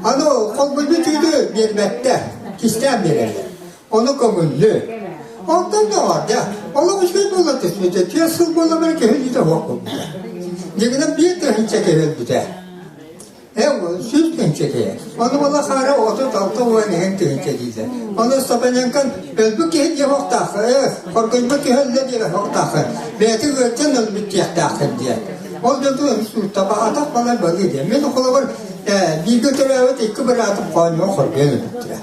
Аны холбуйбут үүтү биэрбэттэр, кистээн биэрэллэр. Ону көҥүллүү. Онтон доҕор, дьэ, олох үчүгэй буола түспүтэ. Түөрт сыл буола бары киһи өлүүтэ суох буолбута. Дьиҥинэн биир тыһыынча киһи өлбүтэ. Ээ, 100 тыһыынча киһи. Ону буола хаара 36 иһин тыһыынча дииллэр. Ону Степаненко өлбүт киһи диэх охтаах, ээ, хоргуйбут киһи өллө диэх охтаах. Бэйэтэ ыалдьан өлбүт диэхтээххин диэн. Ол дьонтон сууттапаатах балай балыы диэн. Мин холобур, бииргэ төрөөбүт икки быраатым хоонньуга хоргуйан өлбүттэрэ.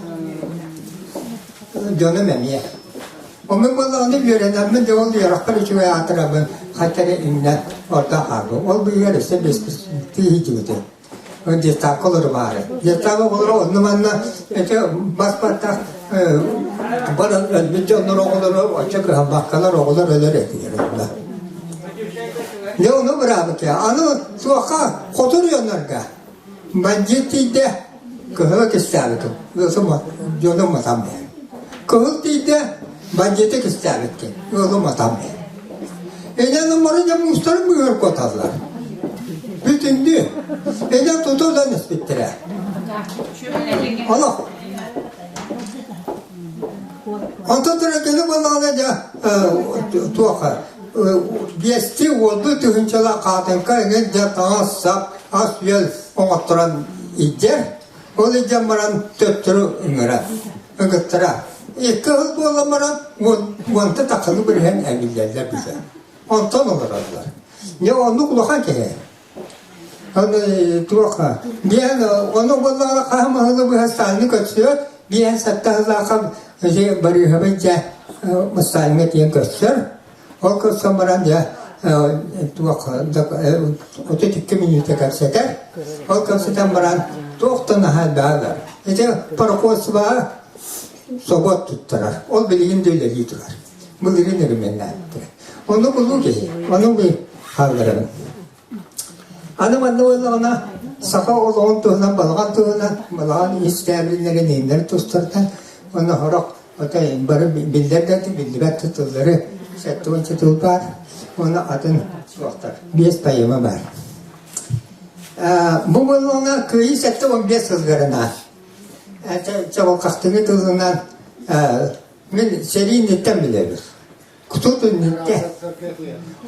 Дьонум эмиэ. Оннук буоллаҕына үөрэнэммин дьэ ол үөрэхпэр үчүгэй аатырабын хата эрэ иҥнэн ордон хаалбытым. Ол быыһыгар өссө тииһийдибитим. Детсадка олорумаары. Детсадка оҕолоро онно-манна ити бас баттах баран өлбүт дьоннор оҕолоро оччо кыһалбаккалар оҕолор өлөр этилэр онно. Дьэ ону быраабыт. Аны суохха хоту районнарга бандьыыт тиийдэ Кыһыла кистээбитим, ыалым дьонум матам иһэр. Кыһыл тиийдэ, бандьыыты кистээбиккин, ыалым матам иһэр. Инэн мары дьэ муустарын быыһар куоталлар. Бүтүннүү. Инэн туту ылан испиттэрэ. Олох. Онтон туран буоллаҕына дьэ туоха биэсти уонду тыһыынчалаах хаатыҥка эҥин дьэ таҥас-сап, ас-үөл оҥотторон илдьэр, ол илдьэн баран төттөрү ыҥырар, ыҥыттара. Икки сыл буолан баран уонта тахсаны бырыһан эбиллэллэр бизэ. Онтон олороллор. Дьэ оннук улахан киһи. Аны туох биэһэн ону буоллаҕына хаһан маһылы быһа Сталины көрсүөт, биэһэн сэттэ сыллаахха Барыыһабын дьэ Сталиҥҥа тиийэн көрсөр. Ол көрсөн баран дьэ туох 32 мүнүүтэ кэпсэтэр. Ол кэпсэтэн баран туох да наһаа элбэҕэ Ити пароходствоҕа собуот туттарар. Ол билигин да үлэлии турар. Былырыын өрөмүөннээбиттэрэ. Ону булуу киһи. Ону би хаалларабын. Аны манна буоллаҕына саха олоҕун туһунан балаҕан туһунан балаҕан ис тээбириннэрин иһиннэр тустарынан уонна сорох отой бары биллэр да биллибэт да тыллары 70 тыл баар, уонна атын суохтар. Биэс поэма баар. Бу буоллаҕына Кыайыы 75 сылларына чабылхахтыҥы тылынан мин сэрии инниттэн билэбин. Кутут инниттэн.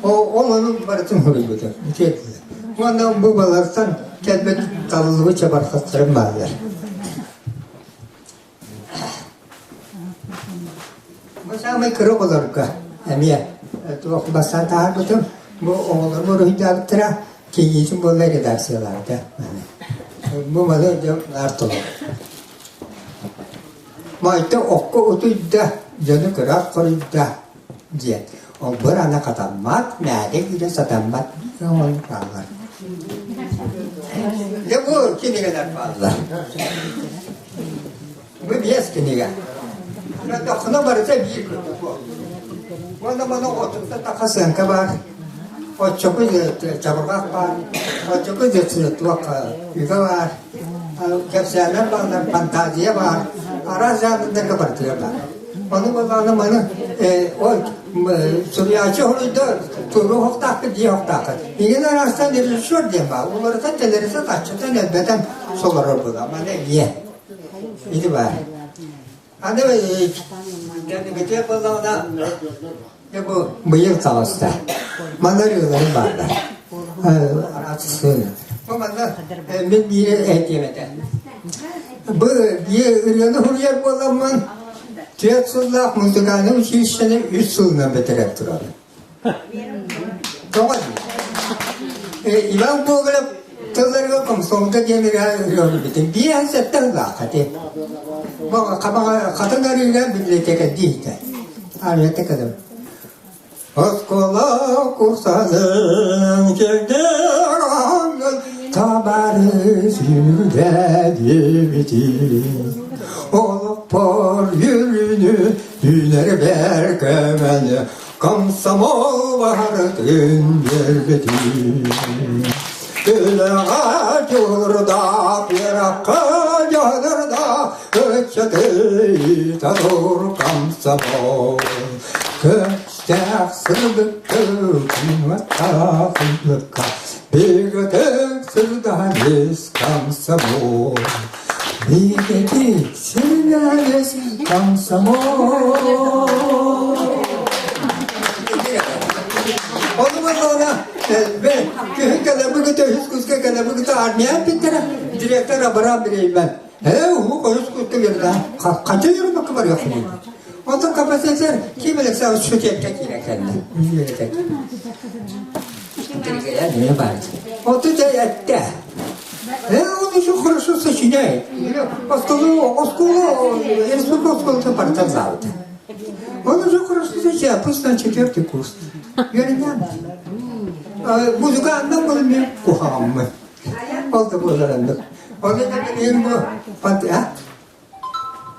Ол ону барытын суруйбутум. Уонна бу балартан кэлбит талыллыбыт чабырҕахтарым бааллар. Бу саамай кыра оҕолорго эмиэ туох бастаан таһаарбытым, бу оҕолорум уруһуйдаабыттара, кийиитим буолла редакциялаабыта. Бу маны дьон наар толору. Майта окко утуйда, дьону көрөр хоруйда диэн. Олбуор аны хатаммат, мээдэ киирэ сатаммат оҥорон хаалар. Дьэ бу кинигэлэр бааллар. Бу биэс кинигэ. Көрдөххүнэ барыта биир курдук. Уонна маны отутта таха сыаҥка баар. Оччоку чабырҕах баар. Оччоку туох үгэ баар. Кэпсээннэр бааллар, фантазия баар. Араас жанрдарга барытыгар баар. Ону буоллаҕына маны ол суруйааччы хоруйда туору оһохтоохпут дии оһохтооххут. Игин араастан режиссер диэн баар. Уларытан тэлэритэн аччатан элбэтэн солорор буолар. Маны эмиэ. Ити баар. Аны кэнникитэ буоллаҕына дьэ бу быйыл таҕыста. Манна ырыаларым бааллар. Бу манна мин биири этиэм этэ. Бу биир ырыаны суруйар буоламмын түөрт сыллаах музыкальнай училищены үс сылынан бүтэрэн турабын. Тоҕо дии? Иван Гоголев тылларыгар комсомолга диэн ырыа ырыа Биэс сэттэ сыллаахха ти. Хатын арыыга библиотека диитэ. Арыйата кэлим. Оскуола курсанын кэлдэр табары сүрдэ диэбитин Олохпор үөрүүнү үүнэрбэр көмөнү Комсомол барытын биэрбитин Үлэҕэ дьулурдаах, үөрэххэ дьаһанардаах ыччаты ыыта тур комсомол. Көстөөх сырдыкка күн сырдыкка бигэтик сырдаан ис комсомол. Бигэтик сырдаан ис комсомол. Ону буоллаҕына күһүн кэлэбигитэ үһүс куска кэлэбигитэ армия эппиттэрэ директор Абрам Рейман ээ уһук үһүс куска берда ханча юрбакка барыахпын Онтон КПССР Ким Александрович Шутенко киирэн кэллэ. Вот это это. Он еще хорошо сочиняет. Осколу, осколу, республика осколу партизан. Он уже хорошо сочиняет, пусть на четвертый курс. Үөрэнэн. Музыканнан был мен кухаммы. Ол да буоларандык. Ол да билигин бу а?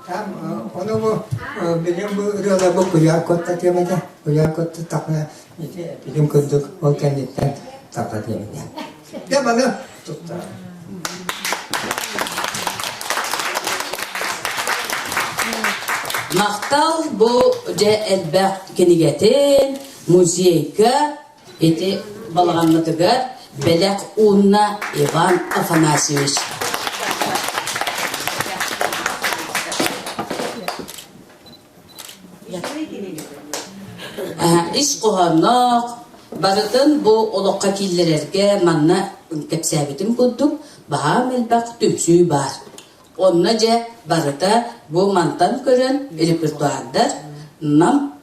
Там ону бу билигин бу ырыалар бу куйаар куотта тиэмэтэ. Куйаар куотта тахна ити билим курдук ол кэнниттэн таха тиэмэтэ. Дьэ маны туттар. Махтал бу дьэ элбэх кинигэтин музейга ити балаҕаммытыгар бэлэх уунна Иван Афанасьевич. Ис хоһоонноох, барытын бу олоххо киллэрэргэ манна кэпсээбитим курдук баһаам элбэх түмсүү баар. Онно дьэ барыта бу мантан көрөн репертуардар нам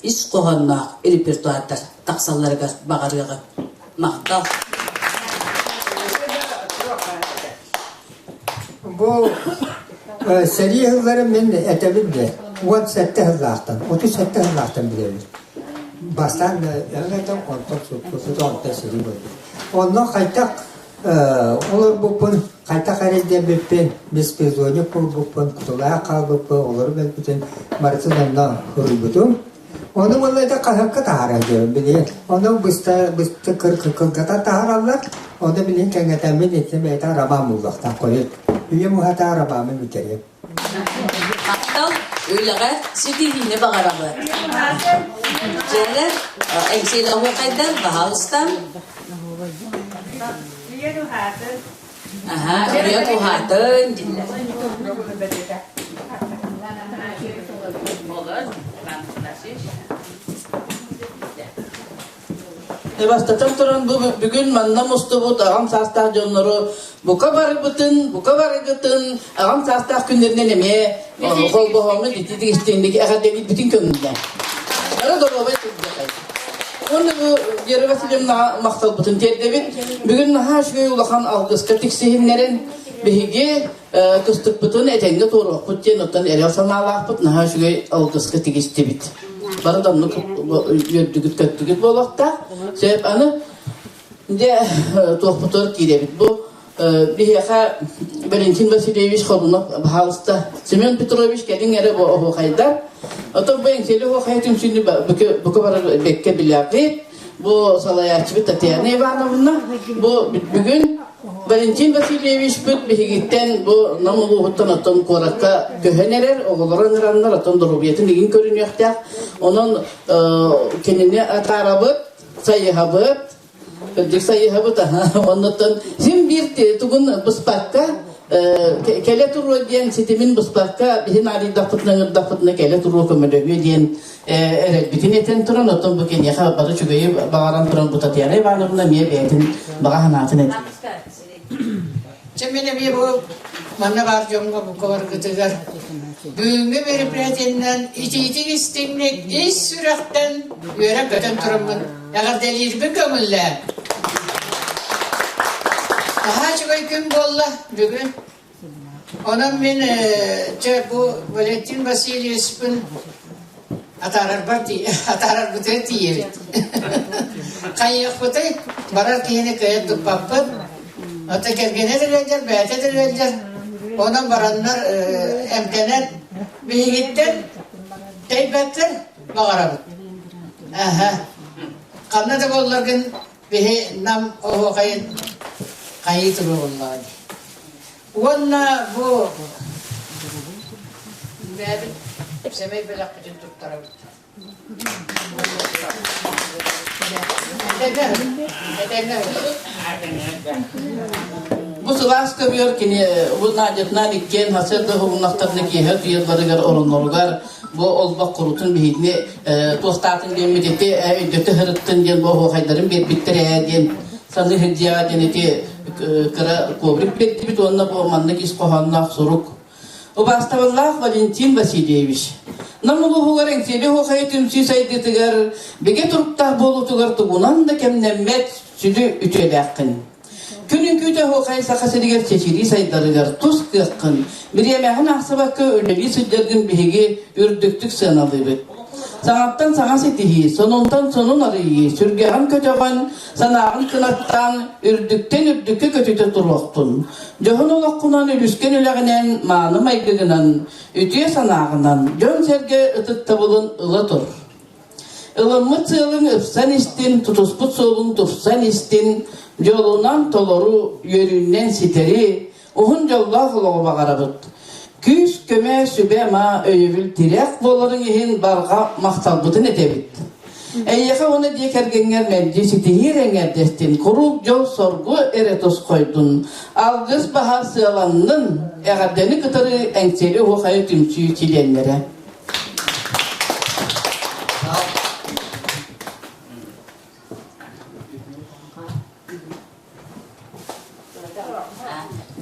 ис хоһоонноох репертуардар тахсалларыгар баҕарыаҕым. Махтал. Бу сэрии сылларын мин этэбин де 17 сыллаахтан, 37 сыллаахтан билэбин. Бастаан эн онтон суппуту онтон сэрии буолбут. Онно хайдах олорбуппун, хайдах эрэйдэммиппин, беспризорник буолбуппун, кутулаах хаалбыппын, олору билбитин барытын онно суруйбутум. Ону уонна это хаһыакка таһаарар диэбин билигин. Ону быста быста кылгатан таһаараллар. Ону билигин кэҥэтэммин итини бэйэтэ роман буллахтаах хойут. Үйэм уһата романы бүтэриэм. Махтал, үлэҕэ ситиһиини баҕарабын. Дьэрэ, Эҥсиэли оһуохайдар, баһаалыста. Аха, үйэн уһаатын диллэр. Бастатан туран бу бүгүн манна мустубут аҕам саастаах дьоннору бука барыбытын, бука барыгытын аҕам саастаах күннэринэн эмиэ холбоһоҥҥут ититик истиҥник эҕэрдэлиирбитин көҥүллээн. Бары доруобай сылдьыахай. Уонна бу Вера Васильевнаҕа махталбытын тиэрдэбит. Бүгүн наһаа үчүгэй улахан алгыска тиксиһиннэрин биһиги кыстыкпытын этэҥҥэ туоруохпут диэн оттон эрэл санаалаахпыт наһаа үчүгэй алгыска тигистибит. Бары да оннук үөрдүгүт-көттүгүт буолуохтаах. Сөп аны дьэ туохпутугар киирэбит. Бу биһиэхэ Валентин Васильевич Хорунов баһаалыста Семен Петрович кэлиҥ эрэ бу оһуохайдар. Отон бу Эҥсиэли оһуохайа түмсүүнү бука бары бэккэ билэҕит. Бу салайааччыбыт Татьяна Ивановна бу бүгүн Валентин Васильевичпыт биһигиттэн бу Нам улууһуттан оттон куоракка көһөн эрэр, оҕолоро ыҥыраннар, оттон доруобуйатын игин көрүнүөхтээх. Онон кинини атаарабыт, сайыһабыт, кырдьык сайыһабыт, оннуттан син биир тугун быспакка кэлэ туруо диэн ситимин быспакка биһин арыйдахпытына ыҥырдахпытына кэлэ туруо көмөлөһүө диэн эрэлбитин этэн туран, оттон бу киниэхэ бары үчүгэйи баҕаран туран бу Татьяна Ивановна эмиэ бэйэтин баҕа санаатын этэр. Чэ мин эмиэ бу манна баар дьоҥҥо бука баргытыгар бүгүҥҥү мероприятиеннан итиитик истиҥник ис сүрэхтэн үөрэн-көтөн тураммын эҕэрдэлиирбин көҥүллээн. Наһаа үчүгэй күн буолла бүгүн. Онон мин чэ бу Валентин Васильевичпын атаарарбар атаарарбытыгар тиийэбит. Хайыахпытый, барар киһини кыайан туппаппыт. Ата кэргэнэ да ыалдьар, бэйэтэ да ыалдьар. Онон бараннар эмтэнэн биһигиттэн тэйбэттэр баҕарабыт. Аха. Ханна да буолларгын биһи Нам оһуохайын хайыы туруоруллаҕа дии. Уонна бу бэйэбит сэмэй бэлэхпитин туттарабыт. Бу сылаас көбүөр кини бу Надятынан иккиэн сарсыарда уһугуннахтарына киэһэ утуйалларыгар оронноругар бу олбох курутун биһигини туохтаатын диэммит ити өйдөтө сырыттын диэн бу оһуохайдарын биэрбиттэр ээ диэн саныы сылдьыаҕа диэн ити кыра коврик биэрдибит уонна бу маннык ис хоһоонноох сурук Убаастабыллаах Валентин Васильевич, Нам улууһугар Эҥсиэли оһуохайа түмсүү сайдыытыгар бигэ туруктаах буолуутугар тугунан да кэмнэммэт сүдү үтүөлээххин. Күн үҥкүүтэ оһуохай Саха сиригэр чэчирии сайдарыгар тус кыаххын, бириэмэҕин аахсыбакка үлэлии сылдьаргын биһиги үрдүктүк сыаналыыбыт. Саҥаттан саҥа ситиһии, сонунтан сонун арыйыы, сүргэҕин көтөҕөн, санааҕын кынаттаан, үрдүктэн үрдүккэ көтүтэ туруохтун. Дьоһун олоххунан үлүскэн үлэҕинэн, мааны майгыгынан, үтүө санааҕынан дьон-сэргэ ытыктабылын ыла тур. Ылыммыт сыалыҥ ыпсан истин, тутуспут суолуҥ тупсан истин, дьолунан толору, үөрүүнэн ситэри, уһун дьоллоох олоҕу баҕарабыт. Күүс-көмө, сүбэ-ама, өйөбүл тирэх буоларыҥ иһин барҕа махталбытын этэбит. Эйиэхэ уонна дьиэ кэргэҥҥэр мэлдьи ситиһии эҥэрдэстин, куруук дьол-соргу эрэ тосхойдун, алгыс баһа сыаланнын, эҕэрдэни кытары Эҥсиэли оһуохайы түмсүү чилиэннэрэ.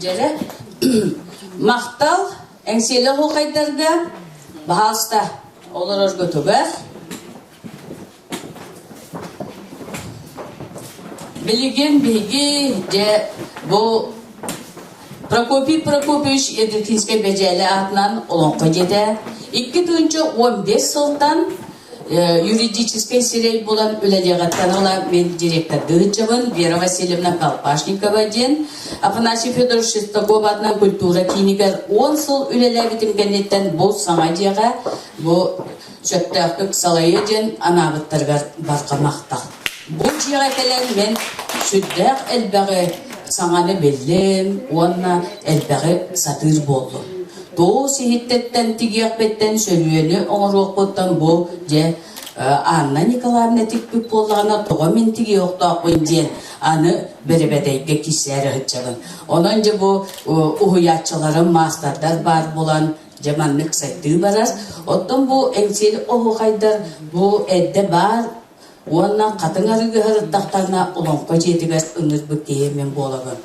Дьэрэ, махтал Эҥсиэли оһуохайдарга, баһаалыста, олорорго түгэх. Билигин биһиги дьэ бу Прокопий Прокопьевич Ядрихинскай Бэдьээлэ аатынан олоҥхо дьиэтэ 2015 сылтан юридическай сирэй булан үлэлиэҕиттэн ыла мин директордыы сылдьабын Вера Васильевна Колпашникова диэн Афанасий Федорович Шестаков аатынан культура киинигэр 10 сыл үлэлээбитим кэнниттэн бу саҥа дьиэҕэ бу сөптөөхтүк салайыы диэн анаабыттарыгар барҕа махтал. Бу дьиэҕэ кэлэн мин сүрдээх элбэҕи саҥаны биллим уонна элбэҕи сатыыр буоллум. Туос иһиттэн тигиэхпиттэн сөрүөнү оҥоруохпуттан бу дьэ. Анна Николаевна тикпит буоллаҕына тоҕо мин тигиэ охтоохпун диэн аны бэрэбэдэйгэ киирсээри сылдьабын. Онон дьэ бу уһуйааччыларым, маастардар баар буолан дьэ маннык сайдыы барар. Оттон бу эҥсиэли оһуохайдар бу эрдэ баар уонна хатыҥ арыгыһарыттахтарына олоҥхо дьиэтигэр ыҥырбыт киһи мин буолабын.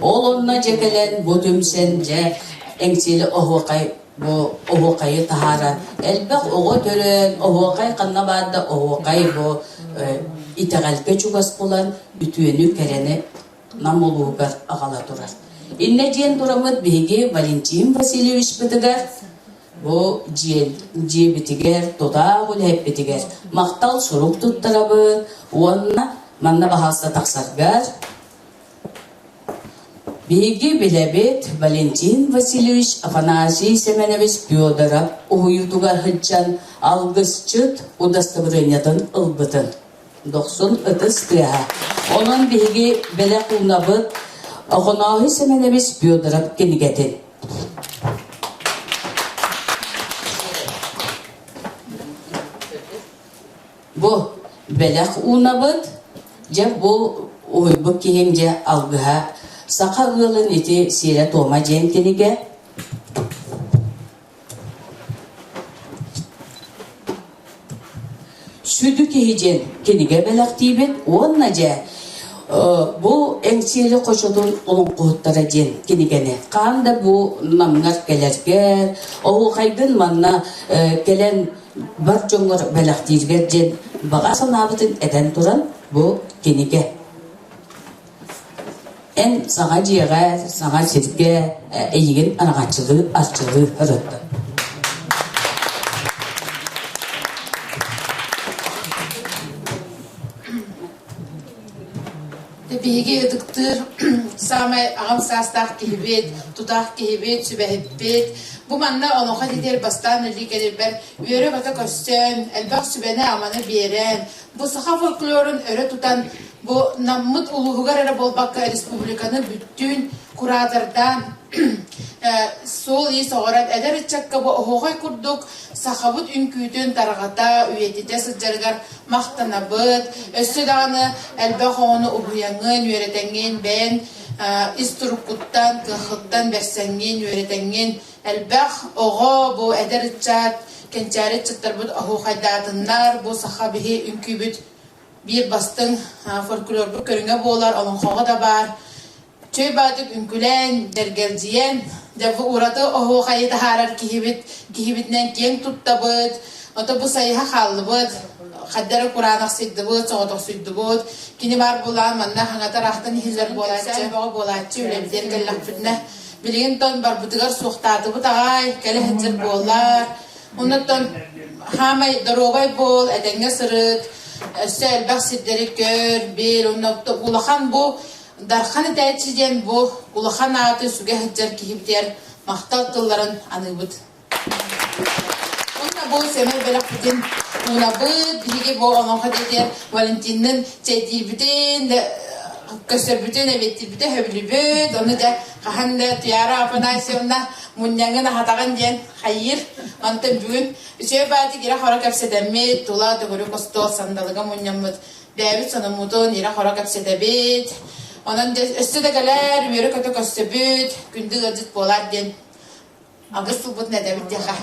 Ол онно дьэ кэлэн бу түмсэн дьэ эҥсиэли оһуохай бу оһуохайы таһааран элбэх оҕо төрөөн оһуохай ханна баар да оһуохай бу итэҕэлгэ чугас булан үтүөнү кэрэни Нам улууһугар аҕала турар. Иннэ диэн тураммыт биһиги Валентин Васильевичпытыгар бу дьиэбитигэр, тутаах үлэһиппитигэр махтал сурук туттарабыт уонна манна баһаалыста тахсаргар Биһиги билэбит Валентин Васильевич Афанасий Семенович Федоров уһуйуутугар сылдьан алгысчыт удостоверениетын ылбытын. Дохсун ытыс тыаһа. Онон биһиги бэлэх уунабыт Охонооһуй Сэмэнэбис Федоров кинигэтин. Бу бэлэх уунабыт, дьэ бу уһуйбут киһим дьэ алгыһа саха ыалын ити сиэрэ-туома диэн кинигэ. Сүдү киһи диэн кинигэ бэлэхтиибит уонна дьэ бу Эҥсиэли хочотун олоҥхоһуттара диэн кинигэни хаһан да бу намҥар кэлэргэр, оһуохайгын манна кэлэн бар дьоҥҥор бэлэхтииргэр диэн баҕа санаабытын этэн туран бу кинигэ эн саҥа дьиэҕэ, саҥа сиргэ эйигин араҥаччылыы, арчылыы ырыттын. Биһиги ытыктыыр саамай аҕам саастаах киһибит, тутаах киһибит, сүбэһиппит. Бу манна олоҥхо дитиэр бастаан үлэлии кэлэрбэр үөрэ-көтө көрсөн, элбэх сүбэни-аманы биэрэн, бу саха фольклорун өрө тутан, бу Наммыт улууһугар эрэ буолбакка республиканы бүттүүн куратордаан суол-иис оҕорон эдэр ыччакка бу оһуохай курдук сахабыт үҥкүүтүн тарҕата, үйэтитэ сылдьарыгар махтанабыт. Өссө даҕаны элбэх оҕону уһуйаҥҥын, үөрэтэҥҥин, бэйэҥ ис туруккуттан, кыаххыттан бэрсэҥҥин, үөрэтэҥҥин элбэх оҕо бу эдэр ыччат, кэнчээри ыччаттарбыт оһуохайдаатыннар, бу саха биһи үҥкүүбүт биир бастыҥ фольклорбут көрүҥэ буолар, олоҥхоҕо да баар. Чөй баатык үҥкүлээн, дэргэлдьийэн, дьэ бу ураты оһуохайы таһаарар киһибит, киһибитинэн киэҥ туттабыт, ото бу сайыһа хааллыбыт, хадда эрэ кураанахсыйдыбыт, соҕотохсуйдубут, кини баар буолаан манна хаҥатар ахтан иһиллэр буолааччы, бөҕө буолааччы үлэбитигэр кэллэхпитинэ, билигин тон барбытыгар суохтаатыбыт аҕай, кэлэ сылдьар буоллар, Оннуттан хаамай доруобай буол, этэҥҥэ сырыт, өссө элбэх сирдэри көр, бил, онно улахан бу Дархан этээччи диэн бу улахан ааты сүгэ сылдьар киһибитигэр махтал тылларын аныыбыт. Уонна бу сэмэй бэлэхпитин уунабыт, биһиги бу олоҥхо дьиэтигэр Валентиннын чэйдиирбитин, көстөрбүтүн, эбиэттиирбитин сөбүлүүбүт. Ону дьэ хаһан да Туяра Афанасьевна мунньаҥын аһатаҕын диэн хайыыр. Онтон бүгүн үчүгэй баатык ирэ-хоро кэпсэтэммит, тула төгүрүк остуол сандалыга мунньаммыт бэйэбит сонуммутун ирэ-хоро кэпсэтэбит. Онон өссө да кэлэр, үөрэ-көтө көрсөбүт, күндү ыалдьыт буолаар диэн алгыс тылбытын этэбит диэхэ.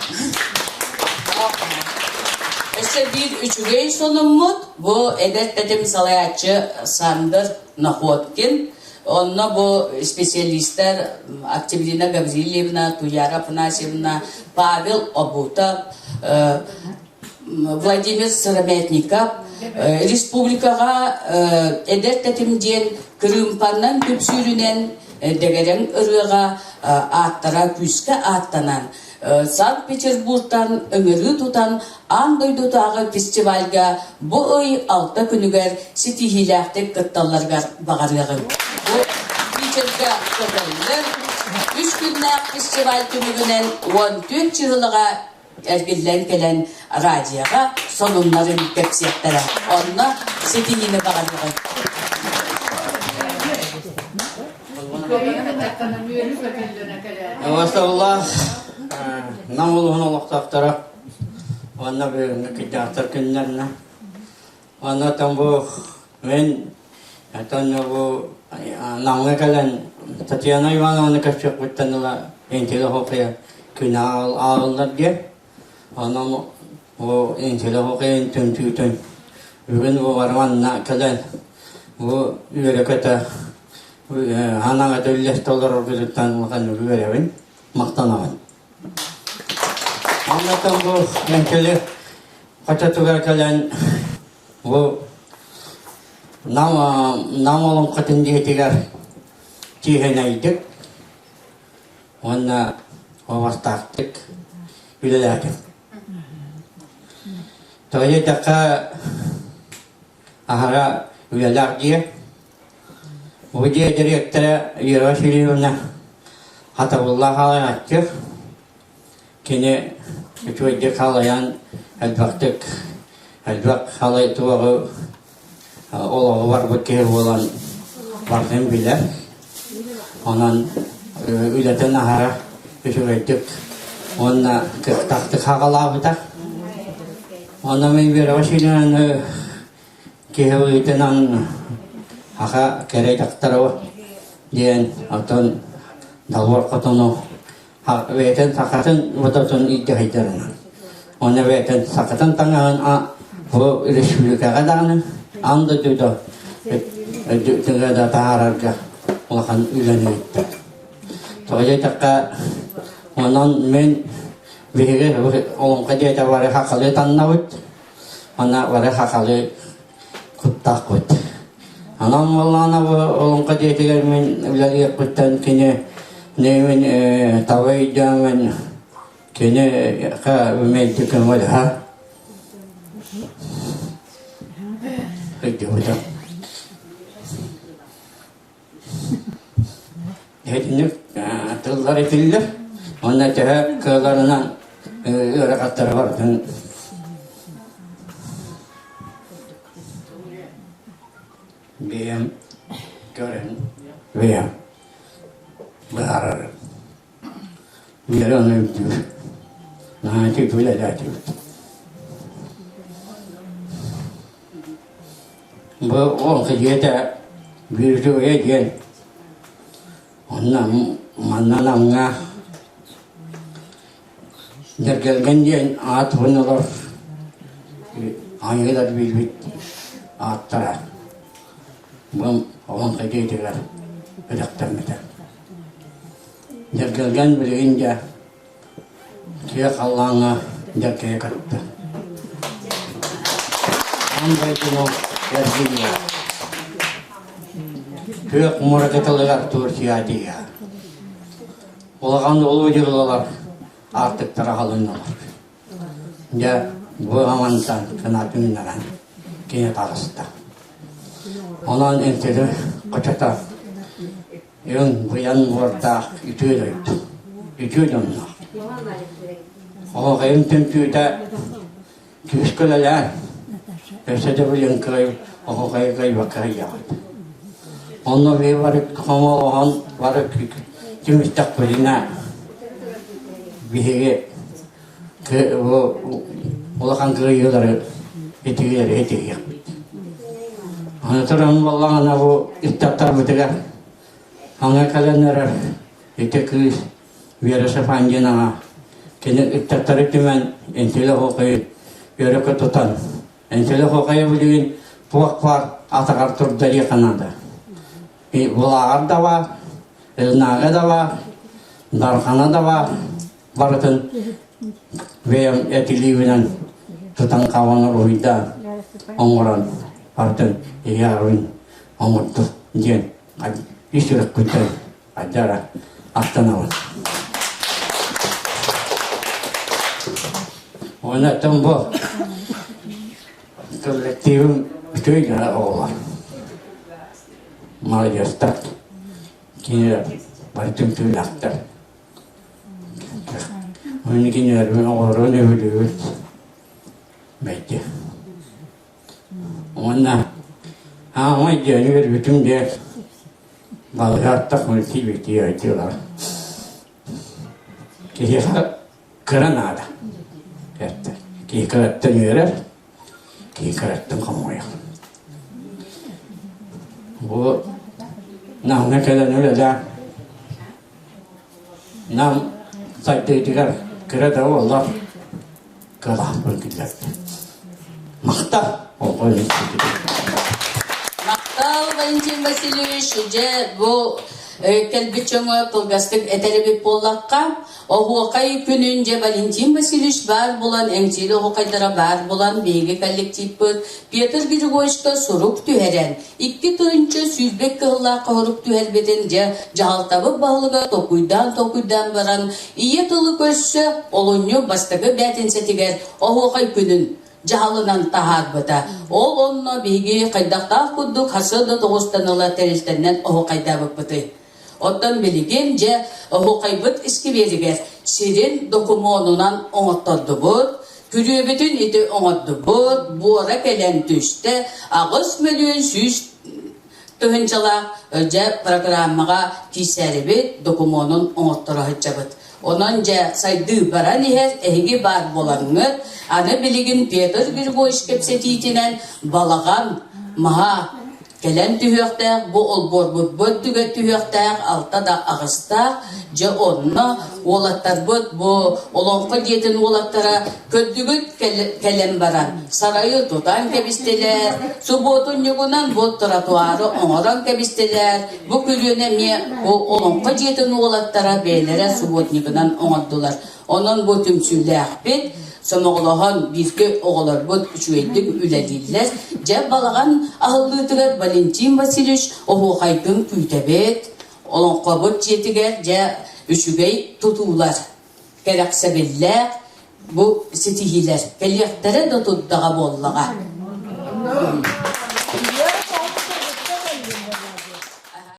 Өссө биир үчүгэй сонуммут бу эдэр тэтим салайааччы Сандр Находкин. Онно бу специалистар Октябрина Гаврильевна, Туяра Афанасьевна, Павел Обутов, Владимир Сыромятников республикаҕа эдэр тэтим диэн кырыымпаннан түмсүүрүнэн дэгэрэҥ ырыаҕа ааттара күүскэ ааттанан Санкт-Петербургтан ыҥырыы тутан аан дойдутааҕы фестивальга бу ый алта күнүгэр ситиһиилээхтик кытталларыгар баҕарыаҕыҥ. Бу Питергэ көтөллөр. Үс күннээх фестиваль түмүгүнэн 14 чыһылаҕа эргиллэн кэлэн радиоҕа сонуннарын кэпсиэхтэрэ. Онно ситиһиини баҕарыаҕыҥ. Бастабыллаах Нам улууһун олохтоохторо. Уонна бүгүҥҥү кырдьаҕастар күннэринэ. Уонна оттон бу мин оттон бу Намҥа кэлэн Татьяна Ивановна көрсүөхпүттэн ыла Энтилэ Хохия күнэ ааҕыллар диэн. Онон бу Энтилэ Хохия түмсүүтүн бүгүн бу барыманна кэлэн бу үөрэ-көтө ханаҥа үллэстэ олороргутуттан улахан үөрэбин, махтанабын. Оннотон бу Эҥкили хочотугар кэлэн бу Нам Нам олоҥхотун дьиэтигэр чиэһинэйдик уонна уобастаахтык үлэлээтим. Тоҕо диэтэххэ аһара үлэлээх дьиэ. Бу дьиэ дириэктэрэ Вера Васильевна хатабыллаах халайааччы. Кини үчүгэйдик халайан элбэхтик элбэх халай туоҕу олоҕу барбыт киһи буолан барытын билэр. Онон үлэтин аһара үчүгэйдик уонна кыахтаахтык хаҕалаабыта. Онно мин Вера Васильевнаны киһи быһыытынан аха кэрэ дьахтара диэн оттон Далбар хотону бэйэтин сахатын бодотун илдьэ сылдьарынан уонна бэйэтин сахатын таҥаһын бу республикаҕа даҕаны аан дойдуга да таһаарарга улахан үлэни ыытта. Тоҕо диэтэххэ, онон мин биһиги олоҥхо дьиэтэ бары хахалы таннабыт, уонна бары хахалы куттаахпыт. Онон буоллаҕына бу олоҥхо дьиэтигэр мин үлэлиэхпиттэн кини мин таба өйдөөммүн кини мэлдьи көмөлөһө өйдөөбүтэ. Итинник тыллар этиллэр. Уонна төһө кыаларынан ыарахаттары барытын бэйэм көрөн бэйэм быһаарарым. Үөрэ ону үрдүүр. Наһаа үлэлээтибит. Бу ол дьиэтэ Бүлүүгэ диэн онно манна Намҥа Дэргэлгэн диэн аат олор аныгылар билбит ааттара бу олоҥхо дьиэтигэр үрэхтэммитэ. Дьэргэлгэн билигин дьэ дьиэ халлааҥҥа дьэргэйэ көттө. Аан дойдуну эргийиэ. Күөх муора кытылыгар Турция дия. Улахан улуу дьыллар аартыктара халынналар. Дьэ, бу амантан кынатыннаран кини таҕыста. Онон Энтили хочото Өҥ быйаҥ уордаах үтүө дойду, үтүө дьонноох. Оһоҕойум түмсүүтэ күүскэ үлэлээн, өссө да билин кыай оһоҕойу кыайбакка сылдьаҕыт. Онно биһи бары хомолоһон бары түмүстэхпитинэ биһиги улахан кыайыылары итигиэри итигиэхпит. Аны туран буоллаҕына бу ыччаттарбытыгар аҥа кэлэн эрэр ити кыыс Вера Шафандинаҕа кини ыччаттары түмэн Энтилэ Хохойу өрө тутан Энтилэ Хохойу билигин туох баар атаҕар турда диэххэ наада. Булааҕар да баар, Ылынааҕа да баар, Дархана да баар, барытын бэйэм этилиибинэн тутан хабан уруһуйдаан оҥорон барытын ийэҕин оҥордум диэн ис сүрэхпиттэн адьара астынабын. Уонна оттон бу коллективым үчүгэй дьоно оҕолор. Молодежтар. Кинилэр бары түмсүүлээхтэр. Оны кинилэрбин оҕолорун өбүлүүбүт бэйди. Уонна аамай диэни үөрбүтүм диэ балыһааттах мультибити айтыылар. Киһиэхэ кыра наада. Киһи кыраттан үөрэр, киһи кыраттан хомойор. Бу Намҥа кэлэн үлэлээн Нам сайдыытыгар кыра да буоллар кылааспын киллэрдим. Махтал! Олго Махтал, Валентин Васильевич, дьэ бу кэлбит дьоҥҥо кылгастык этэр эбит буоллахха, Оһуохай күнүн дьэ Валентин Васильевич баар буолан, эҥсиэли оһуохайдара баар буолан, биһиги коллективпыт Петр Григорьевичка сурук түһэрэн, 2020 кыһыллаах хоһурук түһэрбитин дьэ дьаһалтабыт баһылыга толкуйдаан-толкуйдаан баран, ийэ тылы көрсө олунньу бастакы бээтинсэтигэр оһуохай күнүн дьаһалынан таһаарбыта. Ол онно биһиги хайдахтаах курдук хасыа да тоҕустан ыла тэрилтэннэн оһуохайдаабыппытый. Оттон билигин дьэ оһуохайбыт искибиэригэр сирин докумуонунан оҥоттордубут, күрүөбүтүн ити оҥордубут, буора кэлэн түстэ, 8 100 000 тыһыынчалаах дьэ программаҕа киирсээрибит докумуонун оҥотторо сылдьабыт. Онон дьэ сайдыы баран иһэр, эһиги баар буолаҥҥыт, аны билигин Петр Григорьевич кэпсэтиитинэн балаҕан маһа Кэлэн түһүөхтээх бу олбуорбут бу өттүгэр түһүөхтээх алта да аҕыстаах дьэ онно уолаттарбыт бу олоҥхо дьиэтин уолаттара көрдүгүт кэлэн баран сарайы тутан кэбистилэр субуотунньугунан бу тротуары оҥорон кэбистилэр бу күрүөнү эмиэ бу олоҥхо дьиэтин уолаттара бэйэлэрэ субботнигынан оҥордулар Онон бу түмсүүлээхпит, сомоҕолоһон бииргэ оҕолорбут үчүгэйдик үлэлииллэр. Дьэ, балаҕан аһыллыытыгар Валентин Васильевич оһуохайгын күүтэбит. Олоҥхобут дьиэтигэр дьэ үчүгэй тутуулар, кэрэхсэбиллээх бу ситиһиилэр кэлиэхтэрэ да турдаҕа буоллаҕа.